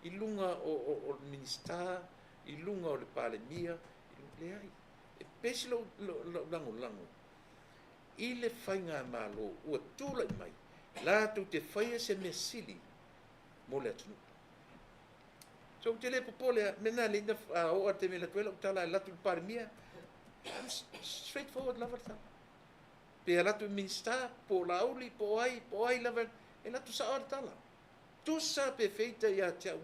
i luga o, o, o le Minisita, i luga o le Palemia, leai. E base lou, lou, lou lagolago i le faigamalo ua tulai mai, latou te faia se mea sili mo le atunuu. So ou te le popole lava, mea na lea na a oo lava i le taimi e alu atu ai lau tala e alu atu i le Palemia, I'm straight forward lava le tala. Pe alu atu i Minisita, po o Laauli, po o ai, po o ai lava, e alu atu sao lava le tala. Tusa pe feita ia te au,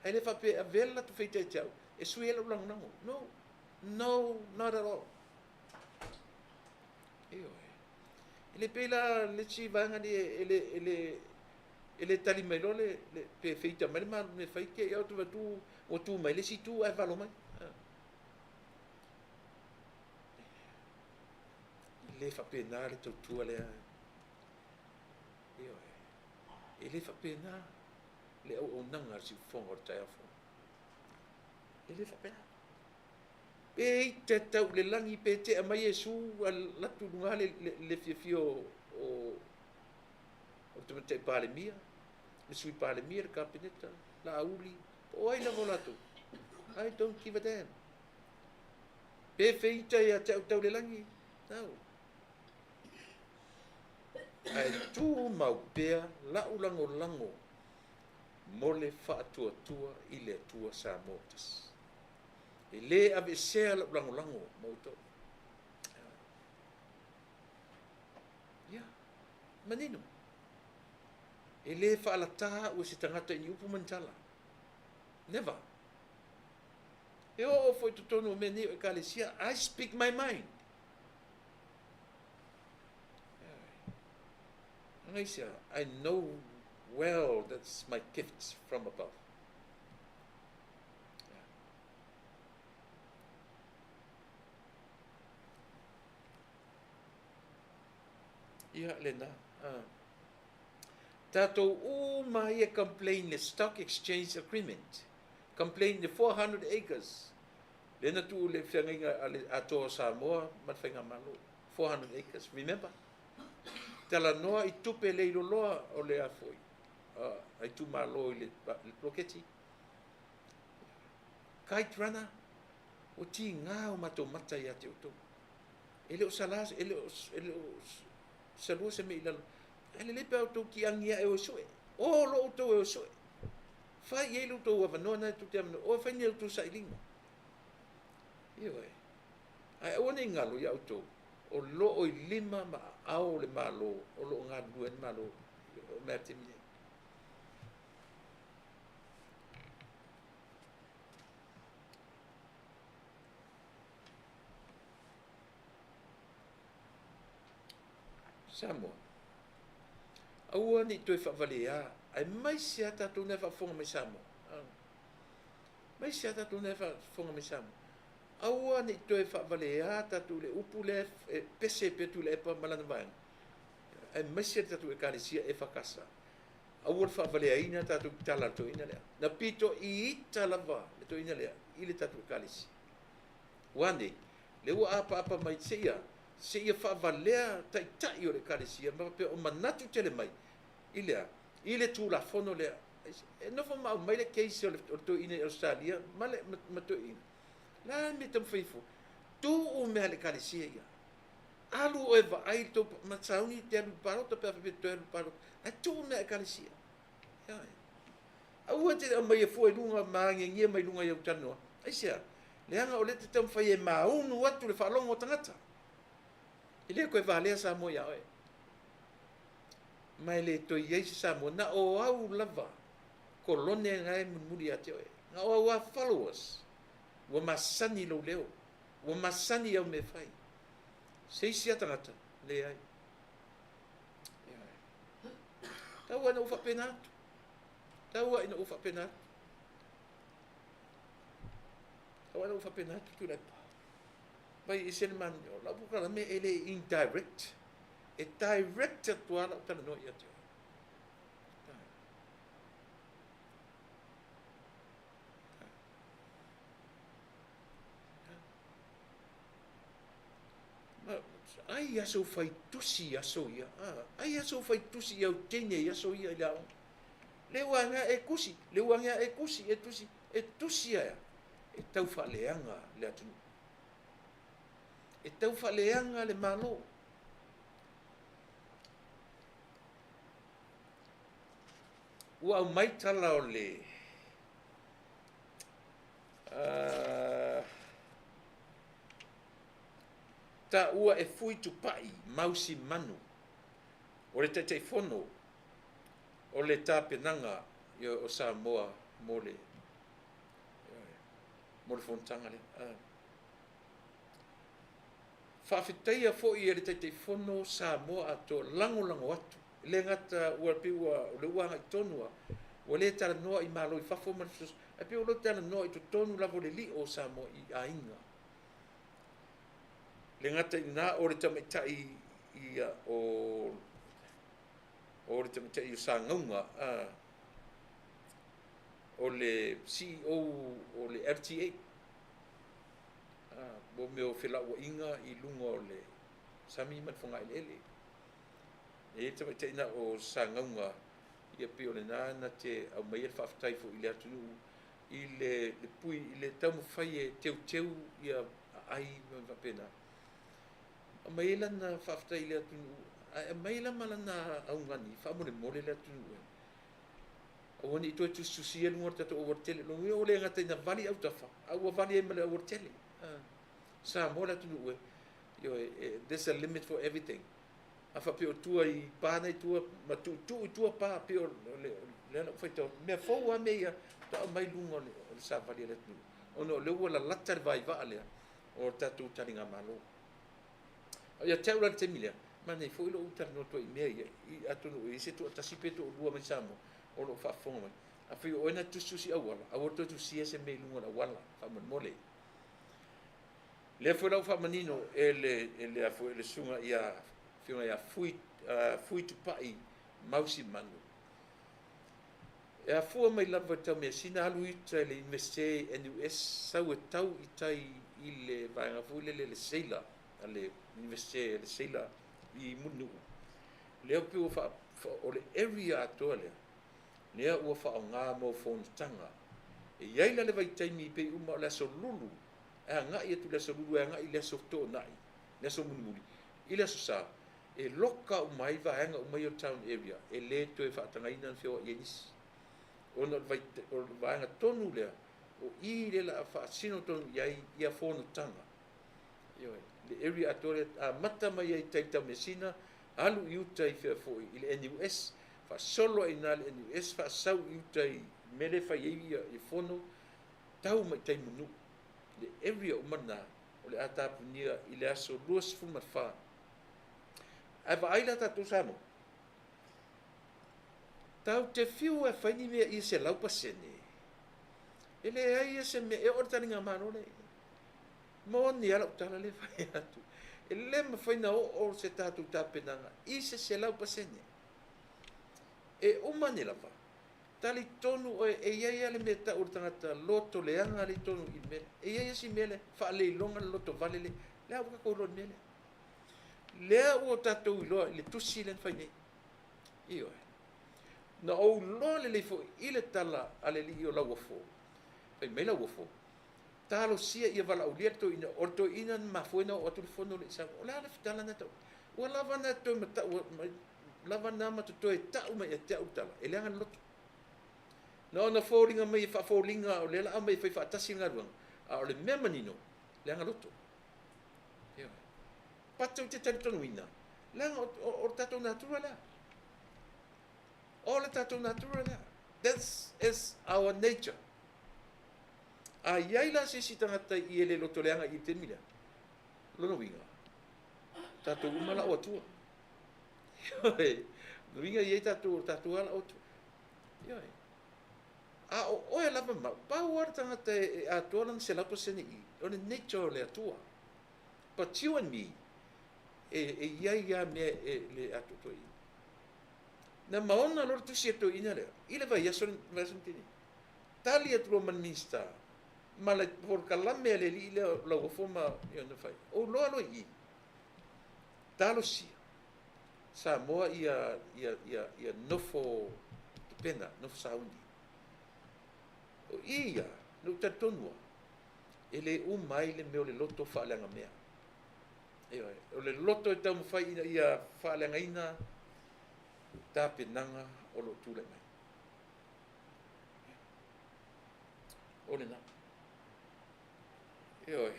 ae le faapea e avea le latou feita ia te au e sui ai lau lagolago. No, no, not at all. Ioe. E le pei la le isi vaega nei e le, e le, e le tali mai loa le, le, pe feita mai le Malo i le mea e fai, te i atu ua tu mai le isi itu ae valo mai. E le faapena le tautua lea. Ioe. E le faapena le auaunaga a le siufofoga o le taeao fou. E le faapena. Pe ita tau i le lagi pe tea mai Iesu alu atu i luga le, le, le fiafia o, o, o le Tamaitai Palemia, le Sui Palemia, le Kapeneta, Laauli, po o ai lava o latou. I don't give a damn. Pe feita ia te au tau le lagi, no. Ae tumau pea la'u lagolago mo le faatuatua i le Atua Samoa ua tasi. E lē aveesea la'u lagolago ma outou. Ia, manino. E lē faalatā a'u e se tagata i ni upu ma ni tala. Never. E oo foi i totonu o mea nei o Ekalesia, I speak my mind. Agaisia, I know well that's my gifts from above. Ia, lena. Ah. Tatou uma ia complain le Stock Exchange Agreement. Complain le 400 acres. Lea na tuu le feagaiga a le Atoa o Samoa ma le Faigamalo. 400 acres, remember? Talanoa i tupe le iloloa o le a foi, a itumalo i le poloketi. Kite runner, ua tiga o matou mata ia te outou. E le o sala, e le o, e le o salua se mea i lalo. Ae lelei pe a outou tiagi ae o e sue. O loa outou e o e sue. Fai i ai lo outou avanoa na e tou te avanoa. O e fai ni a outou sailiga. Ioe. Ae aua ne i galo ia outou, o lo o i lima ma aao o le Malo, o lo o galulue ai le Malo o mea taimi nei. Samoa. Aua ne i toe faavaleā, aemaise lava tatou na e faafofoga mai Samoa. Aemaise lava tatou na e faafofoga mai Samoa. Aua ne i toe faavaleā tatou i le upu lea e pese pea Tuilaepa ma lana vaega, aemaise le tatou Ekalesia EFKS. Aua le faavaleaina tatou i tala a le toeaina lea. Na pito ita lava le toeaina lea i le tatou Ekalesia. Ua a nei? Lea ua apaapa mai seia seia faavalea taitai o le Ekalesia ma faapea o manatu tele mai i le a? I le Tulafono lea. E nofo ma aumai le case o le toeaina i Ausetalia ma le ma toeaina. O le a le mea e taumafai ifo? Tuu mea a le Ekalesia ia. Alu oe vaai le tou ma sauni e te alu i le palota pe a faapea e te toe alu i le palota. Ae tuu mea a Ekalesia. Ioe. Aua e te aumaia fua i luga ma agiagia mai luga i au talanoa. Aisea? Leaga o lea e te taumafai e maunu atu le faalogo a tagata. E le toe valea Samoa ia oe. Ma e le toe i ai se Samoa, na o au lava kolone na e mulimuli ia te oe. Na o au lava followers. Ua masani i lou leo. Ua masani i au mea e fai. Se isi lava tagata, leai. Tau lava ina ou faapena atu. Tau lava ina ou faapena atu. Tau lava ina ou faapena atu Tuilaepa. Mai ese le manaia. O lau polokalame e le indirect. E direct atu lava lau talanoa ia te oe. Ai aso fai tusi i aso ia. Ai aso fai tusi i au teine i aso ia i le aoga. Le ua agea e kusi, le ua agea e kusi, e tusi, e tusi aia. E tau faaleaga le atunuu. E tau faaleaga le Malo. Ua aumai tala o le taua e Fui Tupai Mausi Manu, o le Taitaifono o le tapenaga o Samoa mo le mo le fonotaga lea. Faafetaia foi e le Taitaifono Samoa atoa lagolago atu. E le gata ua pei ua o lea ua agai tonu lava, ua le talanoa i Malo i fafo ma le fesoasoani, ae pei o lo o talanoa i totonu lava o le lio o Samoa i aiga. Le gata i lena o le tamaitai ia o o le tamaitai o Sagauga, a, o le CEO o le LTA, a, mo mea o felauaiga i luga o le sami ma le fogaeleele. E i ai le tamaitai na o Sagauga, ia pei o lena na te aumaia le faafetai foi i le atunuu i le, le pui, i le taumafai e teuteu ia aai ma faapena. Aumai ai lana faafetai i le atunuu, ae aumai la ma lana augani, faamolemole le atunuu e. Aua ne i toe tusitusia luga o le tatou aualatele. Lona uiga ua le gata ina vali autafa, a ua vali ai ma le aualatele. Samoa le atunuu e, ioe, there's a limit for everything. A faapea o tua i pa na i tua ma tuutuu i tua pa, pei o le lea na ou faitau atu. Mea fou lava mea ia faatoa aumai luga o le savali a le atunuu, ona o lea ua lalata le vaivaa lea o le tatou taligamalo. A ia te au la i le taimi lea, manaia foi lou talanoa atu ai i mea ia, atonu e i ai se toatasi pe toalua mai Samoa o lo o faafofoga mai. Afai o oe na tusitusi auala, aua le toe tusia se mea i luga o le auala, faamolemole. Lea foi la ua faamanino e le e le a foi le susuga ia Afioga ia Fui Fui Tupai Mausi Manu. E afua mai lava i le Taumeasina alu i uta i le Iunivesite NUS sau e tau i tai i le vaega foi lele le seila a le Iunivesite le seila i Mulinuu. Lea pei ua faa, o le area atoa lea, lea ua faaaoga mo fonotaga. E i ai la le vaitaimi pei uma o le Aso Lulu e agai atu i le Aso Lulu e agai i le Aso Toonai. le aso mulimuli i le Aso Sa, e loka uma ai vaega uma ia o le town area, e le toe faatagaina ona feoai ai nisi. Ona o le vaega tonu lea, o i lea o le a faasino tonu i ai ia fonotaga. Ioe, le area atoa lea, amata mai ai i tai i Taumeasina, alu i uta i fea foi, i le NUS, faasolo ai i ina i le NUS, faasau i uta i le mea lea e fai ai ia fono, tau mai i tai i Munuu. Le area uma lena, o le a tapunia i le aso 24. Ae vaai la tatou Samoa, tatou te fiu e fai ni mea ia 100%, e leai lava se mea, e oo i le taligamalo lea. Moni lava lau tala lea e fai atu, e le mafai ona oo se tatou tapenaga i se 100%. E uma ane lava, talitonu oe e i ai lava le mea e tau o le tagata loto leaga lea i totonu i le mea lea. E i ai lava si mea lea, faaleiloga le lotovale lea. Lea ua tatou iloa i le mea lea. Lea ua tatou iloa i le tusi lea na fai nei. Ioe. Na ou iloa lelei foi i le tala a le alii o Lauofo, fai mai Lauofo, talosia ia valaaulia le toeaina, o le toeaina na mafua ai ona oo atu le fono lea i Samoa. O le a le tala na tau? Ua lava na toe matau mai, lava na ma toe tau mai ia te au le tala, e leaga le loto. Na ona foliga mai e faafoliga o lea o le a aumai e fai faatasi le galuega, a o le mea manino, leaga loto. Ioe. Patou te talitonuina, leaga o le tatou natura lea. O le tatou natura lea. This is our nature. A i ai la se isi tagata i e le loto leaga i le taimi lea, lona uiga, tatou uma la o Atua. Ioe. Lona uiga e i ai tatou, o tatou lava la o Atua. Ioe. A o oe lava ma au, pau lava le tagata e atoa lana 100% i i, o le nature o le Atua. But you and me, e i ai lava mea e le atoatoa i i. Na maona loa le tusi a le toeaina lea, i le vaiaso na tea nei. Tali atu loa ma le Minisita, ma le polokalame a le alii lea o Lauofo ma na fai. Ou loa loa i i, talosia Samoa ia, ia, ia, ia nofo tupena, nofo sauni. O i ia, na ou talitonu lava, e le uma ai le mea o le loto faaleagamea. Ioe, o le loto e taumafai ina ia faaleagaina tapenaga o lo o tulai mai. O lena. Ioe.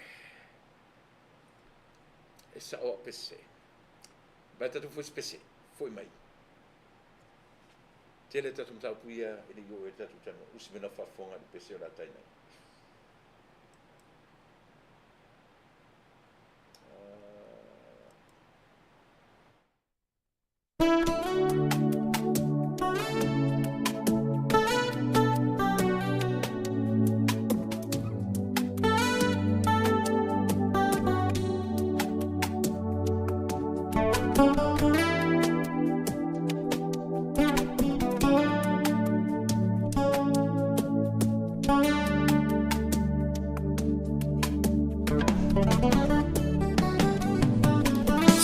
E sao au pese. Vai tatou foi se pese, foi mai. Tele tatou mataupu ia e le i oo i ai le tatou talanoa. Usi mea na faafofoga i le pese o le a tai nei.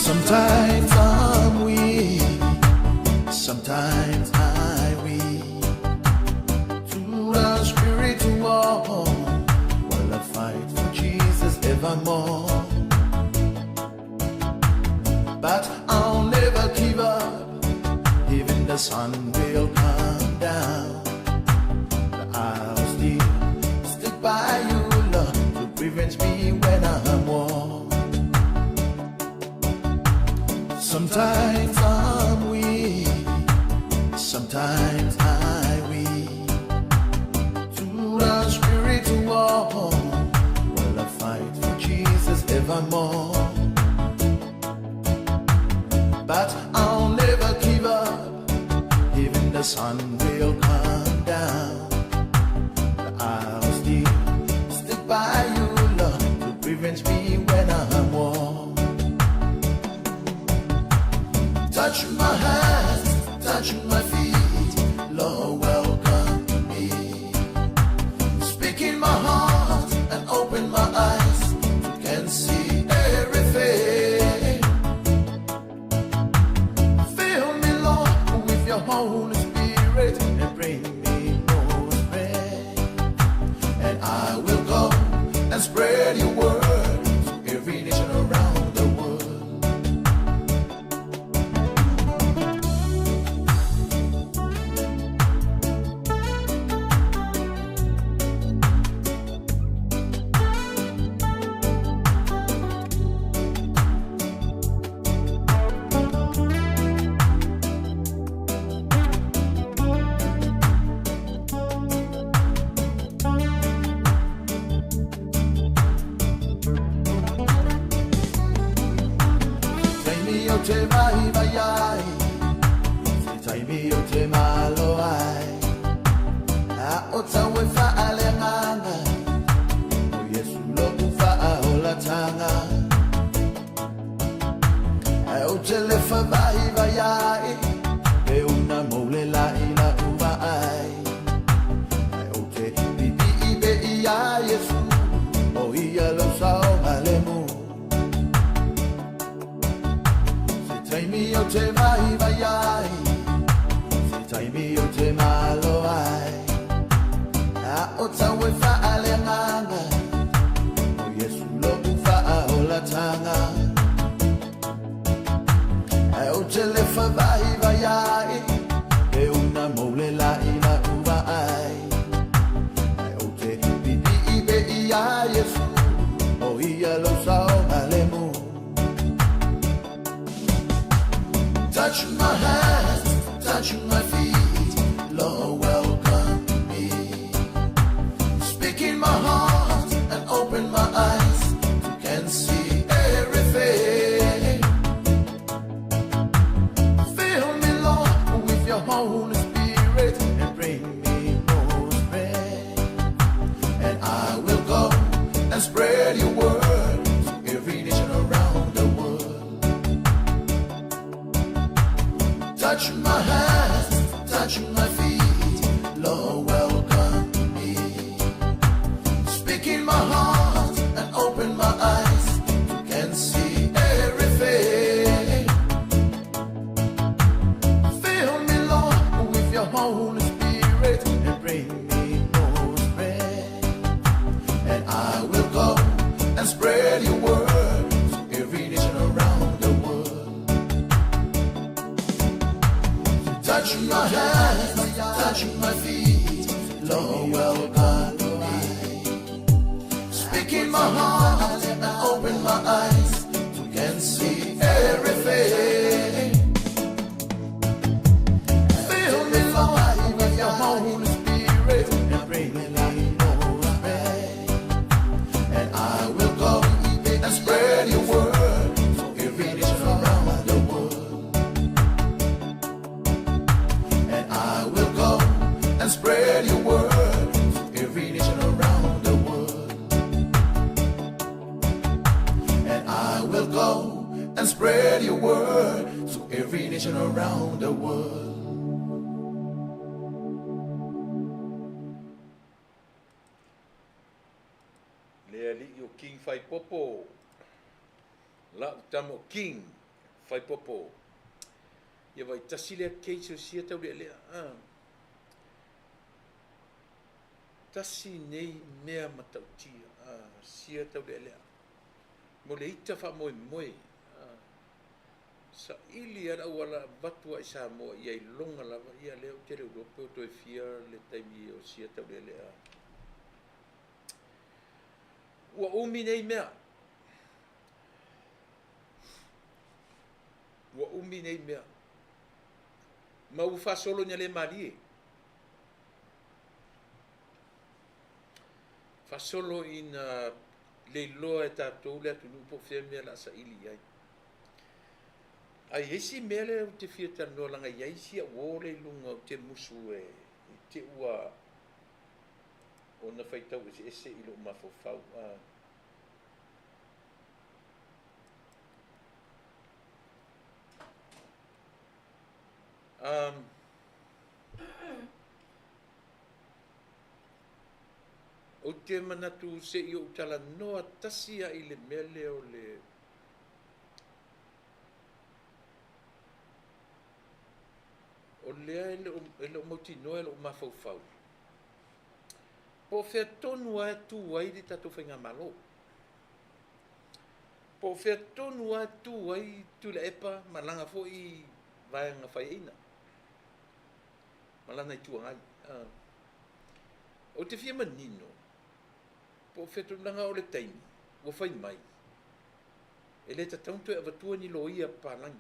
Sometimes I'm weak, sometimes I weep. To the spiritual, while I fight for Jesus evermore. But I'll never give up, even the sun will come down. I'll still stick by you, Lord, to prevent me when I'm worn. Sometimes I'm weak, sometimes I weep. To the spiritual, while I fight for Jesus evermore. But I'll never give up, even the sun will come down. I'll still stick by you, Lord, to prevent me when I'm worn. te vaivai ai, Se taimi ou te malo ai, A o tau e faaleagaga, O Iesu lo'u faaolatanga. Ae ou te lefa vaivai ai, Pe una mou le la'i la'u vaai, Ae ou te pipii pea iā Iesu, O ia lou saogalemu. Se taimi ou te vaivai ai, Se taimi ou te malo ai, A o tau e faaleagaga, O Iesu lo'u faaolatanga. Ae ou te lefa vaivai ai, Pe una mou le la'i la'u vaai, Ae ou te pipii pea iā Iesu, O ia lou saogalemu. Touch my hands, touch my feet, Lord, welcome me. Speak in my heart and open my eyes to can see everything. Fill me, Lord, with your Holy Spirit and bring me more strength. And I will go and spread your word to every nation around the world. Touch my hands, touch my feet, Lord, welcome me. Speak in my heart and open my eyes to can see everything. Fill me, Lord, with your Holy Spirit and bring me more strength. And I will go and spread your word to every nation around the world. Touch my hands, touch my feet, Lord, welcome me. Speak in my heart and open my eyes to can see everything. Fill me, Lord, with your Holy Spirit and bring me more strength. And I will go and spread your word to every nation around the world. And I will go and spread your word to every nation around the world. And I will go and spread your word to every nation around the world. Le alii o King Faipopo, la'u tama o King Faipopo. Ia vaitasi lea case o sia taulealea. Ah. Tasi nei mea matautia ah, sia taulealea. Mo le ita faamoemoe. Ah. Saili ala auala avatu ai Samoa ia iloga lava ia lea ou te le iloa pe o toe fia le taimi o sia taulealea. Ua umi nei mea. Ua umi nei mea. Ma ua faasolo ina le malie. Faasolo ina le iloa e tatou le atunuu po o fea mea o le a saili i ai. Ae i ai si mea lea ou te fia talanoa leaga e i ai si au uo lea i luga ou te musu e i te ua ona faitau eseese i lou mafaufau. Um, ou te manatu se i ou talanoa tasi lava i le mea lea o le o lea e le o mautinoa e lou mafaufau po o fea tonu lava e tu ai le tatou faigamalo. Po o fea tonu lava e tu ai Tuilaepa ma lana foi vaega faiaina ma lana Itu Agai. Ou te fia manino po o fea tonu leaga o le taimi ua fai mai e le tatau ona toe avatua ni loia papalagi.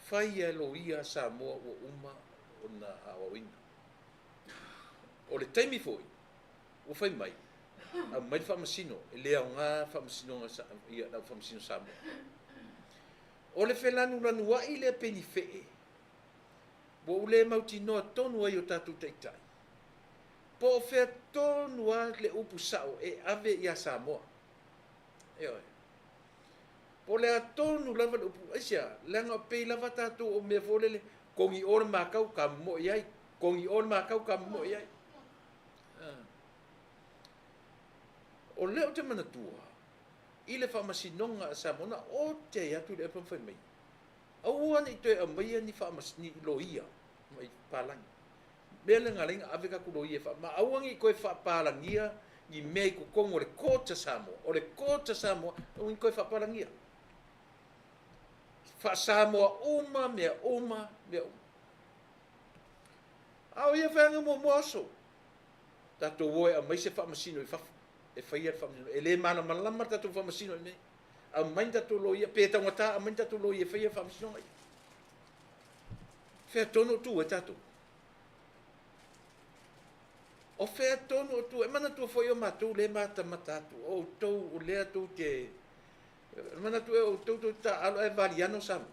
Fai lava e loia a Samoa ua uma ona aoaoina. O le taimi foi ua fai mai, aumai le faamasino, e le aoga faamasinoga ia lau faamasino Samoa. O le felanulanuai lea penifee, ua ou le mautinoa tonu ai o tatou taitai, po o fea tonu lava le upu sao e ave ia Samoa. Ioe. Po o le a tonu lava le upu, aisea? Leaga pei lava tatou o mea foi lele, kogi o le makau ka momoe i ai, kogi o le makau ka momoe i ai. O lea ou te manatua, i le faamasinoga a Samoa, na ote ai atu le epa ma fai mai, aua ne i toe aumaia ni ni loia mai palagi. Mea le na ala ave tatou loia ma aua ne i toe faapalagia ni mea i totonu o le court a Samoa. O le court a Samoa, aua ne i toe faapalagia. Faa-Samoa uma, mea uma, mea uma. A o ia faiga muamua aso, tatou o e aumai se faamasino i fafo, e faia le faamasino. E le malamalama le tatou faamasino i mea. Aumai ni tatou loia, pe taugata aumai ni tatou loia e faia le faamasinoga ia. Fea tonu o tu e tatou. O fea tonu o tu e manatua foi o matou le matamata atu, o outou o lea tou te manatu e outou tou te taalo ae valiano Samoa.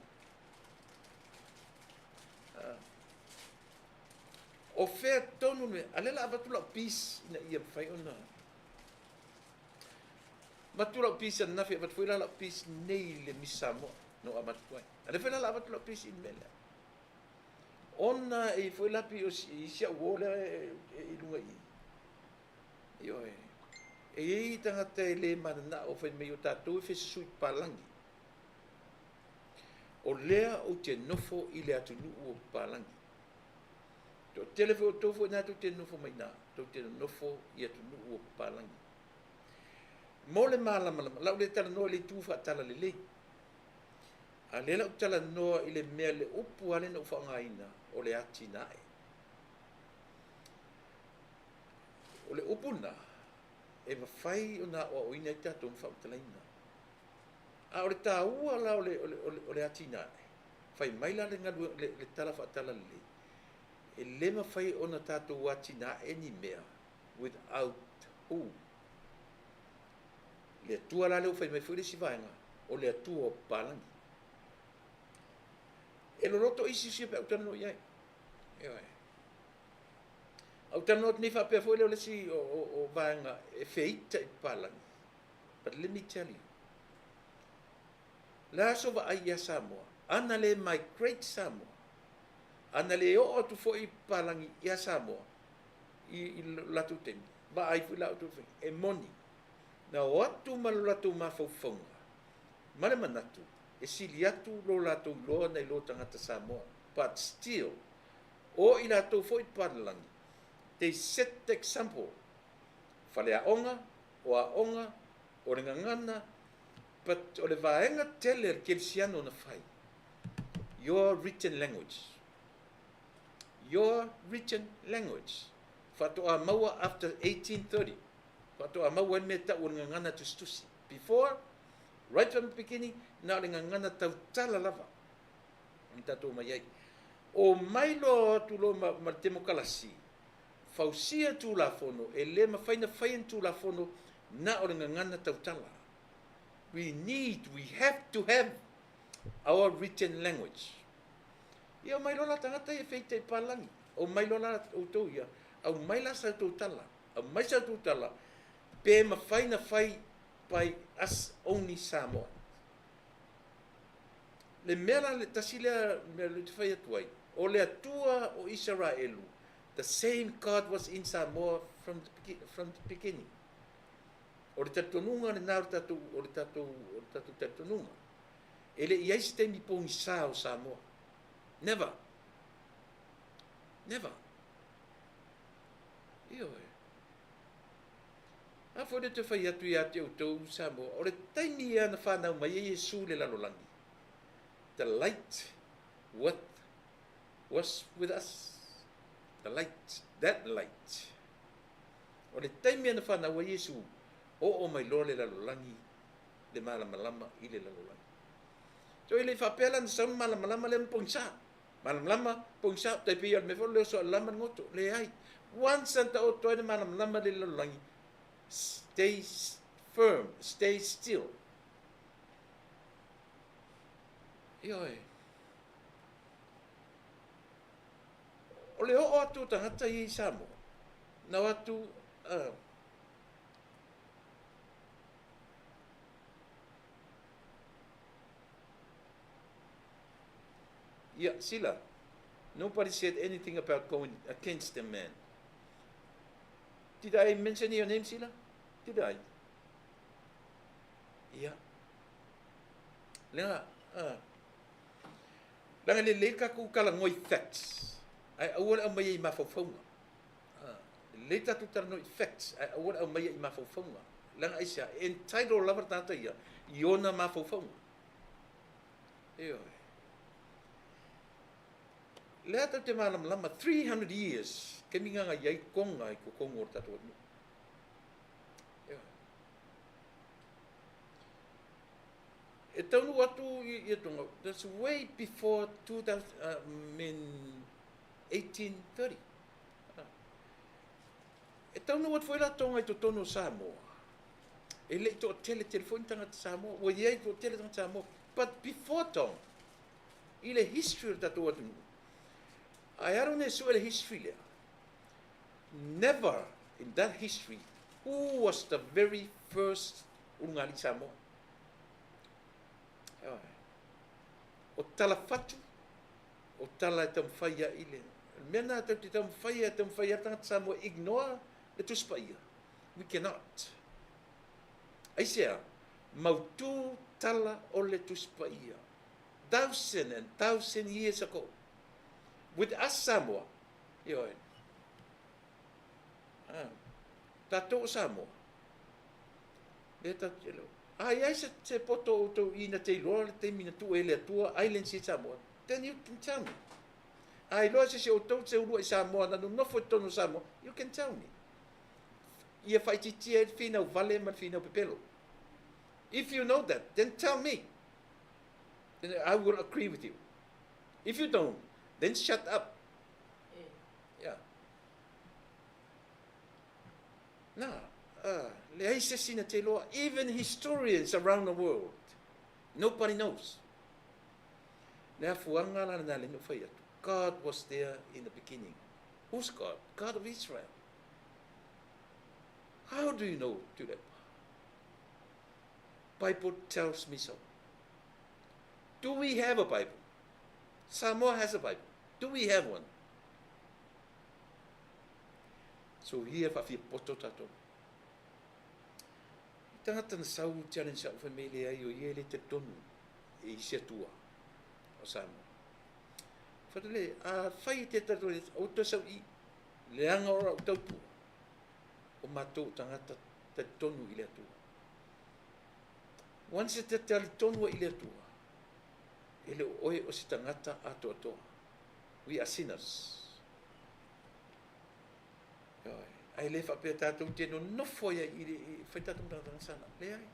O fea tonu le mea, a lea la avatu lau piece ina ia mafai ona avatu lau piece ananafi, avatu foi la lau piece nei i le Miss Samoa na ou amata ai. A lea foi la la avatu lau piece i le mea lea. Ona e foi la pi o si au o lea e i luga i. Ioe. E i ai tagata e le mananao fai mai o tatou e fesusui papalagi. O lea ou te nofo i le atunuu o papalagi. Toatele foi o outou foi na tou te nofo mai na, tou te nofo i atunuu o papalagi. Mo le malamalama, lau le talanoa i le itu faatalalelei. A lea lau talanoa i le mea le upu lava lea na ou faaaogaina o le atinae. O le upu lena, e mafai ona aoaoina ai tatou ma faamatalaina. A o le taua la o le atinae, fai mai la le tala faatalalelei, e le mafai ona tatou atinae ni mea without who. Le Atua la lea ua fai mai foi le isi vaega, o le Atua o papalagi. E loloto isi sia pe au talanoa i ai. Ioe. Au talanoa atu nei faapea foi lea o le isi o vaega e feita i papalagi. But let me tell you, le aso vaai ia Samoa, ana le migrate Samoa, ana le oo atu foi papalagi ia Samoa, i latou taimi, vaai foi la outou fai, e moni, na o atu ma lo latou mafaufauga, ma le manatu, e sili atu lo latou iloa nai lo tagata Samoa. But still, o i latou foi papalagi, they set the example. Faleaoga, o aoga, o le gagana, but o le vaega tele a le kerisiano na fai. Your written language. Your written language. Faatoa maua after 1830. Faatoa maua le mea tau o le gagana tusitusi. Before, right from the beginning, na o le gagana tautala lava. Na tatou mai ai. O mai loa atu loa ma le temokalasi, fausia tulafono, e le mafai na faia ni tulafono na o le gagana tautala. We have to have our written language. Ia mai loa la tagata ia feita i palagi. O mai loa la outou ia, au mai la sa outou tala. Au mai sa outou tala, pe mafai na fai by us only Samoa. Le mea la le tasi lea mea le te fai atu ai, o le Atua o Israelu, the same God was in Samoa from the beginning. O le talitonuga lena o le tatou, o le tatou, o le tatou talitonuga. E le i ai se taimi pogisa o Samoa. Never. Never. Ioe. A foi le te fai atu ia te outou Samoa, o le taimi ia na whanau mai e Iesu le lalolagi. The light what was with us. The light, that light. O le taimi na whanau ai Iesu, o o mai loa le lalolagi, le malamalama i le lalolagi. So i le faapea la na sau le malamalama lea ma pogisa. Malamalama, pogisa, tai pei o le mea foi leo so lama le goto. Leai. Once anta o toi le malamalama le lalolagi, stay firm, stay still. Ioe. O le oo atu o tagata ia i Samoa, na o atu, Ia, Sila, nobody said anything about going against the man. Did I mention your name, Sila? Did I? Ia. Leaga, leaga lelei tatou talanoa i facts, ae aua le aumaia i mafaufauga. Lelei tatou talanoa i facts, ae aua le aumaia i mafaufauga. Leaga aisea? E entitled lava le tagata ia i ona mafaufauga. Ioe. Lea tatou te malamalama 300 years taimi na i ai Tonga i totonu o le tatou atunuu. Ioe. E taunuu atu i Tonga, that's way before 2000, I mean 1830. E taunuu atu foi la Tonga i totonu o Samoa. E le i toatele tele foi ni tagata Samoa. Ua i ai toatele tagata Samoa. But before Tonga, i le history o le tatou atunuu, ae alu ne sue le history lea. Never in that history, who was the very first ulugalii Samoa? O tala fatu, o tala e taumafai ai le mea na tatou te taumafai e taumafai ai tagata Samoa ignore le Tusi Paia. We cannot. Aisea? Mautu tala o le Tusi Paia. Thousand and thousand years ago. With us Samoa, ioe. Tatou o Samoa. Lea tatou te iloa. A i ai se poto o outou i na te iloa le taimi na tuu ai e le Atua islands i Samoa, then you can tell me. A iloa se isi o outou se ulua i Samoa na nonofo i totonu o Samoa, you can tell me. Ia faaitiitia ai le finau vale ma le finau pepelo. If you know that, then tell me. Then I will agree with you. If you don't, then shut up. Yeah. Na, leai se isi na te iloa, even historians around the world, nobody knows. Le afuaga la lena lea na ou fai atu. God was there in the beginning. Who's God? God of Israel. How do you know, Tuilaepa? Bible tells me so. Do we have a Bible? Samoa has a Bible. Do we have one? So ia faafiapoto tatou. I tagata na sau challenge a'u fai mai leai o ia e le talitonu e isi Atua o Samoa. Fai atu le, a fai e te talitonu aua toe sau i i, leaga o la'u tautua o matou o tagata talitonu i le Atua. Once e te talitonu ai i le Atua, e le o oe o se tagata atoatoa. We are sinners. Ioe. Ae le faapea tatou te nonofo ai i le fai tatou ma tagata sana. Leai.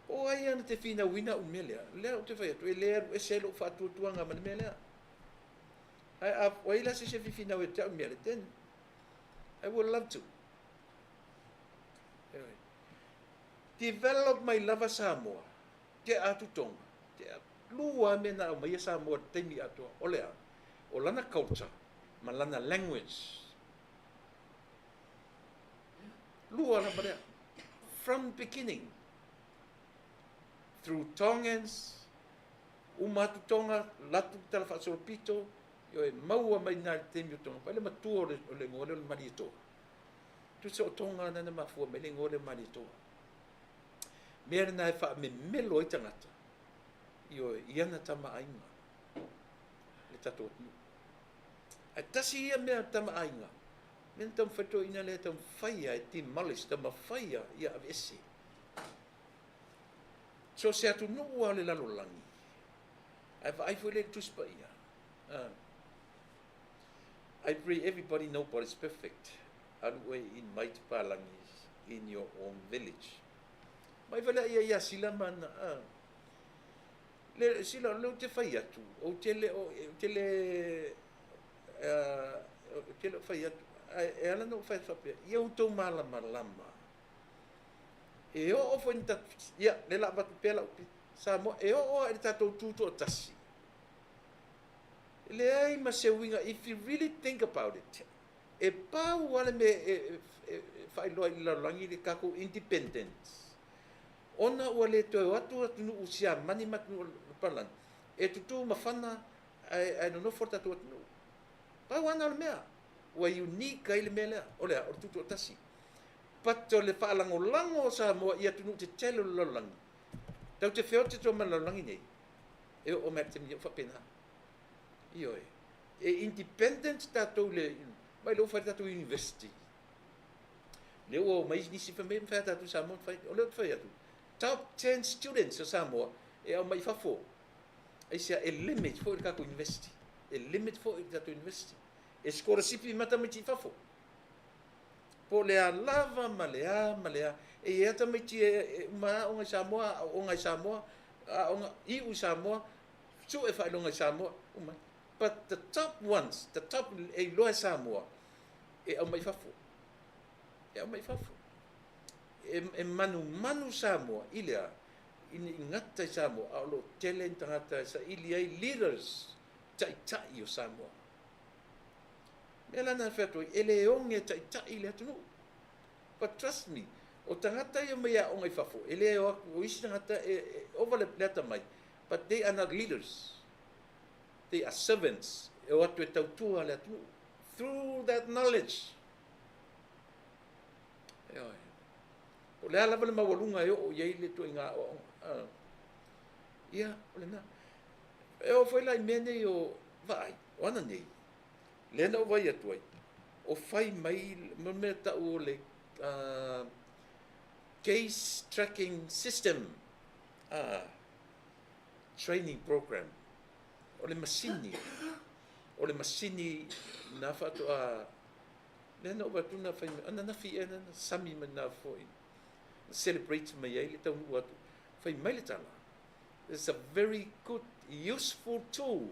O ai ana te finauina au mea lea, lea ou te fai atu, e le alu ese ai lou faatuatuaga ma le mea lea. Ae a o ai la se isi e fifinau ia te au mea lea, then I would love to. Ioe. Develop mai lava Samoa, tea atu Tonga, tea lua mea na aumaia Samoa i le taimi atoa, o le a? O lana culture ma lana language. Lua lava lea. From beginning. Through Tongans, uma atu Tonga, latu le tala faasolopito, ioe, maua mai na i le taimi o Tonga. Vaai le matua o le, o le igoa lea o le Malietoa. Tusa o Tonga na na mafua mai le igoa lea o Malietoa. Mea lena e faamemelo ai tagata, ioe, i ana tama aiga, le tatou atunuu. Ae tasi ia mea tama aiga, mea na taumafai toeaiina lea e taumafai lava e demolish, taumafai lava ia aveese. So se atunuu lava o le lalolagi, ae vaai foi lea i le Tusi Paia. I pray everybody nobody's perfect. Alu oe in might palagi in your own village. Mai fale ia ia sila ma na le sila o lea ou te fai atu, ou te le o, ou te le ou te le o fai atu, ae e ala ona ou fai atu faapea, ia outou malamalama. E oo foi ni tatou, ia, lea o le a avatu pea lau Samoa e oo lava i le tatou tutoatasi, e leai ma se uiga, if you really think about it, e pau lava le mea e faailoa i le lalolagi le tatou independence, ona ua le toe o atu atunuu Siamani ma atunuu o Palani e tutu mafana ae nonofo le tatou atunuu. Pau lava lena o le mea ua unique ai le mea lea, o le a? O le tutoatasi. But o le faalagolago o Samoa i atunuu tetele o le lalolagi, tatou te feoti atu ma le lalolagi nei, e oo mai i le taimi nei o faapena. Ioe. E independent tatou le mai lea ua fai le tatou university. Lea ua omai nisi fai mai e mafai lava tatou Samoa ona fai. O lea ou te fai atu, top 10 students o Samoa e aumai i fafo. Aisea? E limit foi le tatou university. E limit foi le tatou university. E sikolasipi mai tamaiti i fafo. Po o le a lava ma le a ma le a. E i ai lava tamaiti e uma aoga i Samoa, aooga i Samoa, aoga iu i Samoa, sue faailoga i Samoa, uma. But the top ones, the top e iloa e Samoa, e aumai i fafo. E aumai i fafo. E manumanu Samoa i le a? Ina i gata i Samoa, a o lo o tele ni tagata e saili ai leaders, taitai o Samoa. O le mea la lena e fai atu ai, e le oge taitai le atunuu. But trust me, o tagata ia mai aoga i fafo, e le o atu, o isi tagata e ova le atamai, but they are not leaders. They are servants, e o atu e tautua le atunuu. Through that knowledge. Ioe. O le a lava le maualuga e oo i ai le ituaiga aoaoga. Ia, o lena. E oo foi la i mea nei o vaai, o ana nei, lea na ou vaai atu ai, o fai mai le mea tau o le Case Tracking System Training Program. O le masini, o le masini na faatoa, lea na ou vaai atu na fai mai, ananafi ea na sami mai na foi, na celebrate mai ai le taunuu atu, fai mai le tala, it's a very good, useful tool,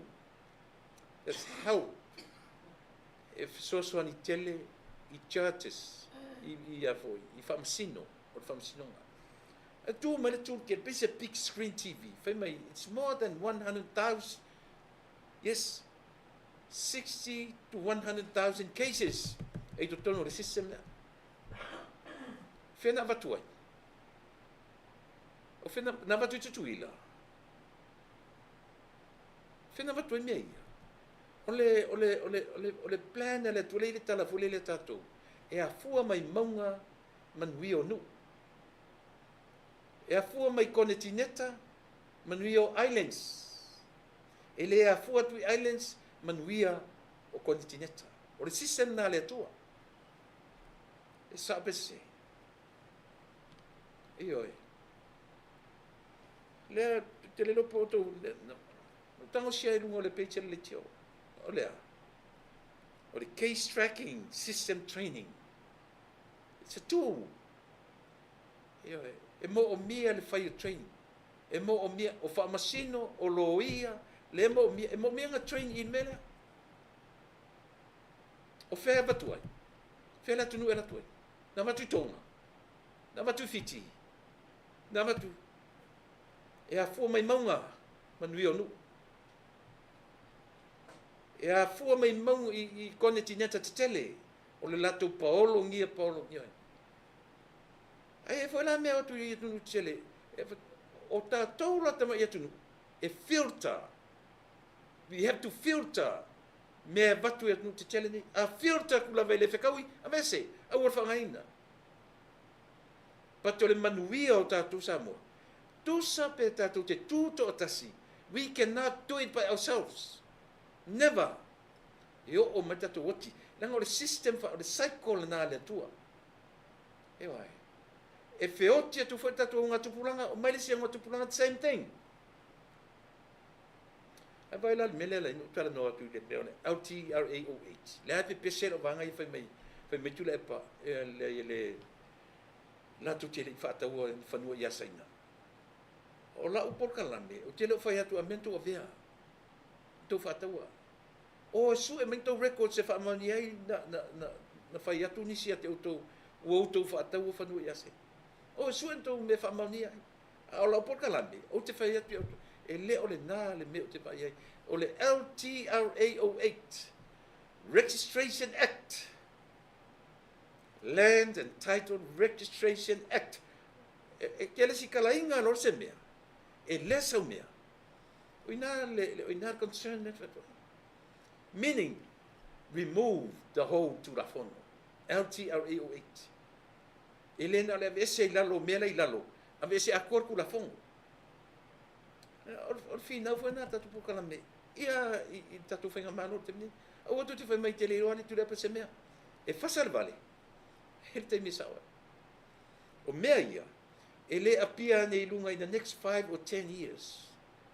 it's help, e fesoasoani tele i judges, i a foi, i faamasino, o le faamasinoga. E tu mai le toolkit, pei se big screen TV, fai mai, it's more than 100,000, yes, 60 to 100,000 cases e i totonu o le system lea. Fea na avatu ai? O fea na avatu i Tutuila? Fea na avatu ai mea ia? O le, o le, o le, o le, o le plan a le Atua, lea i le tala foi lea ia tatou, e afua mai mauga manuia o nuu. E afua mai konetineta manuia o islands. E le afua atu i islands manuia o konetineta. O le system lena a le Atua. E sao pe sese? Ioe. Lea te le iloa po o outou tagosia i luga o le page a le leitio. O le a? O le case tracking system training. It's a tool. Ioe. E moomia le fai o training. E moomia, o faamasino, o loia, lea e moomia, e moomia ona train i le mea lea. O fea e avatu ai? Fea le atunuu e alu atu ai? Na avatu i Tonga? Na avatu i Fiti? Na avatu e afua mai mauga manuia o nuu. E afua mai mauga i konetineta tetele o le latou paologia paologia ai. Ae i ai foi la mea o atu i atunuu tetele, o tatou la tamai atunuu e filter, we have to filter mea e avatu i atunuu tetele nei. A filter atu lava e le fetaui, aveese, aua le faaaogaina. But o le manuia o tatou Samoa, tusa pe tatou te tu toatasi, we cannot do it by ourselves. Never. E oo mai tatou oti, leaga o le system, o le cycle lena a le Atua. Ioe. E feoti atu foi le tatou augatupulaga, omai le isi augatupulaga, the same thing. Ae vaai la le mea lea na ou talanoa atu i le mea o le LTRAOH. Lea e pepese lou vaega ia fai mai, fai mai Tuilaepa, le, le, latou te le i faataua ni fanua ia Saina. O lau polokalame, ou te le o fai atu a mea na tou avea, na tou faataua. O e sue mai ni tou records e faamaonia ai na, na, na, na fai atu nisi ia te outou, ua outou faataua fanua ia Saina. O e sue ni tou mea e faamaonia ai. A o lau polokalame, ou te fai atu ia outou, e le o lena le mea ou te vaai ai. O le LTRA 08, Registration Act, Land and Title Registration Act. E, e te lesikalaina loa se mea, e le sau mea. O ina le, o ina le concern le fai. Meaning, remove the whole Tulafono. LTRA 08. E le na o le aveese i lalo o mea la i lalo, aveese atoa le Tulafono. O le finau foi lena a le tatou polokalame ia i le tatou faigamalo i le taimi nei. Aua tou te fai mai e te le iloa le Tuilaepa se mea. E fasa le vale, e le taimi e sao ai. O mea ia, e le apia ane i luga in the next 5 or 10 years.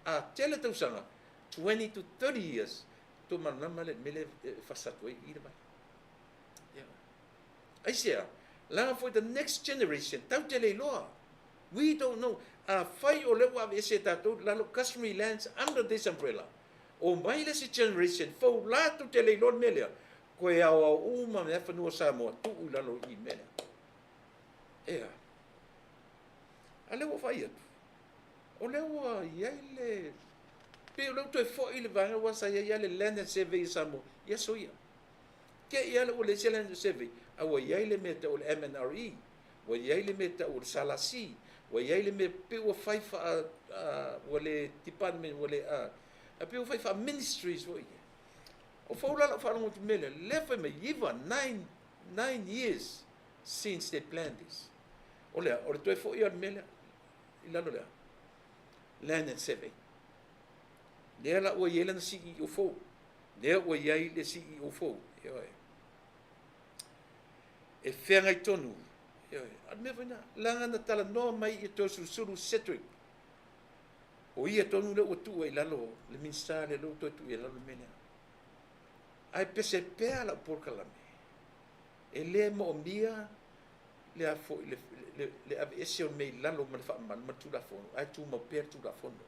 A tele tausaga, 20 to 30 years, tou malamalama le mea lea e fasa atu ai i le vale. Ia. Aisea, leaga foi the next generation, tatou te le iloa. We don't know. Afai o lea ua aveese e tatou lalo customary lands under this umbrella, omai le isi generation fou latou te le iloa le mea lea, toe aoao uma mea fanua Samoa tuu i lalo i mea lea. Ea. A lea ua fai atu, o lea ua i ai le, pei o lea ua toe foi le vaega aua sa i ai lava le Land and Survey a Samoa i aso ia. Te i lava ua leai se Land and Survey, a ua i ai le mea e tau o le MNRE, ua i ai le mea e tau o le SLC, ua i ai le mea pei ua fai faa, ua le department, ua le, a pei ua fai faa ministries foi ia. O fou la lau faalogo atu i le mea lea, lea fai mai iva, nine, nine years since they planned this. O lea, o le toe foi o le mea lea, i lalo lea, Land and Survey. Lea la ua i ai lana CEO fou. Lea ua i ai le CEO fou. Ioe. E feagai tonu. Ioe. A le mea foi lena, leaga na talanoa mai i Toeolesulusulu Cedric. O ia tonu lea ua tuu ai i lalo le Minisita lea ua toe tuu i lalo le mea lea. Ae pese pea lau polokalame, e le moomia le a foi le, le, le aveese o le mea i lalo ma le faamalu ma le Tulafono, ae tumau pea le Tulafono.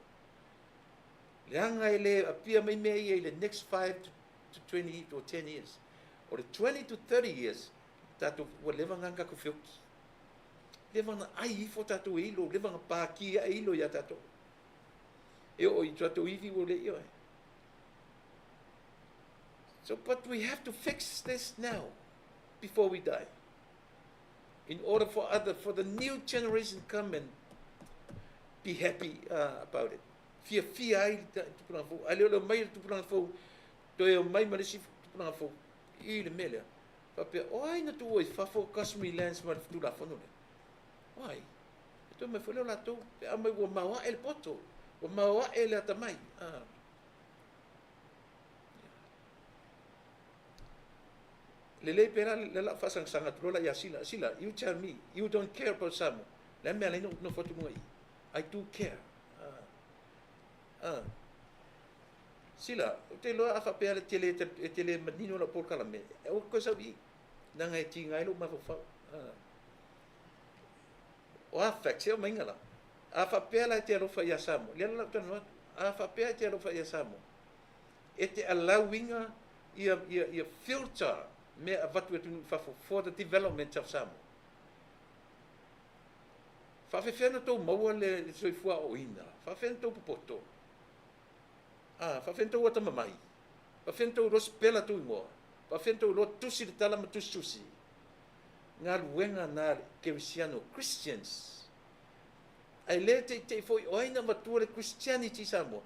Leaga e le apia mai mea ia i le next 5 to 20 or 10 years. O le 20 to 30 years, tatou, ua leva na tatou feoki. Leva na ai ifo tatou e ilo, leva na paki e ilo ia tatou. E o i tatou ivi ua le ia. So, but we have to fix this now, before we die. In order for other, for the new generation come and be happy about it. Fia fia ai le tupulaga fou. A le o le omai le tupulaga fou, toe omai ma le isi tupulaga fou i le mea lea. Faapea, o ai na tuua i fafo customary lands ma le Tulafono lea? O ai? E toe mai foi lea o latou, pe a mai ua maoae le poto, ua maoae le atamai. Ah. Lelei pea la lau faasagasag atu loa la ia Sila. Sila, you tell me, you don't care about Samoa. Le a mea alai na ou nofo atu luga i i? I do care. Ah. Sila, ou te iloa a faapea e te le, e te le manino lau polokalame, aua e toe sau i i. Leaga e tiga ai lou mafaufau. Ah. O a facts, e aumaiga la. A faapea la e te alofa ia Samoa, lea la lau talanoa atu. A faapea e te alofa ia Samoa, e te allowinga ia, ia, ia filter mea avatu e atunuu i fafo for the development of Samoa. Faafefea na tou maua le soifua aoaoina? Faafefea na tou popoto? Ah, faafefea na tou atamamai? Faafefea na tou iloa sipela tou igoa? Faafefea na tou iloa tusi le tala ma tusitusi? Galuega na a le Kerisiano, Christians. Ae le teitei foi o ai na avatua le Christianity i Samoa?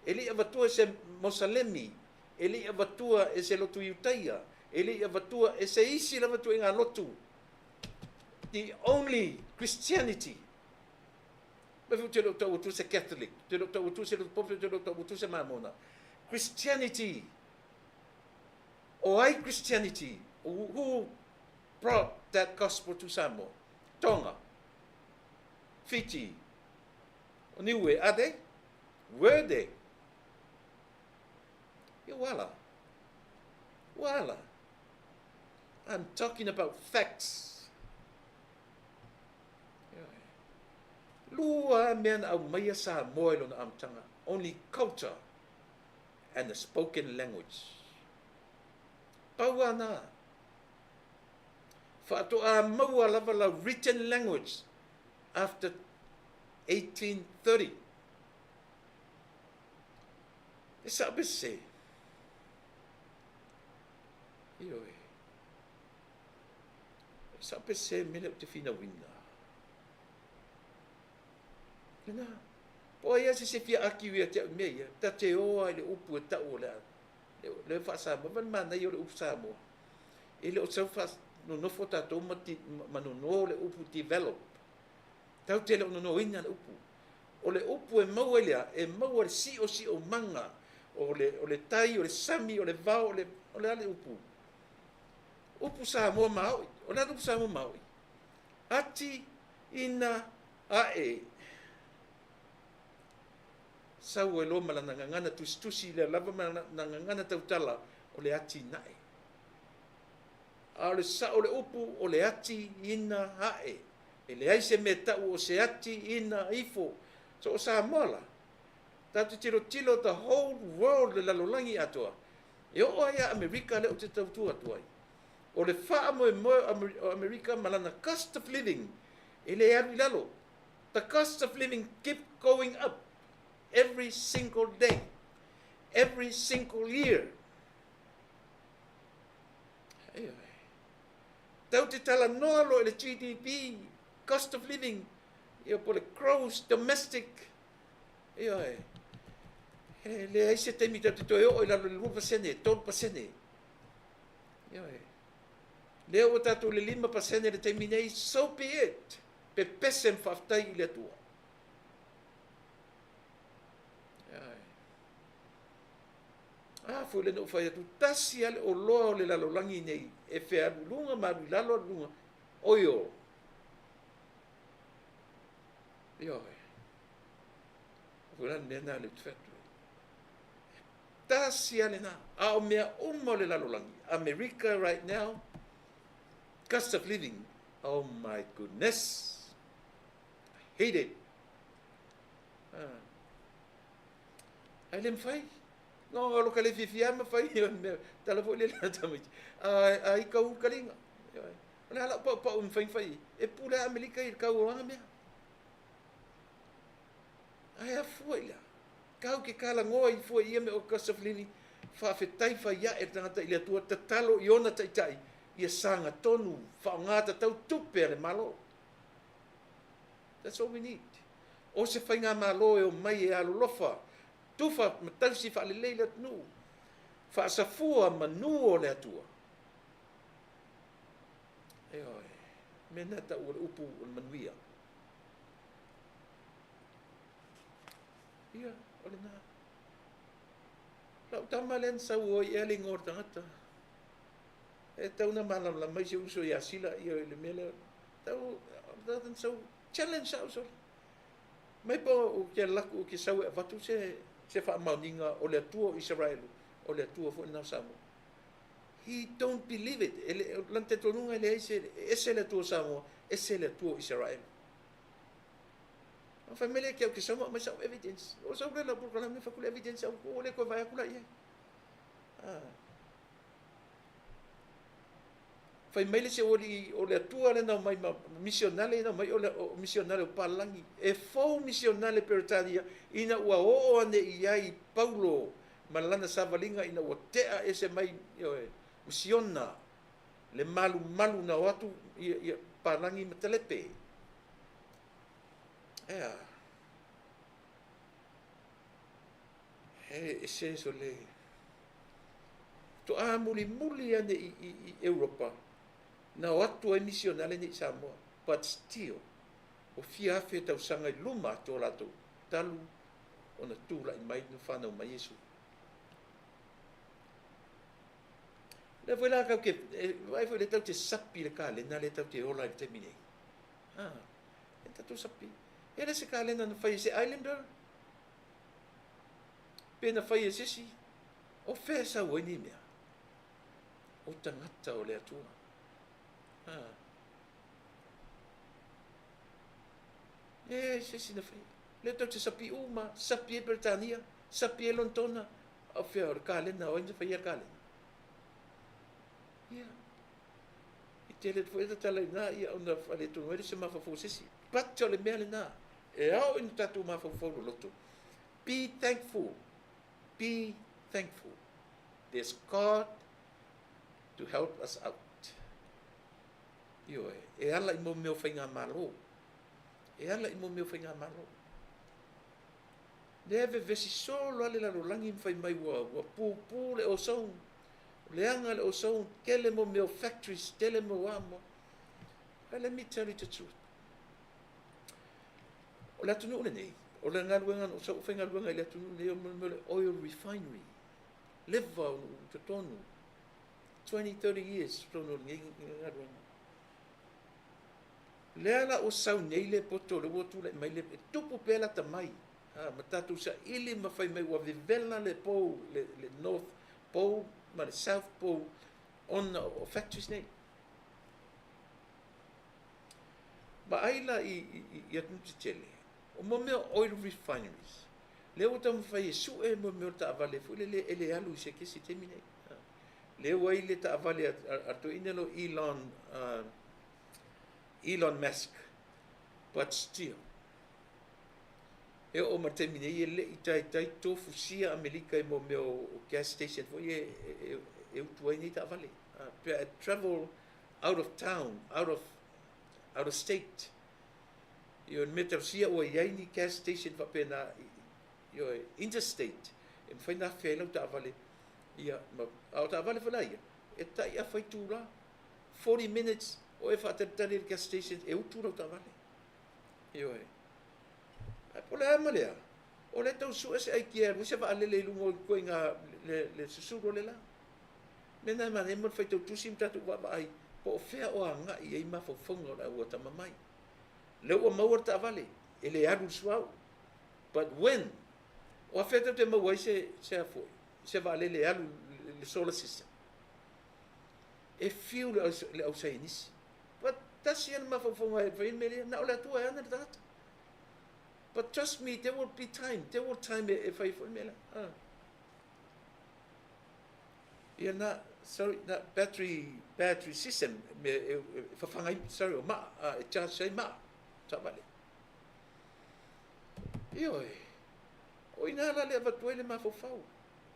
E le i avatua e se Mosalemi, e le i avatua e se lotu Iutaia, e le i avatua e se isi lava ituaiga lotu. The only Christianity. Mai foi ou te le o tau atua se Catholic, ou te le o tau atua se lotu Pope, ou te le o tau atua se Mamona. Christianity. O ai Christianity? Who brought that gospel to Samoa? Tonga, Fiji, o Niue, are they? Were they? Ia ua ala. Ua ala. I'm talking about facts. Lua mea na aumaia Samoa i lona amataga. Only culture and the spoken language. Pau lava na. Faatoa maua lava la written language after. 1830. E sa'o pe sesē? Ioe. E sa'o pe sesē le mea lea ou te finauina? Lena. Po o ai lava se isi e fia argue ia te au i mea ia, ta te o lava i le upu e tau o le a, lea e faa-Samoa. Vaai le manaia o le upu Samoa. E le o sau nonofo tatou ma, ma nono le upu develop. Tatou te le o nonoina le upu. O le upu e maua i le a? E maua i le siosiomaga o le, o le tai, o le sami, o le vao, o le, o le a le upu? Upu Samoa maoi. O le a le upu Samoa maoi? Ati, ina, ae. Sau ai loa ma lana gagana tusitusi lea lava ma lana gagana tautala o le atinae. A o le sao o le upu o le ati ina ae. E leai se mea e tau o se ati ina ifo. So o Samoa la, tatou te tilotilo the whole world le lalolagi atoa, e oo lava ia Amerika lea ou te tautua atu ai. O le faamoemoe o Amerika ma lana cost of living e le alu i lalo. The cost of living keep going up every single day, every single year. Ioe. Tau te talanoa loa i le GDP, cost of living, ia po le gross domestic, ioe. E leai se taimi tau te toe oo i lalo i le 2%, 3%. Ioe. Lea ua tatou le 5% le taimi nei, so be it. Pepese ma faafetai i le Atua. Ioe. A foi lea na ou fai atu, tasi lava le oloa o le lalolagi nei e fealu i luga ma alu i lalo, alu i luga, oil. Ioe. Foi la le mea lena lea ou te fai atu ai. Tasi lava lena. A o mea uma o le lalolagi, America right now, cost of living, oh my goodness, I hate it. Ah. Ae le mafai. No, o lo ka le fiafia ma fai o mea. Tala foi le la tamaiti. A, a i kau kaliga. O le ala pau pau mafai fai. E pule a Amerika i le kau o aga mea. Ae a fua i lea. Kau ke kalagoa i fua i ia mea o cost of living. Faafetai fai ae le tagata i le Atua tatalo i ona taitai ia saga tonu faaaoga tatau tupe a le Malo. That's all we need. O se faigamalo e omai e alolofa, tufa ma tausi faalelei le atunuu, faasafua manu o le Atua. Ioe, mea na tau o le upu o le manuia. Ia, o lena. Lau tama lea na sau ai ea le igoa o le tagata. E tau na malamalama mai si uso ia Sila ia i le mea lea. Tau, o le sau challenge sa au sole. Mai po ou te alu atu ou te sau e avatu se se faamaoniga o le Atua o Isaraelu, o le Atua foi lena o Samoa. He don't believe it. E le, o lana talitonuga e leai se, e ese le Atua o Samoa, ese le Atua o Isaraelu. Ona fai mai lea ki au ke sau ma aumai sau evidence. O sau lea lau polokalame fai atu le evidence au ua le toe vaai atu la i ai. Ah. Fai mai le isi aualii, o le Atua lea na omai ma misionale na omai o le o misionale o Palagi. E fou misionale Peretania ina ua oo ane i ai Paulo ma lana savaliga ina ua tea ese mai ioe, ma Siona le malumalu na o atu ia, ia Palagi ma Talepe. Ea. He ese sole. Faatoa mulimuli ane i, i, i Europa, na o atu ai misionale nei i Samoa, but still, ua fia afe tausaga i luma atu o latou talu ona tulai mai na fanau mai Iesu. Lea foi la tau te, e, vaai foi lea tau te sapi le kalena lea tau te ola i le taimi nei. Ah, e tatou sapi. E le se kalena na fai e se Islander, pe na fai e se isi, O fea e sau ai nei mea? O tagata o le Atua. Ah. E, se isi na fai. Lea tau te sapi uma, sapi e Peretania, sapi e Lontona, a o fea o le kalena, o ai na faia le kalena? Ia. I tele atu foi e tatala i ina, ia ona faaletonu ai lea o se mafaufau o se isi. But o le mea lena. E ao ina tatou mafaufau loloto. Be thankful. Be thankful. There's God to help us out. Ioe, e ala i mo mea o faigamalo. E ala i mo mea o faigamalo. Lea e vevesi solo lava le lalolagi ma fai mai ua, ua pupu le ozone, leaga le ozone, tele mo mea o factories, tele mo a mo. But let me tell you the truth. O le atunuu lenei, o le galuega, o sau faigaluega i le atunuu lenei, o le mea o le oil refinery. Leva o totonu, 20, 30 years totonu o lenei galuega. Lea la ua sau nei le poto lea ua tulai mai le, e tupu pea le atamai. Ha, ma tatou saili ma fai mai ua vevela le pole, le North Pole ma le South Pole ona o factories nei. Vaai la i atunuu tetele, o mo mea o oil refineries, lea ua taumafai e sue mo mea o taavale foi lele e le alu i se kesi i le taimi nei. Lea ua i le taavale a toeaina lea o Elon Musk, but still, e oo mai le taimi nei e le i taitai tofusia Amerika i mo mea o gas station foi e utu ai nei taavale. Pe a travel out of town, out of state. Ioe, le mea tausia ua i ai ni gas station faapena, ioe, interstate, e mafai ona afe ai lau taavale. Ia, ma, a o taavale foi la ia, e tai afa itula, 40 minutes, o e faatalitali i le gas station, e utu lau taavale. Ioe. Ae po o le a ma lea, o le tau sue se aikia e alu ai se vaalele i luga o ituaiga le susulu o le la. Mea na e manaia mo le faitau tusi ma tatou vaavaai po o fea o agai ai mafaufauga o le au atamamai. Lea ua maua le taavale, e le alu i le suauu. But when, o afea tatou te maua ai se a foi, se vaalele e alu le solar system. E fiu le au saienisi. But tasi ia le mafaufauga e fai le mea lea, na o le Atua e ana le tagata. But trust me, there will be time, there will time e fai foi le mea lea. Ah. Ia na, sorry, na battery system, me e fafaga ai, sorry, o maa, e charge ai maa, taavale. Ioe, o ina la le avatu ai le mafaufau.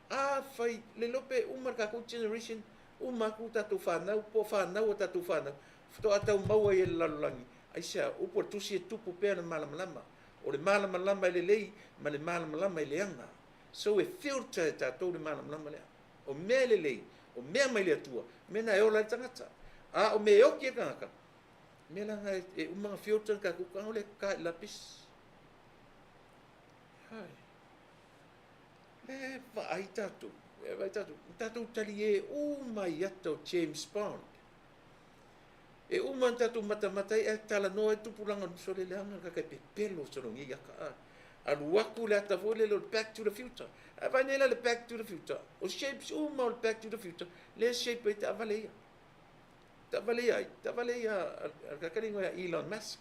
A fai, le iloa pe uma le tatou generation, uma atu tatou fanau, po o fanau a tatou fanau, faatoa tau maua ai e le lalolagi. Aisea, upu a le tusi e tupu pea le malamalama. O le malamalama e lelei ma le malamalama e leaga. So e filter e tatou le malamalama lea. O mea e lelei, o mea mai le Atua, mea na e ola ai le tagata. A o mea e oki e le tagata, mea la na e uma na filter le tatou tago lea e ta i lapisi. Hai. Le vaai tatou, e vaai tatou, tatou talie uma i ata o James Bond. E uma ona tatou matamata ai ae talanoa ai tupulaga o sole leaga le kaka e pepelo sologi aka a. Alu atu le ata foi lele o le Back to the Future. Ae vaai nei la le Back to the Future. O shapes uma o le Back to the Future, lea shape ai taavale ia. Taavale ia ai, taavale ia a le kaka le igoa ia Elon Musk.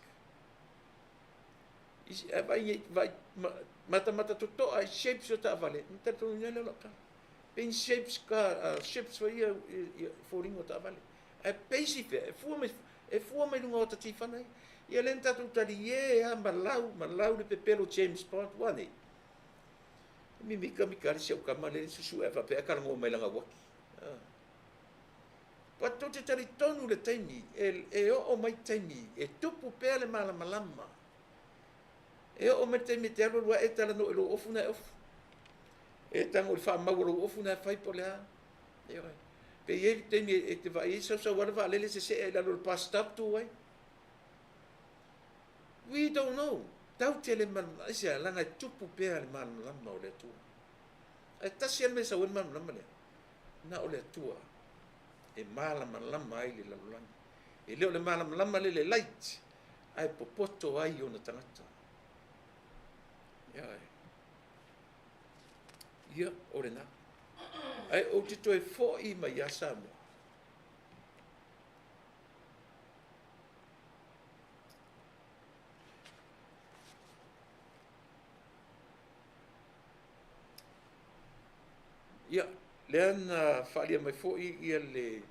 Ae vaai nei, vaai matamata totoa i shapes o taavale, na talitonu nei lea o lau tala. Pe ni shapes ka, ships foi ia i foliga o taavale. Ae peisi fea, e fua mai luga o ata tifana ia. Ia lea na tatou talie lava ma lau, ma lau le pepelo James Bond ua nei. Mimika mika le si au tama lea susue ae faapea e talanoa mai lana uaki. But tou te talitonu le taimi, e oo mai taimi, e tupu pea le malamalama. E oo mai le taimi e te alu alu ae e talanoa i lou ofu na e ofu. E tago i le faamau o lou ofu na e fai po o le a. Ioe. Pe i ai le taimi e te vaai ai sausau lava le vaalele sesee ai i lalo o le bus stop tu ai. We don't know. Tau te le malamalama. Aisea, leaga e tupu pea le malamalama o le Atua. Ae tasi lava le mea e sau ai le malamalama lea, na o le Atua e malamalama ai le lalolagi. E le o le malamalama lea le light, ae popoto ai ona tagata. Ioe. Ia, o lena. Ae ou te toe foi mai ia Samoa. Ia, lea na faaalia mai foi ia le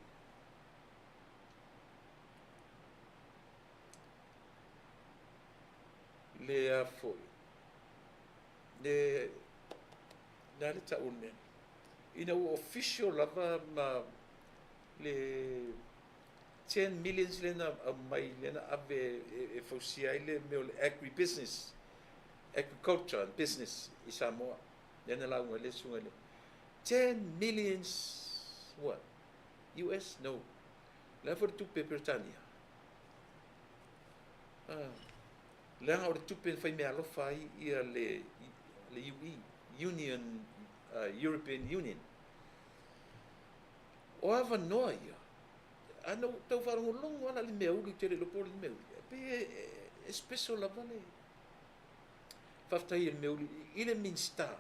Le a foi, le, le a le tau o le mea, ina ua official lava ma le 10 millions lea na aumai, lea na ave e fausia ai le mea o le agribusiness, agriculture and business i Samoa, lea na lauga ai le susuga i le 10 millions what? US? No. Le a foi le tupe Peretania? Ah, leaga o le tupe na fai meaalofa ai ia le, le UE, Union, European Union. O avanoa ia, a na ou tau faalogologo lava la i le meauli, ou te le iloa po o le meauli, e pei e special lava le faafetai a le meauli i le Minisita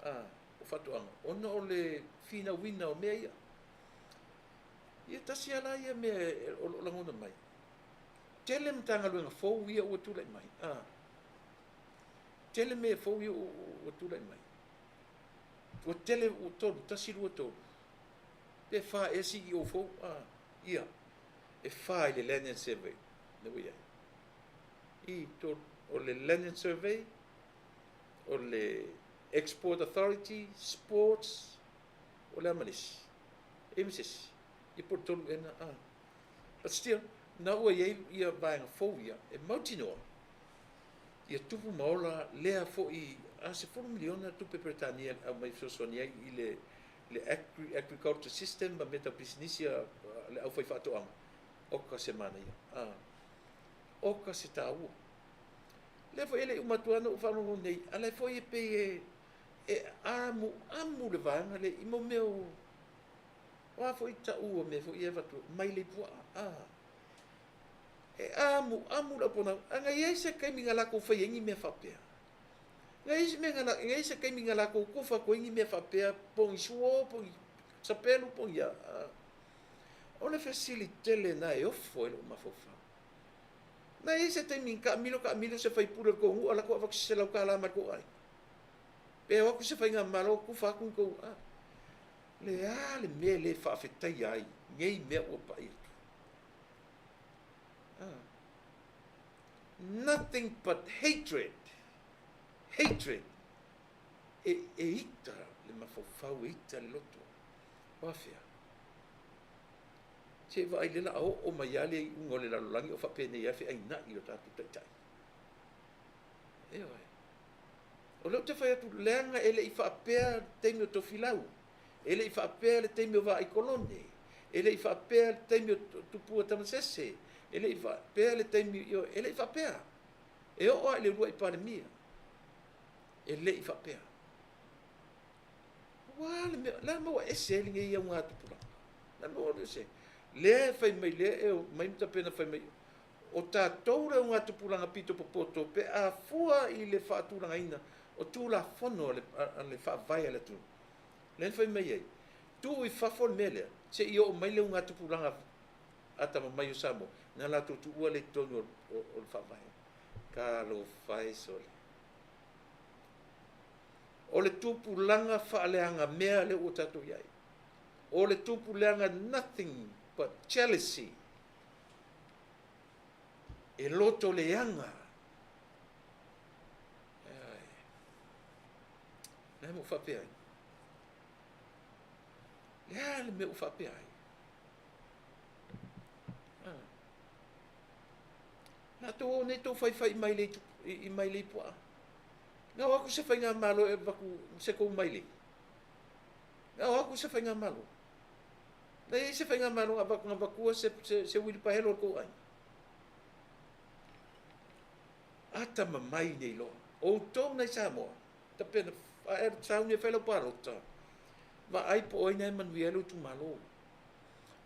o Faatoaga ona o le finauina o mea ia. Ia tasi lava la ia mea o lo o lagona mai, tele Matagaluega fou ia ua tulai mai, tele mea fou ia ua tulai mai. Ua tele, ua tolu, tasi, lua, tolu, pe fa ea CEO fou, a, ia, e fa i le Land and Survey, lea ua i ai. I, tolu, o le Land and Survey, o le Export Authority, Sports, o le a ma le isi? E i ai ma se isi? Ia po o le tolu ea lena, a. But still, na ua i ai ia vaega fou ia, e mautinoa, ia tupu ma ola lea foi a 10 miliona tupe Peretania e aumai e fesoasoani ai i le le agriculture system ma mea tau pisinisi a le aufaifaatoaga, oka se manaia, a, oka se taua. Lea foi e le i uma atu lava ona ou faalogologo nei, a la e foi e pei e e amuamu le vaega lea i mau mea o o a foi tau o mea foi ia e avatu mailei puaa, a. E amuamu le auponau, a na i ai se taimi na latou faia ai ni mea faapea? Na i ai se mea na, na i ai se taimi na latou tofa atu ai ni mea faapea, po o ni suo, po o ni sapelu, po o ni a? O le fesili tele lena e ofo ai lou mafaufau. Na i ai se taimi na taamilo taamilo se faipule o le tou nuu alu atu avatu se $100 mai le tou aiga? Pe o atu se faigamalo tufa atu ni tou, a? Le a le mea e le faafetaia ai nei mea ua pai atu? Nothing but hatred, hatred e, e ita le mafaufau, e ita le loto. O afea? Se i vaai lea la a oo mai lava le iuga o le lalolagi o faapenei lava feaina'i o tatou taitai. Ioe. O lea ou te fai atu leaga e le i faapea le taimi o Tofilau. E le i faapea le taimi o Vaaikolone, e le i faapea le taimi o Tupua Tamasese, e le i faapea le taimi, ioe, e le i faapea. E oo lava i le uluai Palemia, e le i faapea. Ua le mea, le a le mea ua ese ai lenei augatupulaga? Le a le mea ua ese ai? Lea e fai mai, lea e omai ma tapena fai mai, o tatou le augatupulaga pito popoto pe a fua i le faatulagaina o Tulafono a le Faavae a le atunuu. Lea na fai mai ai, tuu i fafo le mea lea, se i oo mai le augatupulaga atamamai o Samoa, na latou tuua lea i totonu o le Faavae. Talofa e sole. O le tupulaga faaleagamea lea ua tatou i ai. O le tupulaga nothing but jealousy. E loto leaga. Le a le mea ua faapea ai? Le a le mea ua faapea ai? Ah. Na tou o nei tou faifai i mailei, i mailei puaa. Na o atu se faigamalo e avatu se tou mailei. Na o atu se faigamalo. Na i ai se faigamalo na avatu, na avatua se, se, se uilipahelo o le tou aiga. Atamamai nei loa. Outou nai Samoa, tapena, a e sauni e fai lau palota, vaai po o ai na e manuia ai lou itumalo.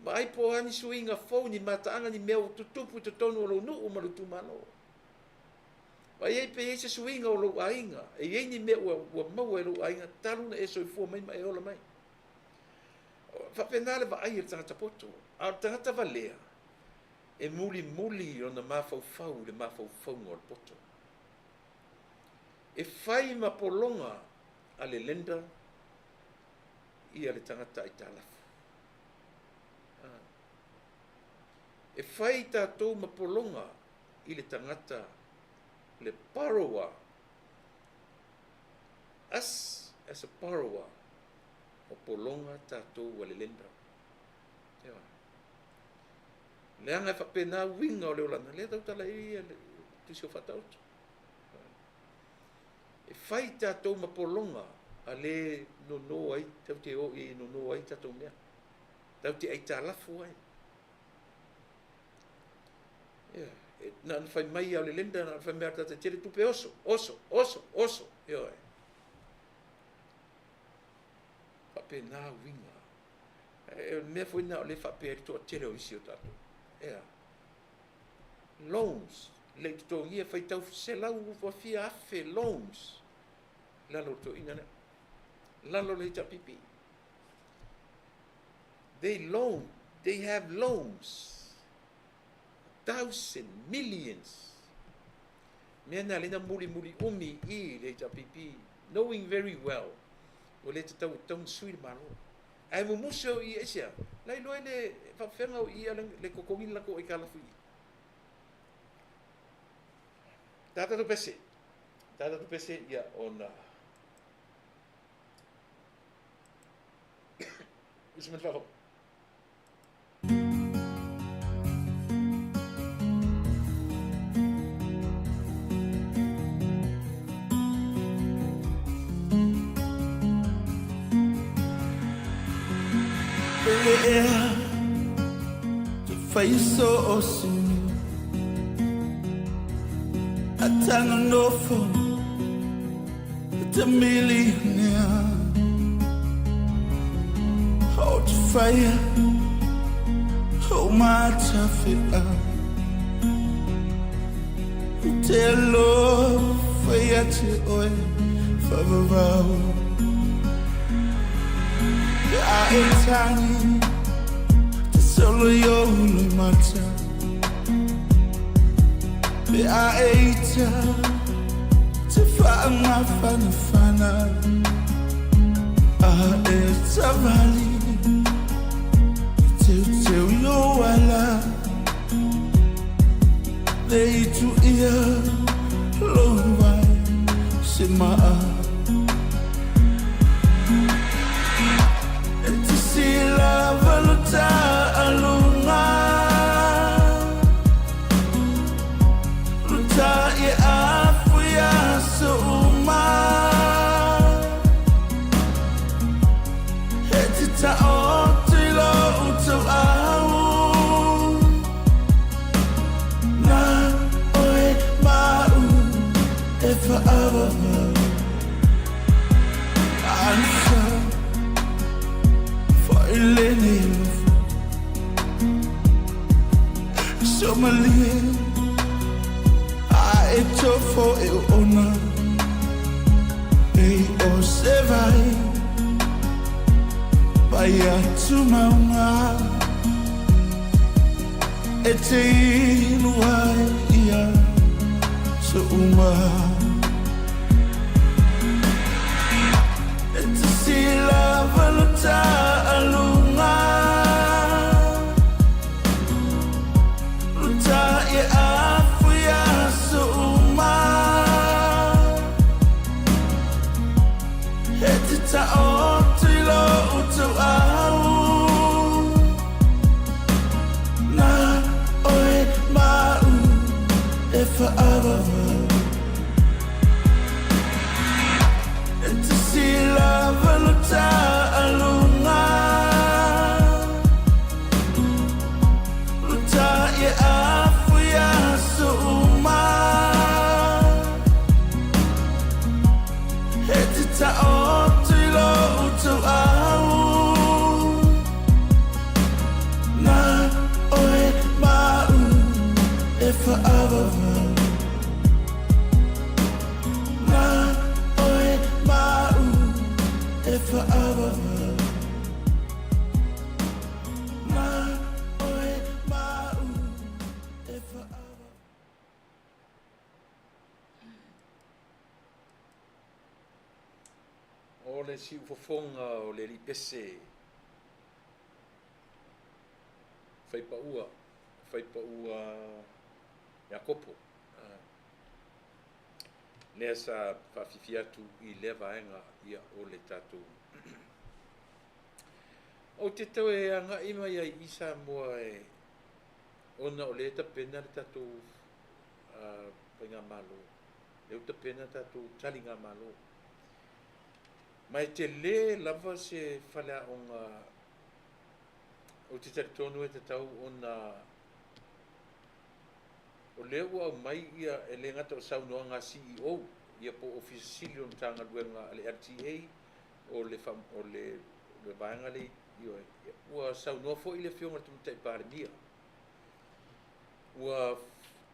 Vaai po o a ni suiga fou, ni mataaga, ni mea ua tutupu i totonu o lou nuu ma lou itumalo. Vaai ai pe i ai se suiga o lou aiga, e i ai ni mea ua, ua maua e lou aiga talu ona e soifua mai ma e ola mai. Faapena le vaai a le tagata poto, a o le tagata valea, e mulimuli lona mafaufau i le mafaufauga o le poto. E fai ma pologa a le lender ia le tagata aitalafu. E fai tatou ma pologa i le tagata Le borrower, us as a borrower, o pologa tatou a le lender. Ioe. Leaga e faapena uiga o le olaga, lea e tautala ai ia le Tusi o Faataoto. E fai tatou ma pologa a le nono ai, tatou te o i e nono ai tatou mea. Tatou te aitalafu ai. Ioe. Na ona fai mai lava o le lender, na ona fai mai lava tatou te tele tupe oso, oso, oso, oso. Ioe. Faapena uiga. E o le mea foi lena o lea e faapea ai le toatele o isi o tatou. Ea. Loans, le i totogia faitau 100,000 loans i lalo o le toeaina lea. Lalo o le HRPP. They loan, they have loans. Thousand, millions. Mea na lena mulimuli umi i le HRPP, knowing very well, ua le tatau e tatau ona sui le Malo. Ae mumusu au i aisea? La iloa ai le faafefeaga o i le totogi le latou aitalafu i i. Ta tatou pese, ta tatou pese ia ona usi mai le faafofoga. O le siufofoga o le alii pese faipaua, faipaua Iakopo. Lea sa faafiafia atu i lea vaega ia o le tatou. Ou te toe agai mai ai i Samoa e ona o lea e tapena le tatou faigamalo, lea ua tapena le tatou taligamalo. Ma e tele lava se faleaoga ou te talitonu e tatau ona o lea ua aumai ia e le gata o saunoaga a CEO ia po o Ofisa Sili o Matagaluega a le LTA o le o le le vaega lea ioe, ua saunoa foi le Afioga i le Tamaitai Palemia. Ua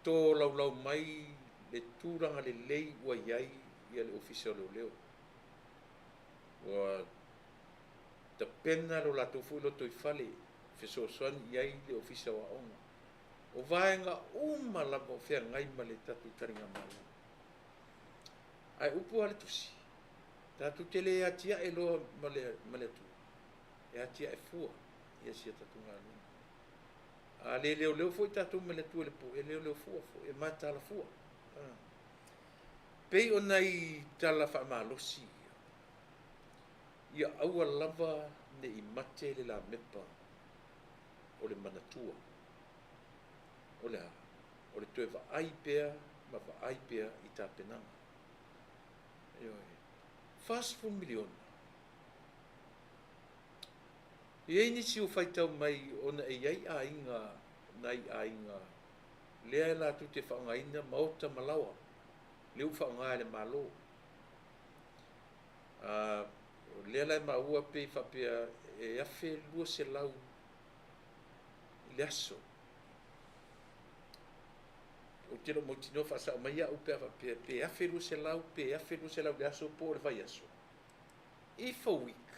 tolaulau mai le tulaga lelei ua i ai ia le Ofisa o Leoleo. Ua tapena lo latou foi lotoifale e fesoasoani i ai le Ofisa o Aoga. O vaega uma lava o feagai ma le tatou taligamalo. Ae upu lava le tusi, tatou te le atiae loa ma le Atua, e atiae fua ia si a tatou galuega. A le leoleo foi tatou ma le Atua i le po, e leoleo fua foi, e mataala fua. Pei o nai tala faamalosi ia, ia aua lava ne i mate le lamepa o le manatua. O le a? O le toe vaai pea ma vaai pea i tapenaga. Ioe. $40 miliona. E i ai nisi ua faitau mai ona e i ai aiga, nai aiga lea e latou te faaaogaina maota ma laoa, lea ua faaaoga e le Malo. O lea la e maua pei faapea e $1,200 i le aso. Ou te le o mautinoa faasao mai au pe a faapea pe $1,200 pe $1,200 i le aso po o le vaiaso. If a week,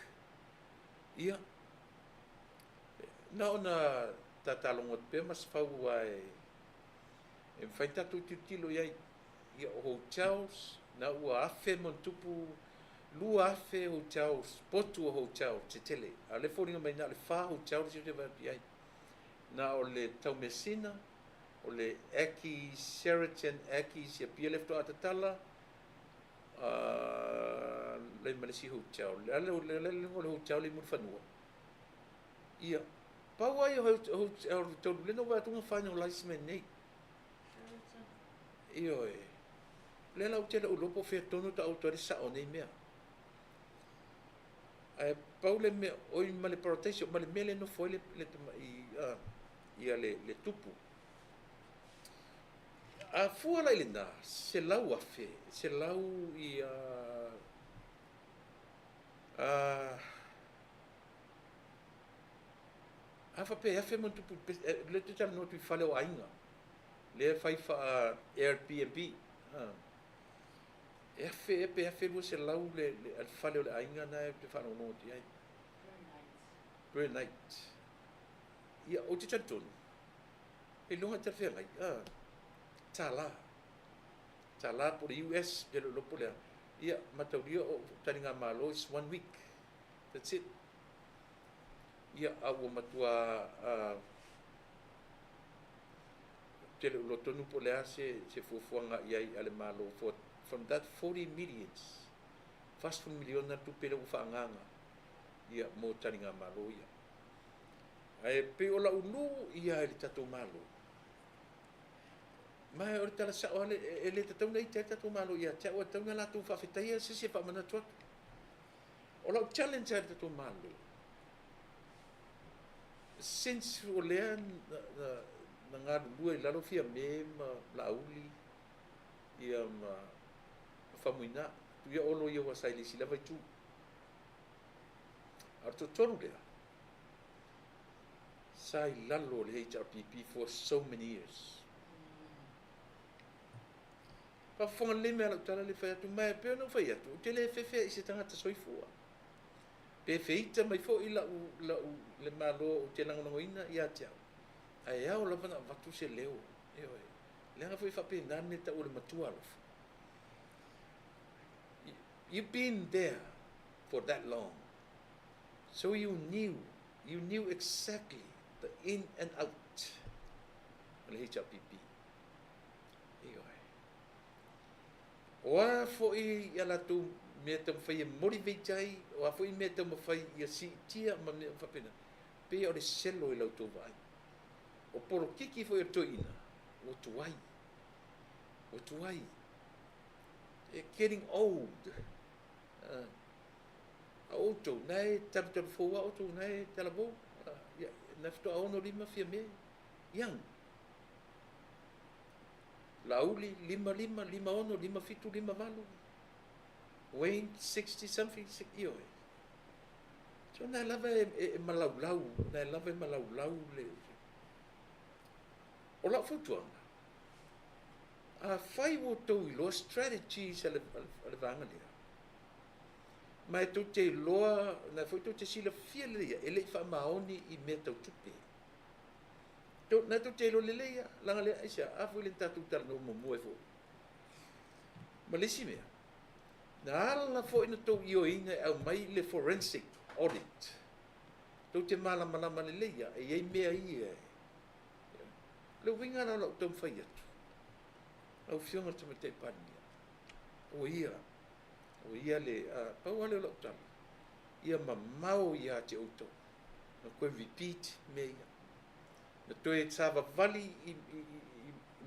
ia, na ona tatalogo atu pea Masefau aua e mafai ona tatou tilotilo i ai. Ia, o hotels, na ua 1,000 ma ona tupu, 2,000 hotels, potu o hotel tetele. A o lea e foliga mai na o le 4 hotels lea ou te vaai atu i ai. Na o le Taumeasina, o le Aki, Sheraton Aki i Apia lea faatoa tatala, le ma le isi hotel. Le le le le hotel le i Mulifanua. Ia, pau ai o hotel tolu lea na ou vaai atu na finalize mai nei. Ioe. O lea la ou te le o iloa po o fea tonu taoto ai le sao o nei mea. Ae pau le mea, oi ma le Paradise, ma le mea lea e nofo ai le tamai ia le tupu. A fua la i lena, 100,000, selau ia, a faapea e 1,000 ma ona tupu, lea ou te talanoa atu i fale o aiga, lea e fai faa Airbnb. E 1,000 ea pe 1,200 le fale o le aiga na ou te faalogologo atu i ai. Per night. Ia, ou te talitonu, e iloga e talafeagai, tala. Tala po o le US, pe le o iloa po o le a. Ia, mataulia o taligamalo is one week. That's it. Ia, a ua matua te le o iloa tonu po o le a se fuafuaga i ai a le Malo for from that 40 millions, 40 miliona tupe lea ua faaagaaga ia mo taligamalo ia. Ae pei o lau nuu ia i le tatou Malo. Ma o le tala sao lava, e le tatau ona ita ai le tatou Malo ia te au, e tatau ona latou faafetaia se isi e faamanatu atu. O lau challenge lava i le tatou Malo, since o lea na galulue i lalo Fiame ma Laauli ia ma Faumuina, tuia Olo ia ua sa i le isi lava itu. A o le toatolu lea, sa i lalo o le HRPP for so many years. Faafofoga lelei mai lau tala le fai atu, ma e pei ona ou fai atu, ou te le fefe i se tagata soifua. Pe feita mai foi lau le Malo ou te lagolagoina ia te au. Ae ao lava na avatu se leo. Ioe. Leaga foi faapena le mea tau o le matua alofa. You've been there for that long. So you knew exactly the in and out o le HRPP. Ioe. O a foi a latou mea taumafai e motivate ai, o a foi mea taumafai ia siitia ma mea faapena, pei o le selo i la outou vaai. O polokiki foi a le toeaina, ua tuai, ua tuai. They're getting old. A outou, na e talutalu fou lava outou, na e talavou, na faatoa 65 fia mea, young. Laauli, 55, 56, 57, 58. Wayne, 60 something, ioe. So na lava e malaulau, na lava e malaulau le. O lau fautuaga, afai ua outou iloa strategies a le vaega lea, ma e tou te iloa, na foi tou te silafia lelei e le i faamaoni i mea tau tupe. Na tou te iloa lelei lava, leaga le aisea, a foi lea na tatou talanoa muamua ai foi. Ma le isi mea, na ala foi ona outou ioeina e aumai le forensic audit. Tou te malamalama lelei lava, e i ai mea ia e. O le uiga la o lau taumafai atu, lau Afioga i le Tamaitai Palemia, ua ia le, pau lava lea o lau tala, ia mamao ia te outou, na toe repeat mea ia, na toe savavali i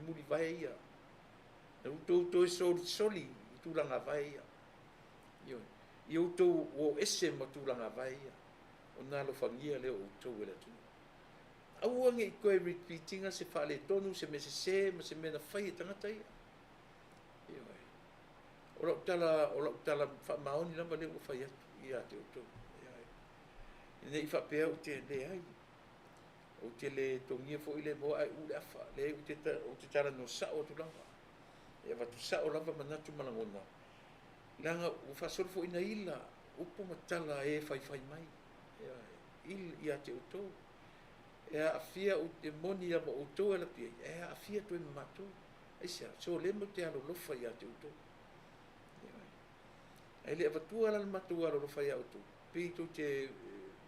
mulivae ia, na outou toe solisoli i tulaga vae ia, ioe, ia outou o ese ma tulaga vae ia, ona alofagia lea o outou e le atunuu. Aua ne i toe repeat ina se faaletonu, se mea sese ma se mea na fai e tagata ia. Ioe. O lau tala, o lau tala faamaoni lava lea ua fai atu ia te outou. Ioe. Ne i faapea ou te leai. Ou te le togia foi le moa ae u le afa. Leai, ou te talanoa sao atu lava. E avatu sao lava manatu ma lagona. Leaga ua faasolo foi na ila upu ma tala e faifai mai. Ioe. Ia te outou. E aafia, e moni lava o outou e ala atu i ai, e aafia atu ai ma matou. Aisea? So lea matou te alolofa ia te outou. Ioe. Ae le avatua la le matou alolofa ia outou, pei tou te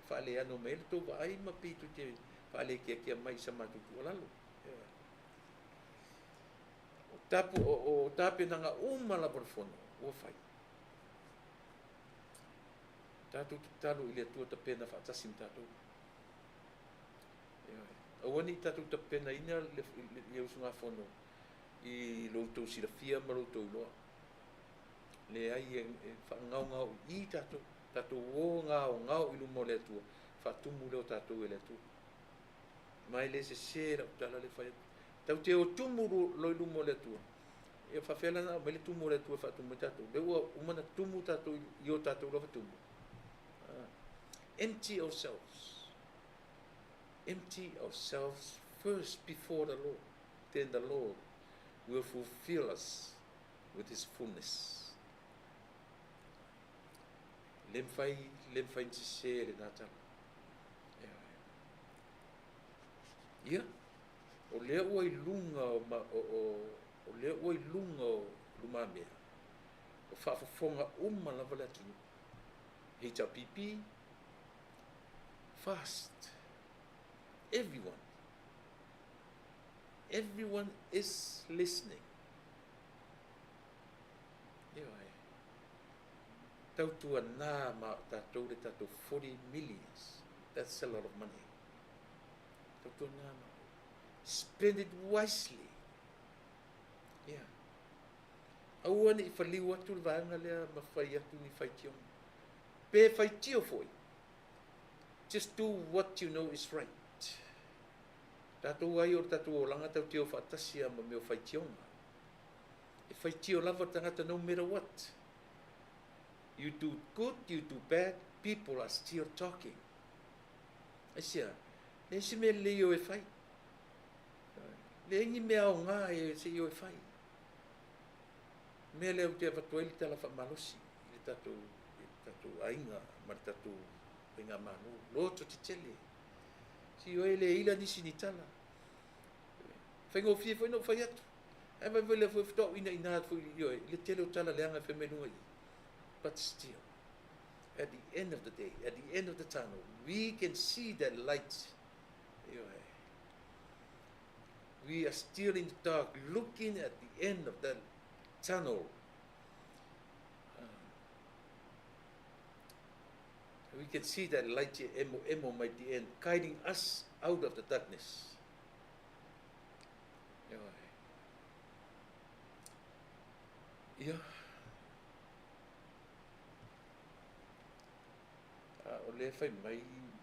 faaleano mai ai le tou vaai ma pei tou te faalekeakea mai i sa matou tuualalo. Ioe. O tapenaga uma lava o le fono ua fai. Tatou tatalo i le Atua tapena faatasi ma tatou. Ioe. Aua ne i tatou tapenaina le usugafono i lo outou silafia ma lo outou iloa. Leai, e faagaogao i i tatou. Tatou o gaogao i luma o le Atua, faatumu lea o tatou e le Atua. Ma e le sese lau tala le fai atu. Tau te o tumu lo i luma o le Atua. E faafefea la ona aumai le tumu o le Atua e faatumu ai tatou. Lea ua uma ona tumu tatou i o tatou lava tumu. Empty ourselves. Empty ourselves first before the Lord. Then the Lord will fulfill us with His fullness. Le mafai, le mafai ona sese lena tala. Ia, o lea ua i luga o, o, o, o lea ua i luga o lumamea, o faafofoga uma lava le atunuu. HRPP, fast. Everyone. Everyone is listening. Ioe. Tautuana ma tatou le tatou 40 millions. That's a lot of money. Tautuana ma. Spend it wisely. Yeah. Aua ne i faliu atu le vaega lea ma fai atu ni faitioga. Pe faitio foi. Just do what you know is right. Tatou ai o le tatou olaga tatou te o faatasi lava ma mea o faitioga. E faitio lava le tagata no matter what. You do good, you do bad, people are still talking. Aisea? Leai se mea lelei o e fai. Leai ni mea aoga e se i o e fai. O le mea lea ou te avatu ai le tala faamalosi i le tatou aiga ma le tatou faigamalo. Loto tetele. Si oe le ila nisi ni tala. Faigofie foi na ou fai atu. Ae vaivai lea foi faatoa ou inaina atu foi i oe i le tele o tala leaga e fai mai luga i i. But still, at the end of the day, at the end of the tunnel, we can see that light. Ioe. We are still in the dark, looking at the end of that tunnel. We can see that light e emoemo mai the end, guiding us out of the darkness. Ioe. Ia. A o lea fai mai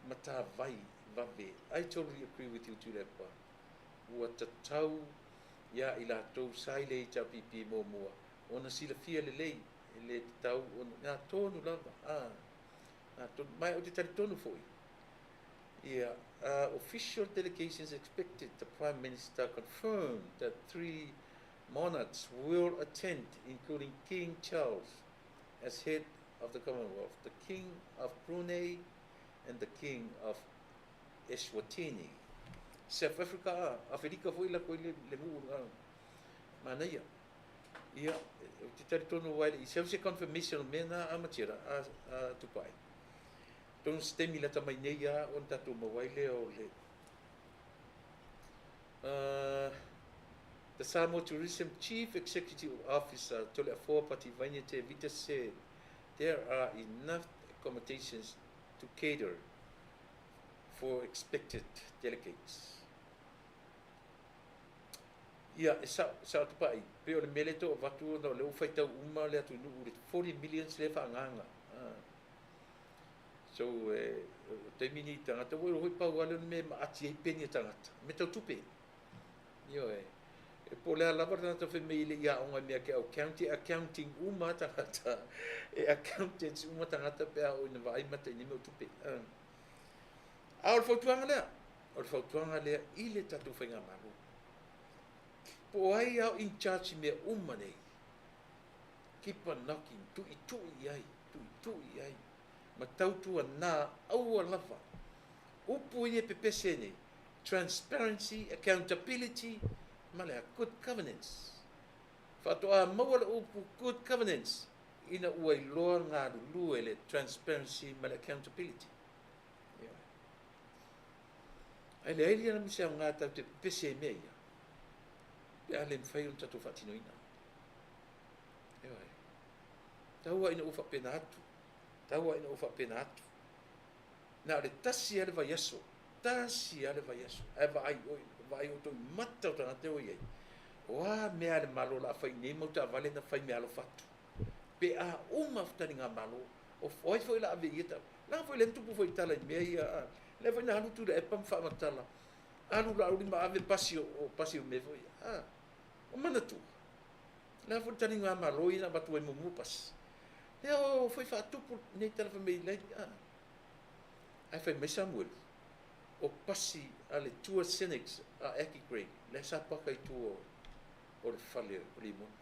matavai vave. I totally agree with you, Tuilaepa. Ua tatau ia i latou sa i le HRPP muamua ona silafia lelei e le tatau ona na tonu lava a na tonu mai ou te talitonu foi ia official delegations expected. The Prime Minister confirmed that three monarchs will attend, including King Charles as head of the Commonwealth, the King of Brunei and the King of Eswatini. South Africa, Aferika foi la koe le muu manaia. Ia, ou te talitonu ai i seu se confirmation o mea na amatera a Tupai. Tonu se taimi lata mai nei a ona tatou maua ai lea o le The Samoa Tourism Chief Executive Officer, Toleafoa Pativaina Tevita, said there are enough accommodations to cater for expected delegates. Ia, e sao, sao Tupai, pei o le mea lea e tau avatu ona o lea ua faitau uma le atunuu i le 40 millions lea e faaagaaga. So, e, o taimi ni tagata, ua iloa foi pau lava lea o le mea e maati ai peni a tagata, mea tau tupe. Ioe. E po o le a lava le tagata fai mai e le i aoga i mea ke au county, accounting uma tagata, e accountants uma tagata pe a oo ina vaai mata i nei mea o tupe. A o le fautuaga lea, o le fautuaga lea i le tatou faigamalo. Po o ai a o in charge i mea uma nei, keep on knocking, tuitui i ai, tuitui i ai, ma tautuana aua lava. Upu ia e pepese nei, transparency, accountability, ma le good governance. Faatoa maua le upu good governance ina ua iloa galulue le transparency ma le accountability. Ae leai lia ma se aoga tatou te pepese ai i mea ia, pe a le mafai ona tatou faatinoina. Ioe. Tau lava ina ou faapena atu, tau lava ina ou faapena atu. Na o le tasi lava le vaiaso, tasi lava le vaiaso, ae vaai oi, vaai outou i mata o tagata ua i ai. O a mea a le Malo o le a fai i nei mau taavale na fai meaalofa atu. Pe a uma taligamalo, o ai foi o le a ave i ia taavale. Leaga foi lea na tupu foi i tala i mea ia, a, lea foi na alu Tuilaepa ma faamatala, alu Laauli ma ave pasi o, pasi o mea foi ia. A, o manatua, lea foi le taligamalo ia na avatu ai muamua pasi. Lea o foi faatupu nei tala fai mai lai, a. Ae fai mai Samuelu, o pasi a le Tour Scenics a Aki Gray, lea sa paka i tua o le fale o Limoni.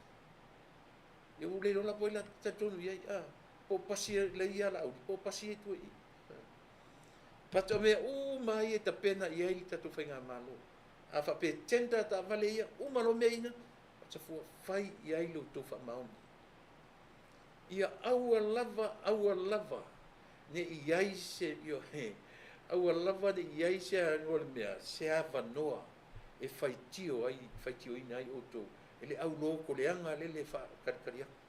Ia ua le iloa la po o ai la te talitonu i ai, a, po o pasi lea ia Laauli, po o pasi ia i tua i i. But o mea uma ia e tapena i ai le tatou faigamalo. A faapea e tender taavale ia, uma loa mea ina, o fai i ai lo outou faamaoni. Ia aua lava, aua lava, ne i ai se, ioe, aua lava ne i ai se o le mea, se avanoa e faitio ai, faitioina ai outou e le aulokoleaga lele e faakalikali atu.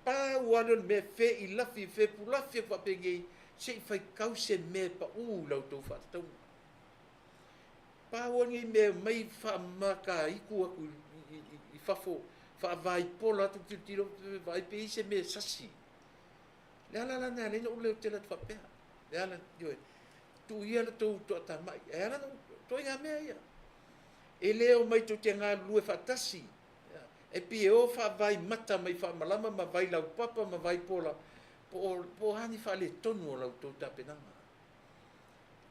Pau lava lea o le mea fe i lafi, fe pulafi atu faapenei, se i faitau se mea e paū i la outou faatatauga. Pau lava lenei mea mai faamakaitu atu i fafo, faavaipola atu tilotilo, vaai pe i ai se mea e sasi. Le ala la lena e ala ai ona ou leotele atu faapea. Le ala, ioe, tuu ia le tou toatamai. E ala ona ituaiga mea ia. E le omai tou te galulue faatasi. E pei e o faavaimata mai faamalama ma vailaupapa ma vaipola, po o a ni faaletonu o la outou tapenaga.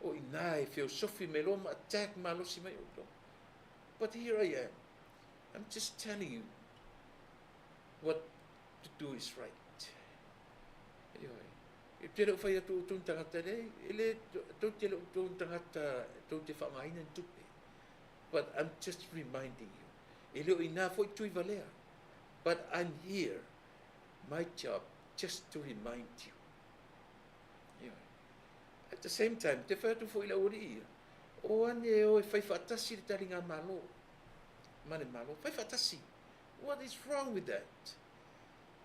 O i ina e feosofi mai loa ma attack malosi mai outou. But here I am. I'm just telling you what to do is right. Ioe. E te le o fai atu outou ni tagata, leai, e le tou te le o outou ni tagata tou te faaaogaina ni tupe. But I'm just reminding you. E le o ina foi Tuivalea. But I'm here. My job just to remind you. Ioe. At the same time, te fai atu foi i le aualii ia, o ane e o e fai faatasi le taligamalo ma le Malo. Fai faatasi. What is wrong with that?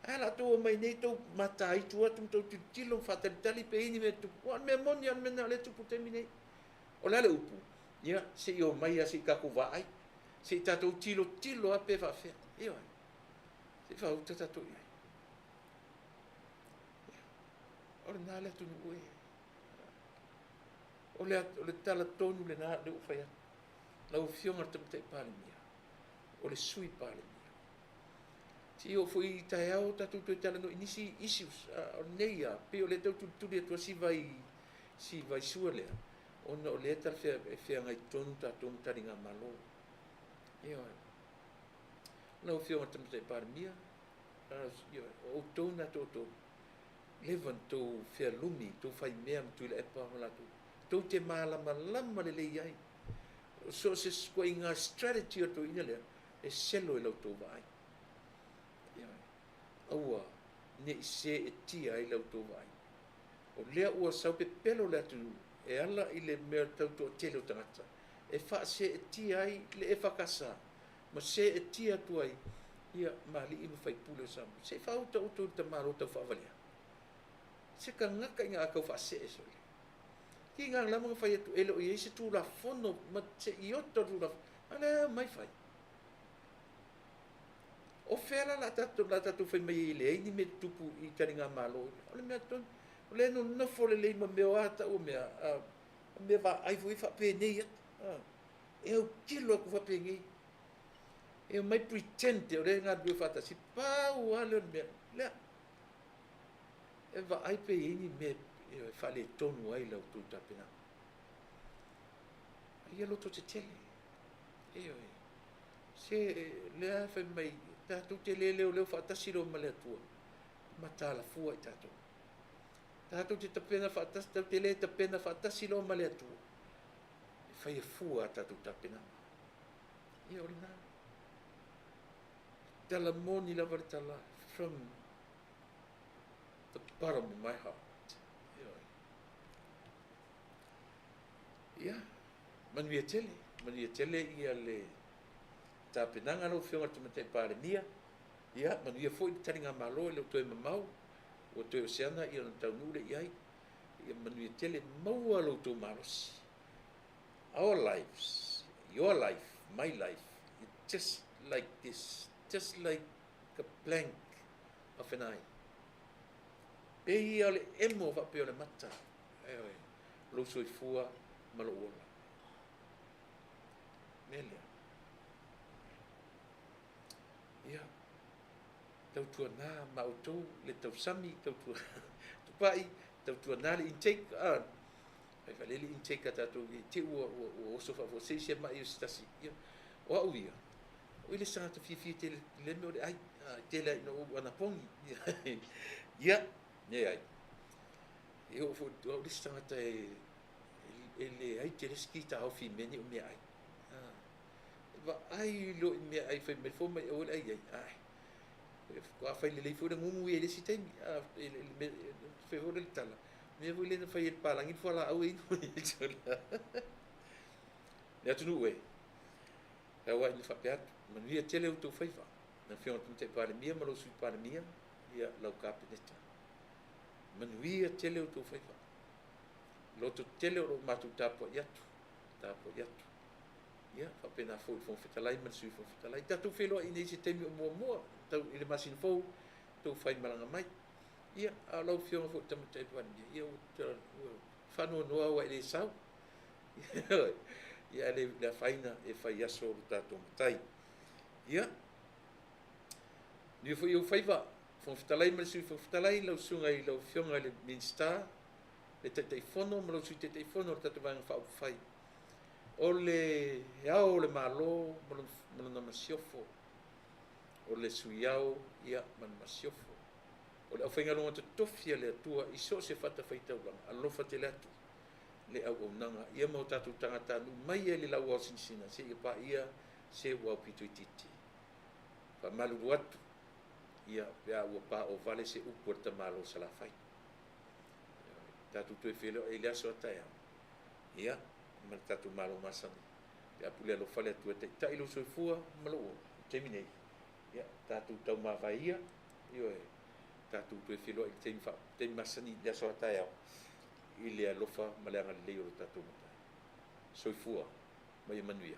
Ae a la outou omai nei tou mataitu atu ma tou tilotilo ma faatalitali pe i ai ni mea e tutupu. Aua o le mea moni lava o le mea lena o lea e tupu i le taimi nei. O le a le upu? Ia, se i omai lava se i tatou vaai, se i tatou tilotilo lava pe faapefea. Ioe. Se i faauta tatou i ai. Ia, o lena le atunuu e. O le, o le tala tonu lena lea ua fai atu. Lau Afioga i le Tamaitai Palemia, o le Sui Palemia. Se i oo foi i taeao tatou toe talanoa i nisi issues. O lenei lava, pei o lea e tau tulituli atu lava si vai, si vaisua lea, ona o lea e talafea, e feagai tonu tatou ma taligamalo. Ioe. Lau Afioga i le Tamaitai Palemia, ioe, o outou na toatolu, leva ona tou fealumi, tou faimea ma Tuilaepa ma latou, tou te malamalama lelei ai. So o se ituaiga strategy o le toeaina lea, e selo i la outou vaai. Ioe. Aua ne i seetia ai la outou vaai. O lea ua sau pepelo le atunuu e ala i le mea tau toatele o tagata e faaseetia ai le EFKS ma seetia atu ai ia ma alii ma faipule o Samoa. Se i faauta outou i le tamaloa taufaavalea. Se tagata ina a tau faasee sole. Tiga lava ona fai atu e le o i ai se Tulafono ma se iota o le Tulafono, a o lea e omai fai. O fea la la tatou, la tatou fai mai ai e leai ni mea tutupu i taligamalo? O le mea tonu, o lea e nonofo lelei ma mea o a taua mea, a, mea vaai foi faapenei atu. A, e autilo atu faapenei. E omai pretend o lea e galulue faatasi, pau lava lea o le mea lea. E vaai pe i ai ni mea e faaletonu ai la outou tapenaga. A ia loto tetele. Ioe. Se lea fai mai tatou te le leoleo faatasi loa ma le Atua, mataala fua i tatou. Tatou te tapena faatasi, tatou te le tapena faatasi loa ma le Atua, e faia fua a tatou tapenaga. Ia o lena. Tala moni lava le tala from the bottom of my heart. Ioe. Ia, manuia tele, manuia tele ia le tapenaga lau Afioga i le Tamaitai Palemia. Ia, manuia foi le taligamalo e le o toe mamao, ua toe o se ana ia ona taunuu lea i ai. Ia manuia tele, maua lo outou malosi. Our lives, your life, my life, it's just like this, just like a blank of an eye. Pei ia o le emo faapea o le mata, ioe, lou soifua ma lou ola. Mea lea. Ia, tautuana ma outou le tausami, tautua, tupai, tautuana le intake, a, fai faalele intake a tatou i te ua, ua, ua oso faafuasei se mai o se tasi. Ia, o au ia, o i le tagata fiafia tele i le mea o le ai, a, tele ai ina ou anapogi. Ia, leai. E oo foi, o au le isi tagata e, e leai tele se kitaofi i mea nei o meaai. E vaai loa i meaai fai mai le fomai aua le ai ai. Ai, faatoa fai lelei foi le gugu ia i le isi taimi. Fai foi le tala, mea foi lea na fai e le palagi le fualaau e inu. Le atunuu e, tau ai ina faapea atu, manuia tele outou faiva. Lau Afioga i le Tamaitai Palemia ma lou Sui Palemia, ia lau Kapeneta. Manuia tele outou faiva. Loto tele o lo o matou tapuai atu, tapuai atu. Ia, faapena foi i le Fofoga Fetalai ma le Sui Fofoga Fetalai. Tatou feiloai nei i se taimi o muamua, tau i le masina fou, tou faimalaga mai. Ia, a o lau Afioga foi i le Tamaitai Palemia, ia ua faanoanoa ua e le sau. Ia, ae le afaina e fai aso lo tatou matai. Ia, manuia foi ou faiva, Fofoga Fetalai ma le Sui Fofoga Fetalai, lau susuga i lau Afioga i le Minisita, le Taitaifono ma lau Sui Taitaifono o le tatou Vaega Faaupufai. O le Ao o le Malo ma lona masiofo, o le Sui Ao ia ma le masiofo, o le aufaigaluega totofi a le Atua i so o se fatafaitaulaga, alofa tele atu le auaunaga ia ma o tatou tagatanuu mai ai le lauao sinasina seia paia se ua aupito itiiti. Faamalulu atu ia pe a ua paovale se upu a le tamalo o Salafai. Tatou toe feiloai i le aso a taeao ia ma le tatou Malo masani pe a pule alofa le Atua e taitai lou soifua ma lou ola. I le taimi nei, ia tatou taumavae ia, ioe. Tatou toe feiloai i le taimi faa, taimi masani i le aso a taeao i le alofa ma le agalelei o lo tatou Matai. Soifua ma ia manuia.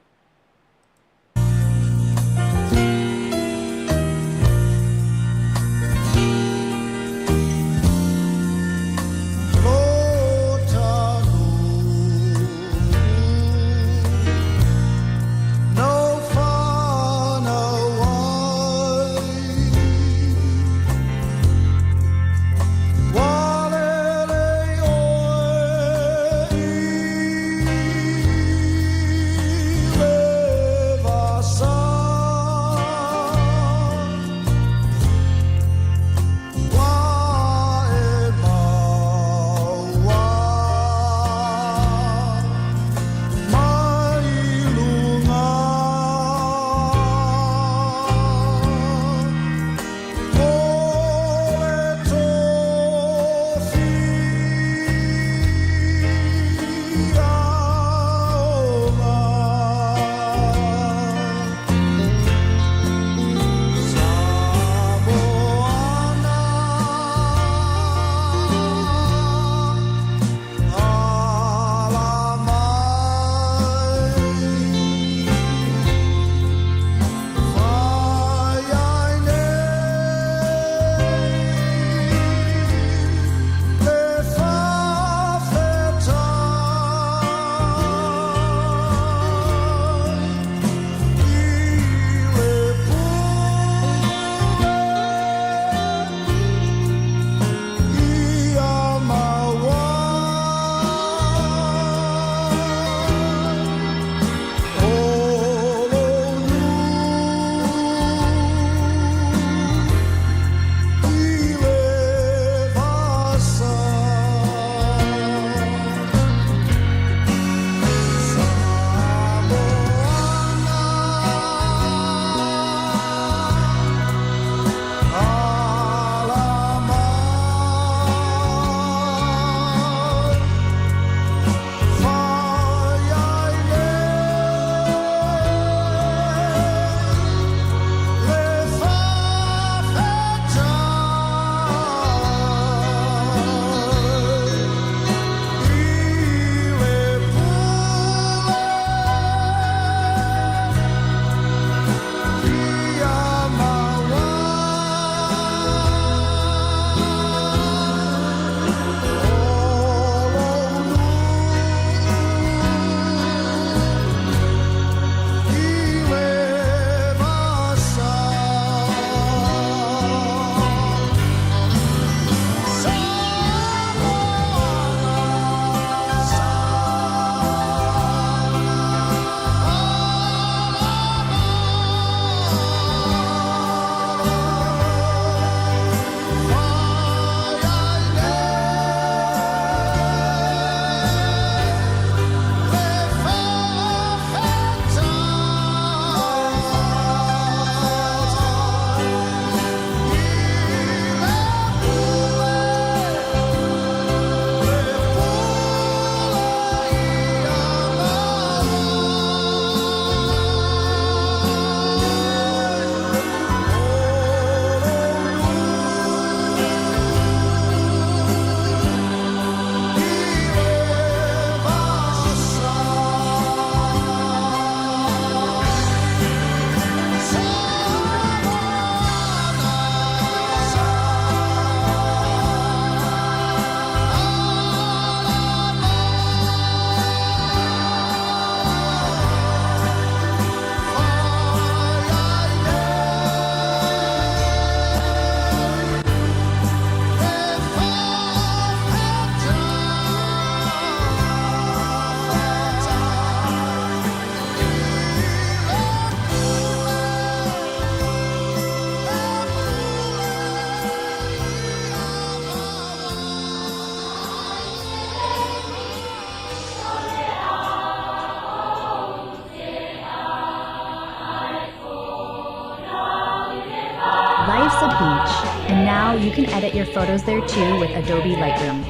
Life's a beach, and now you can edit your photos there too with Adobe Lightroom.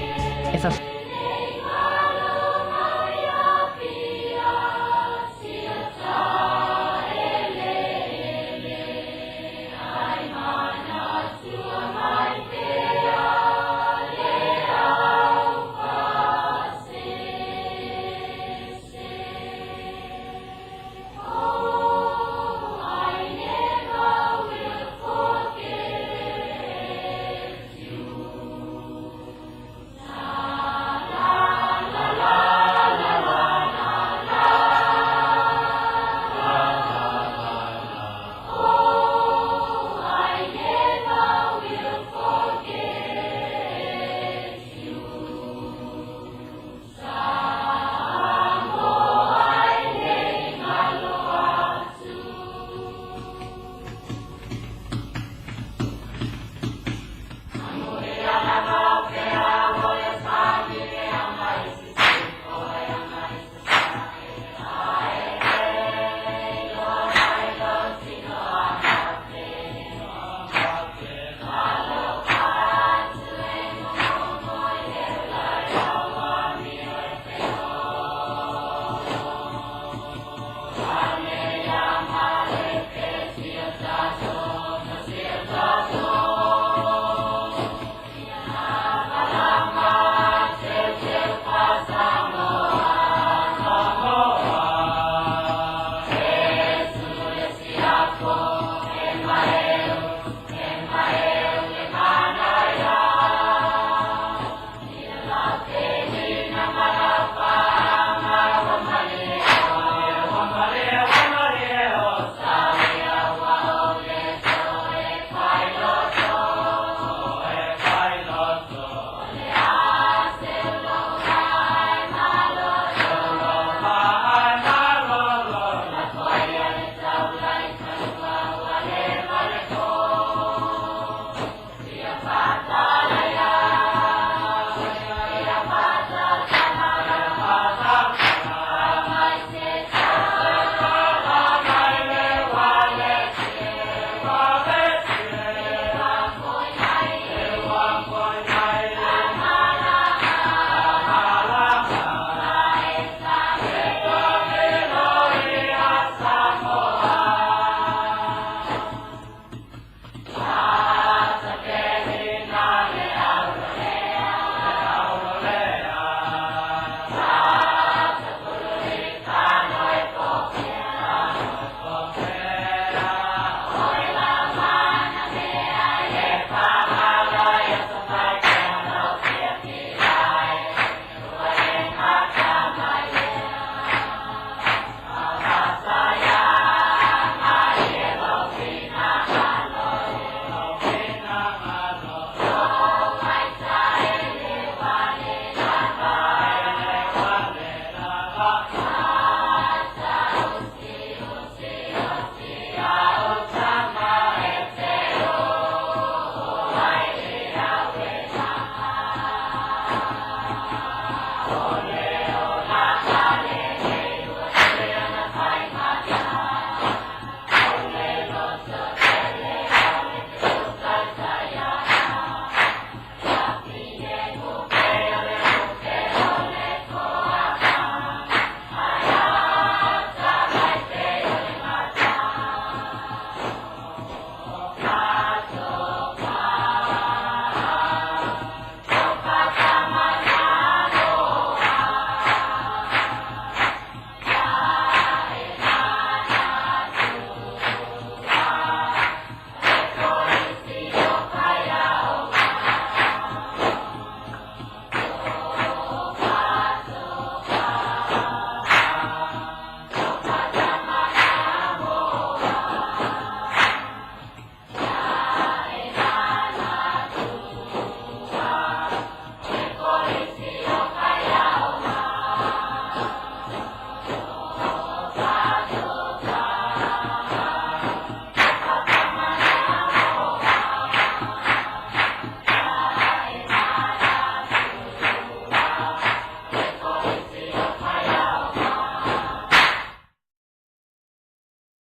If a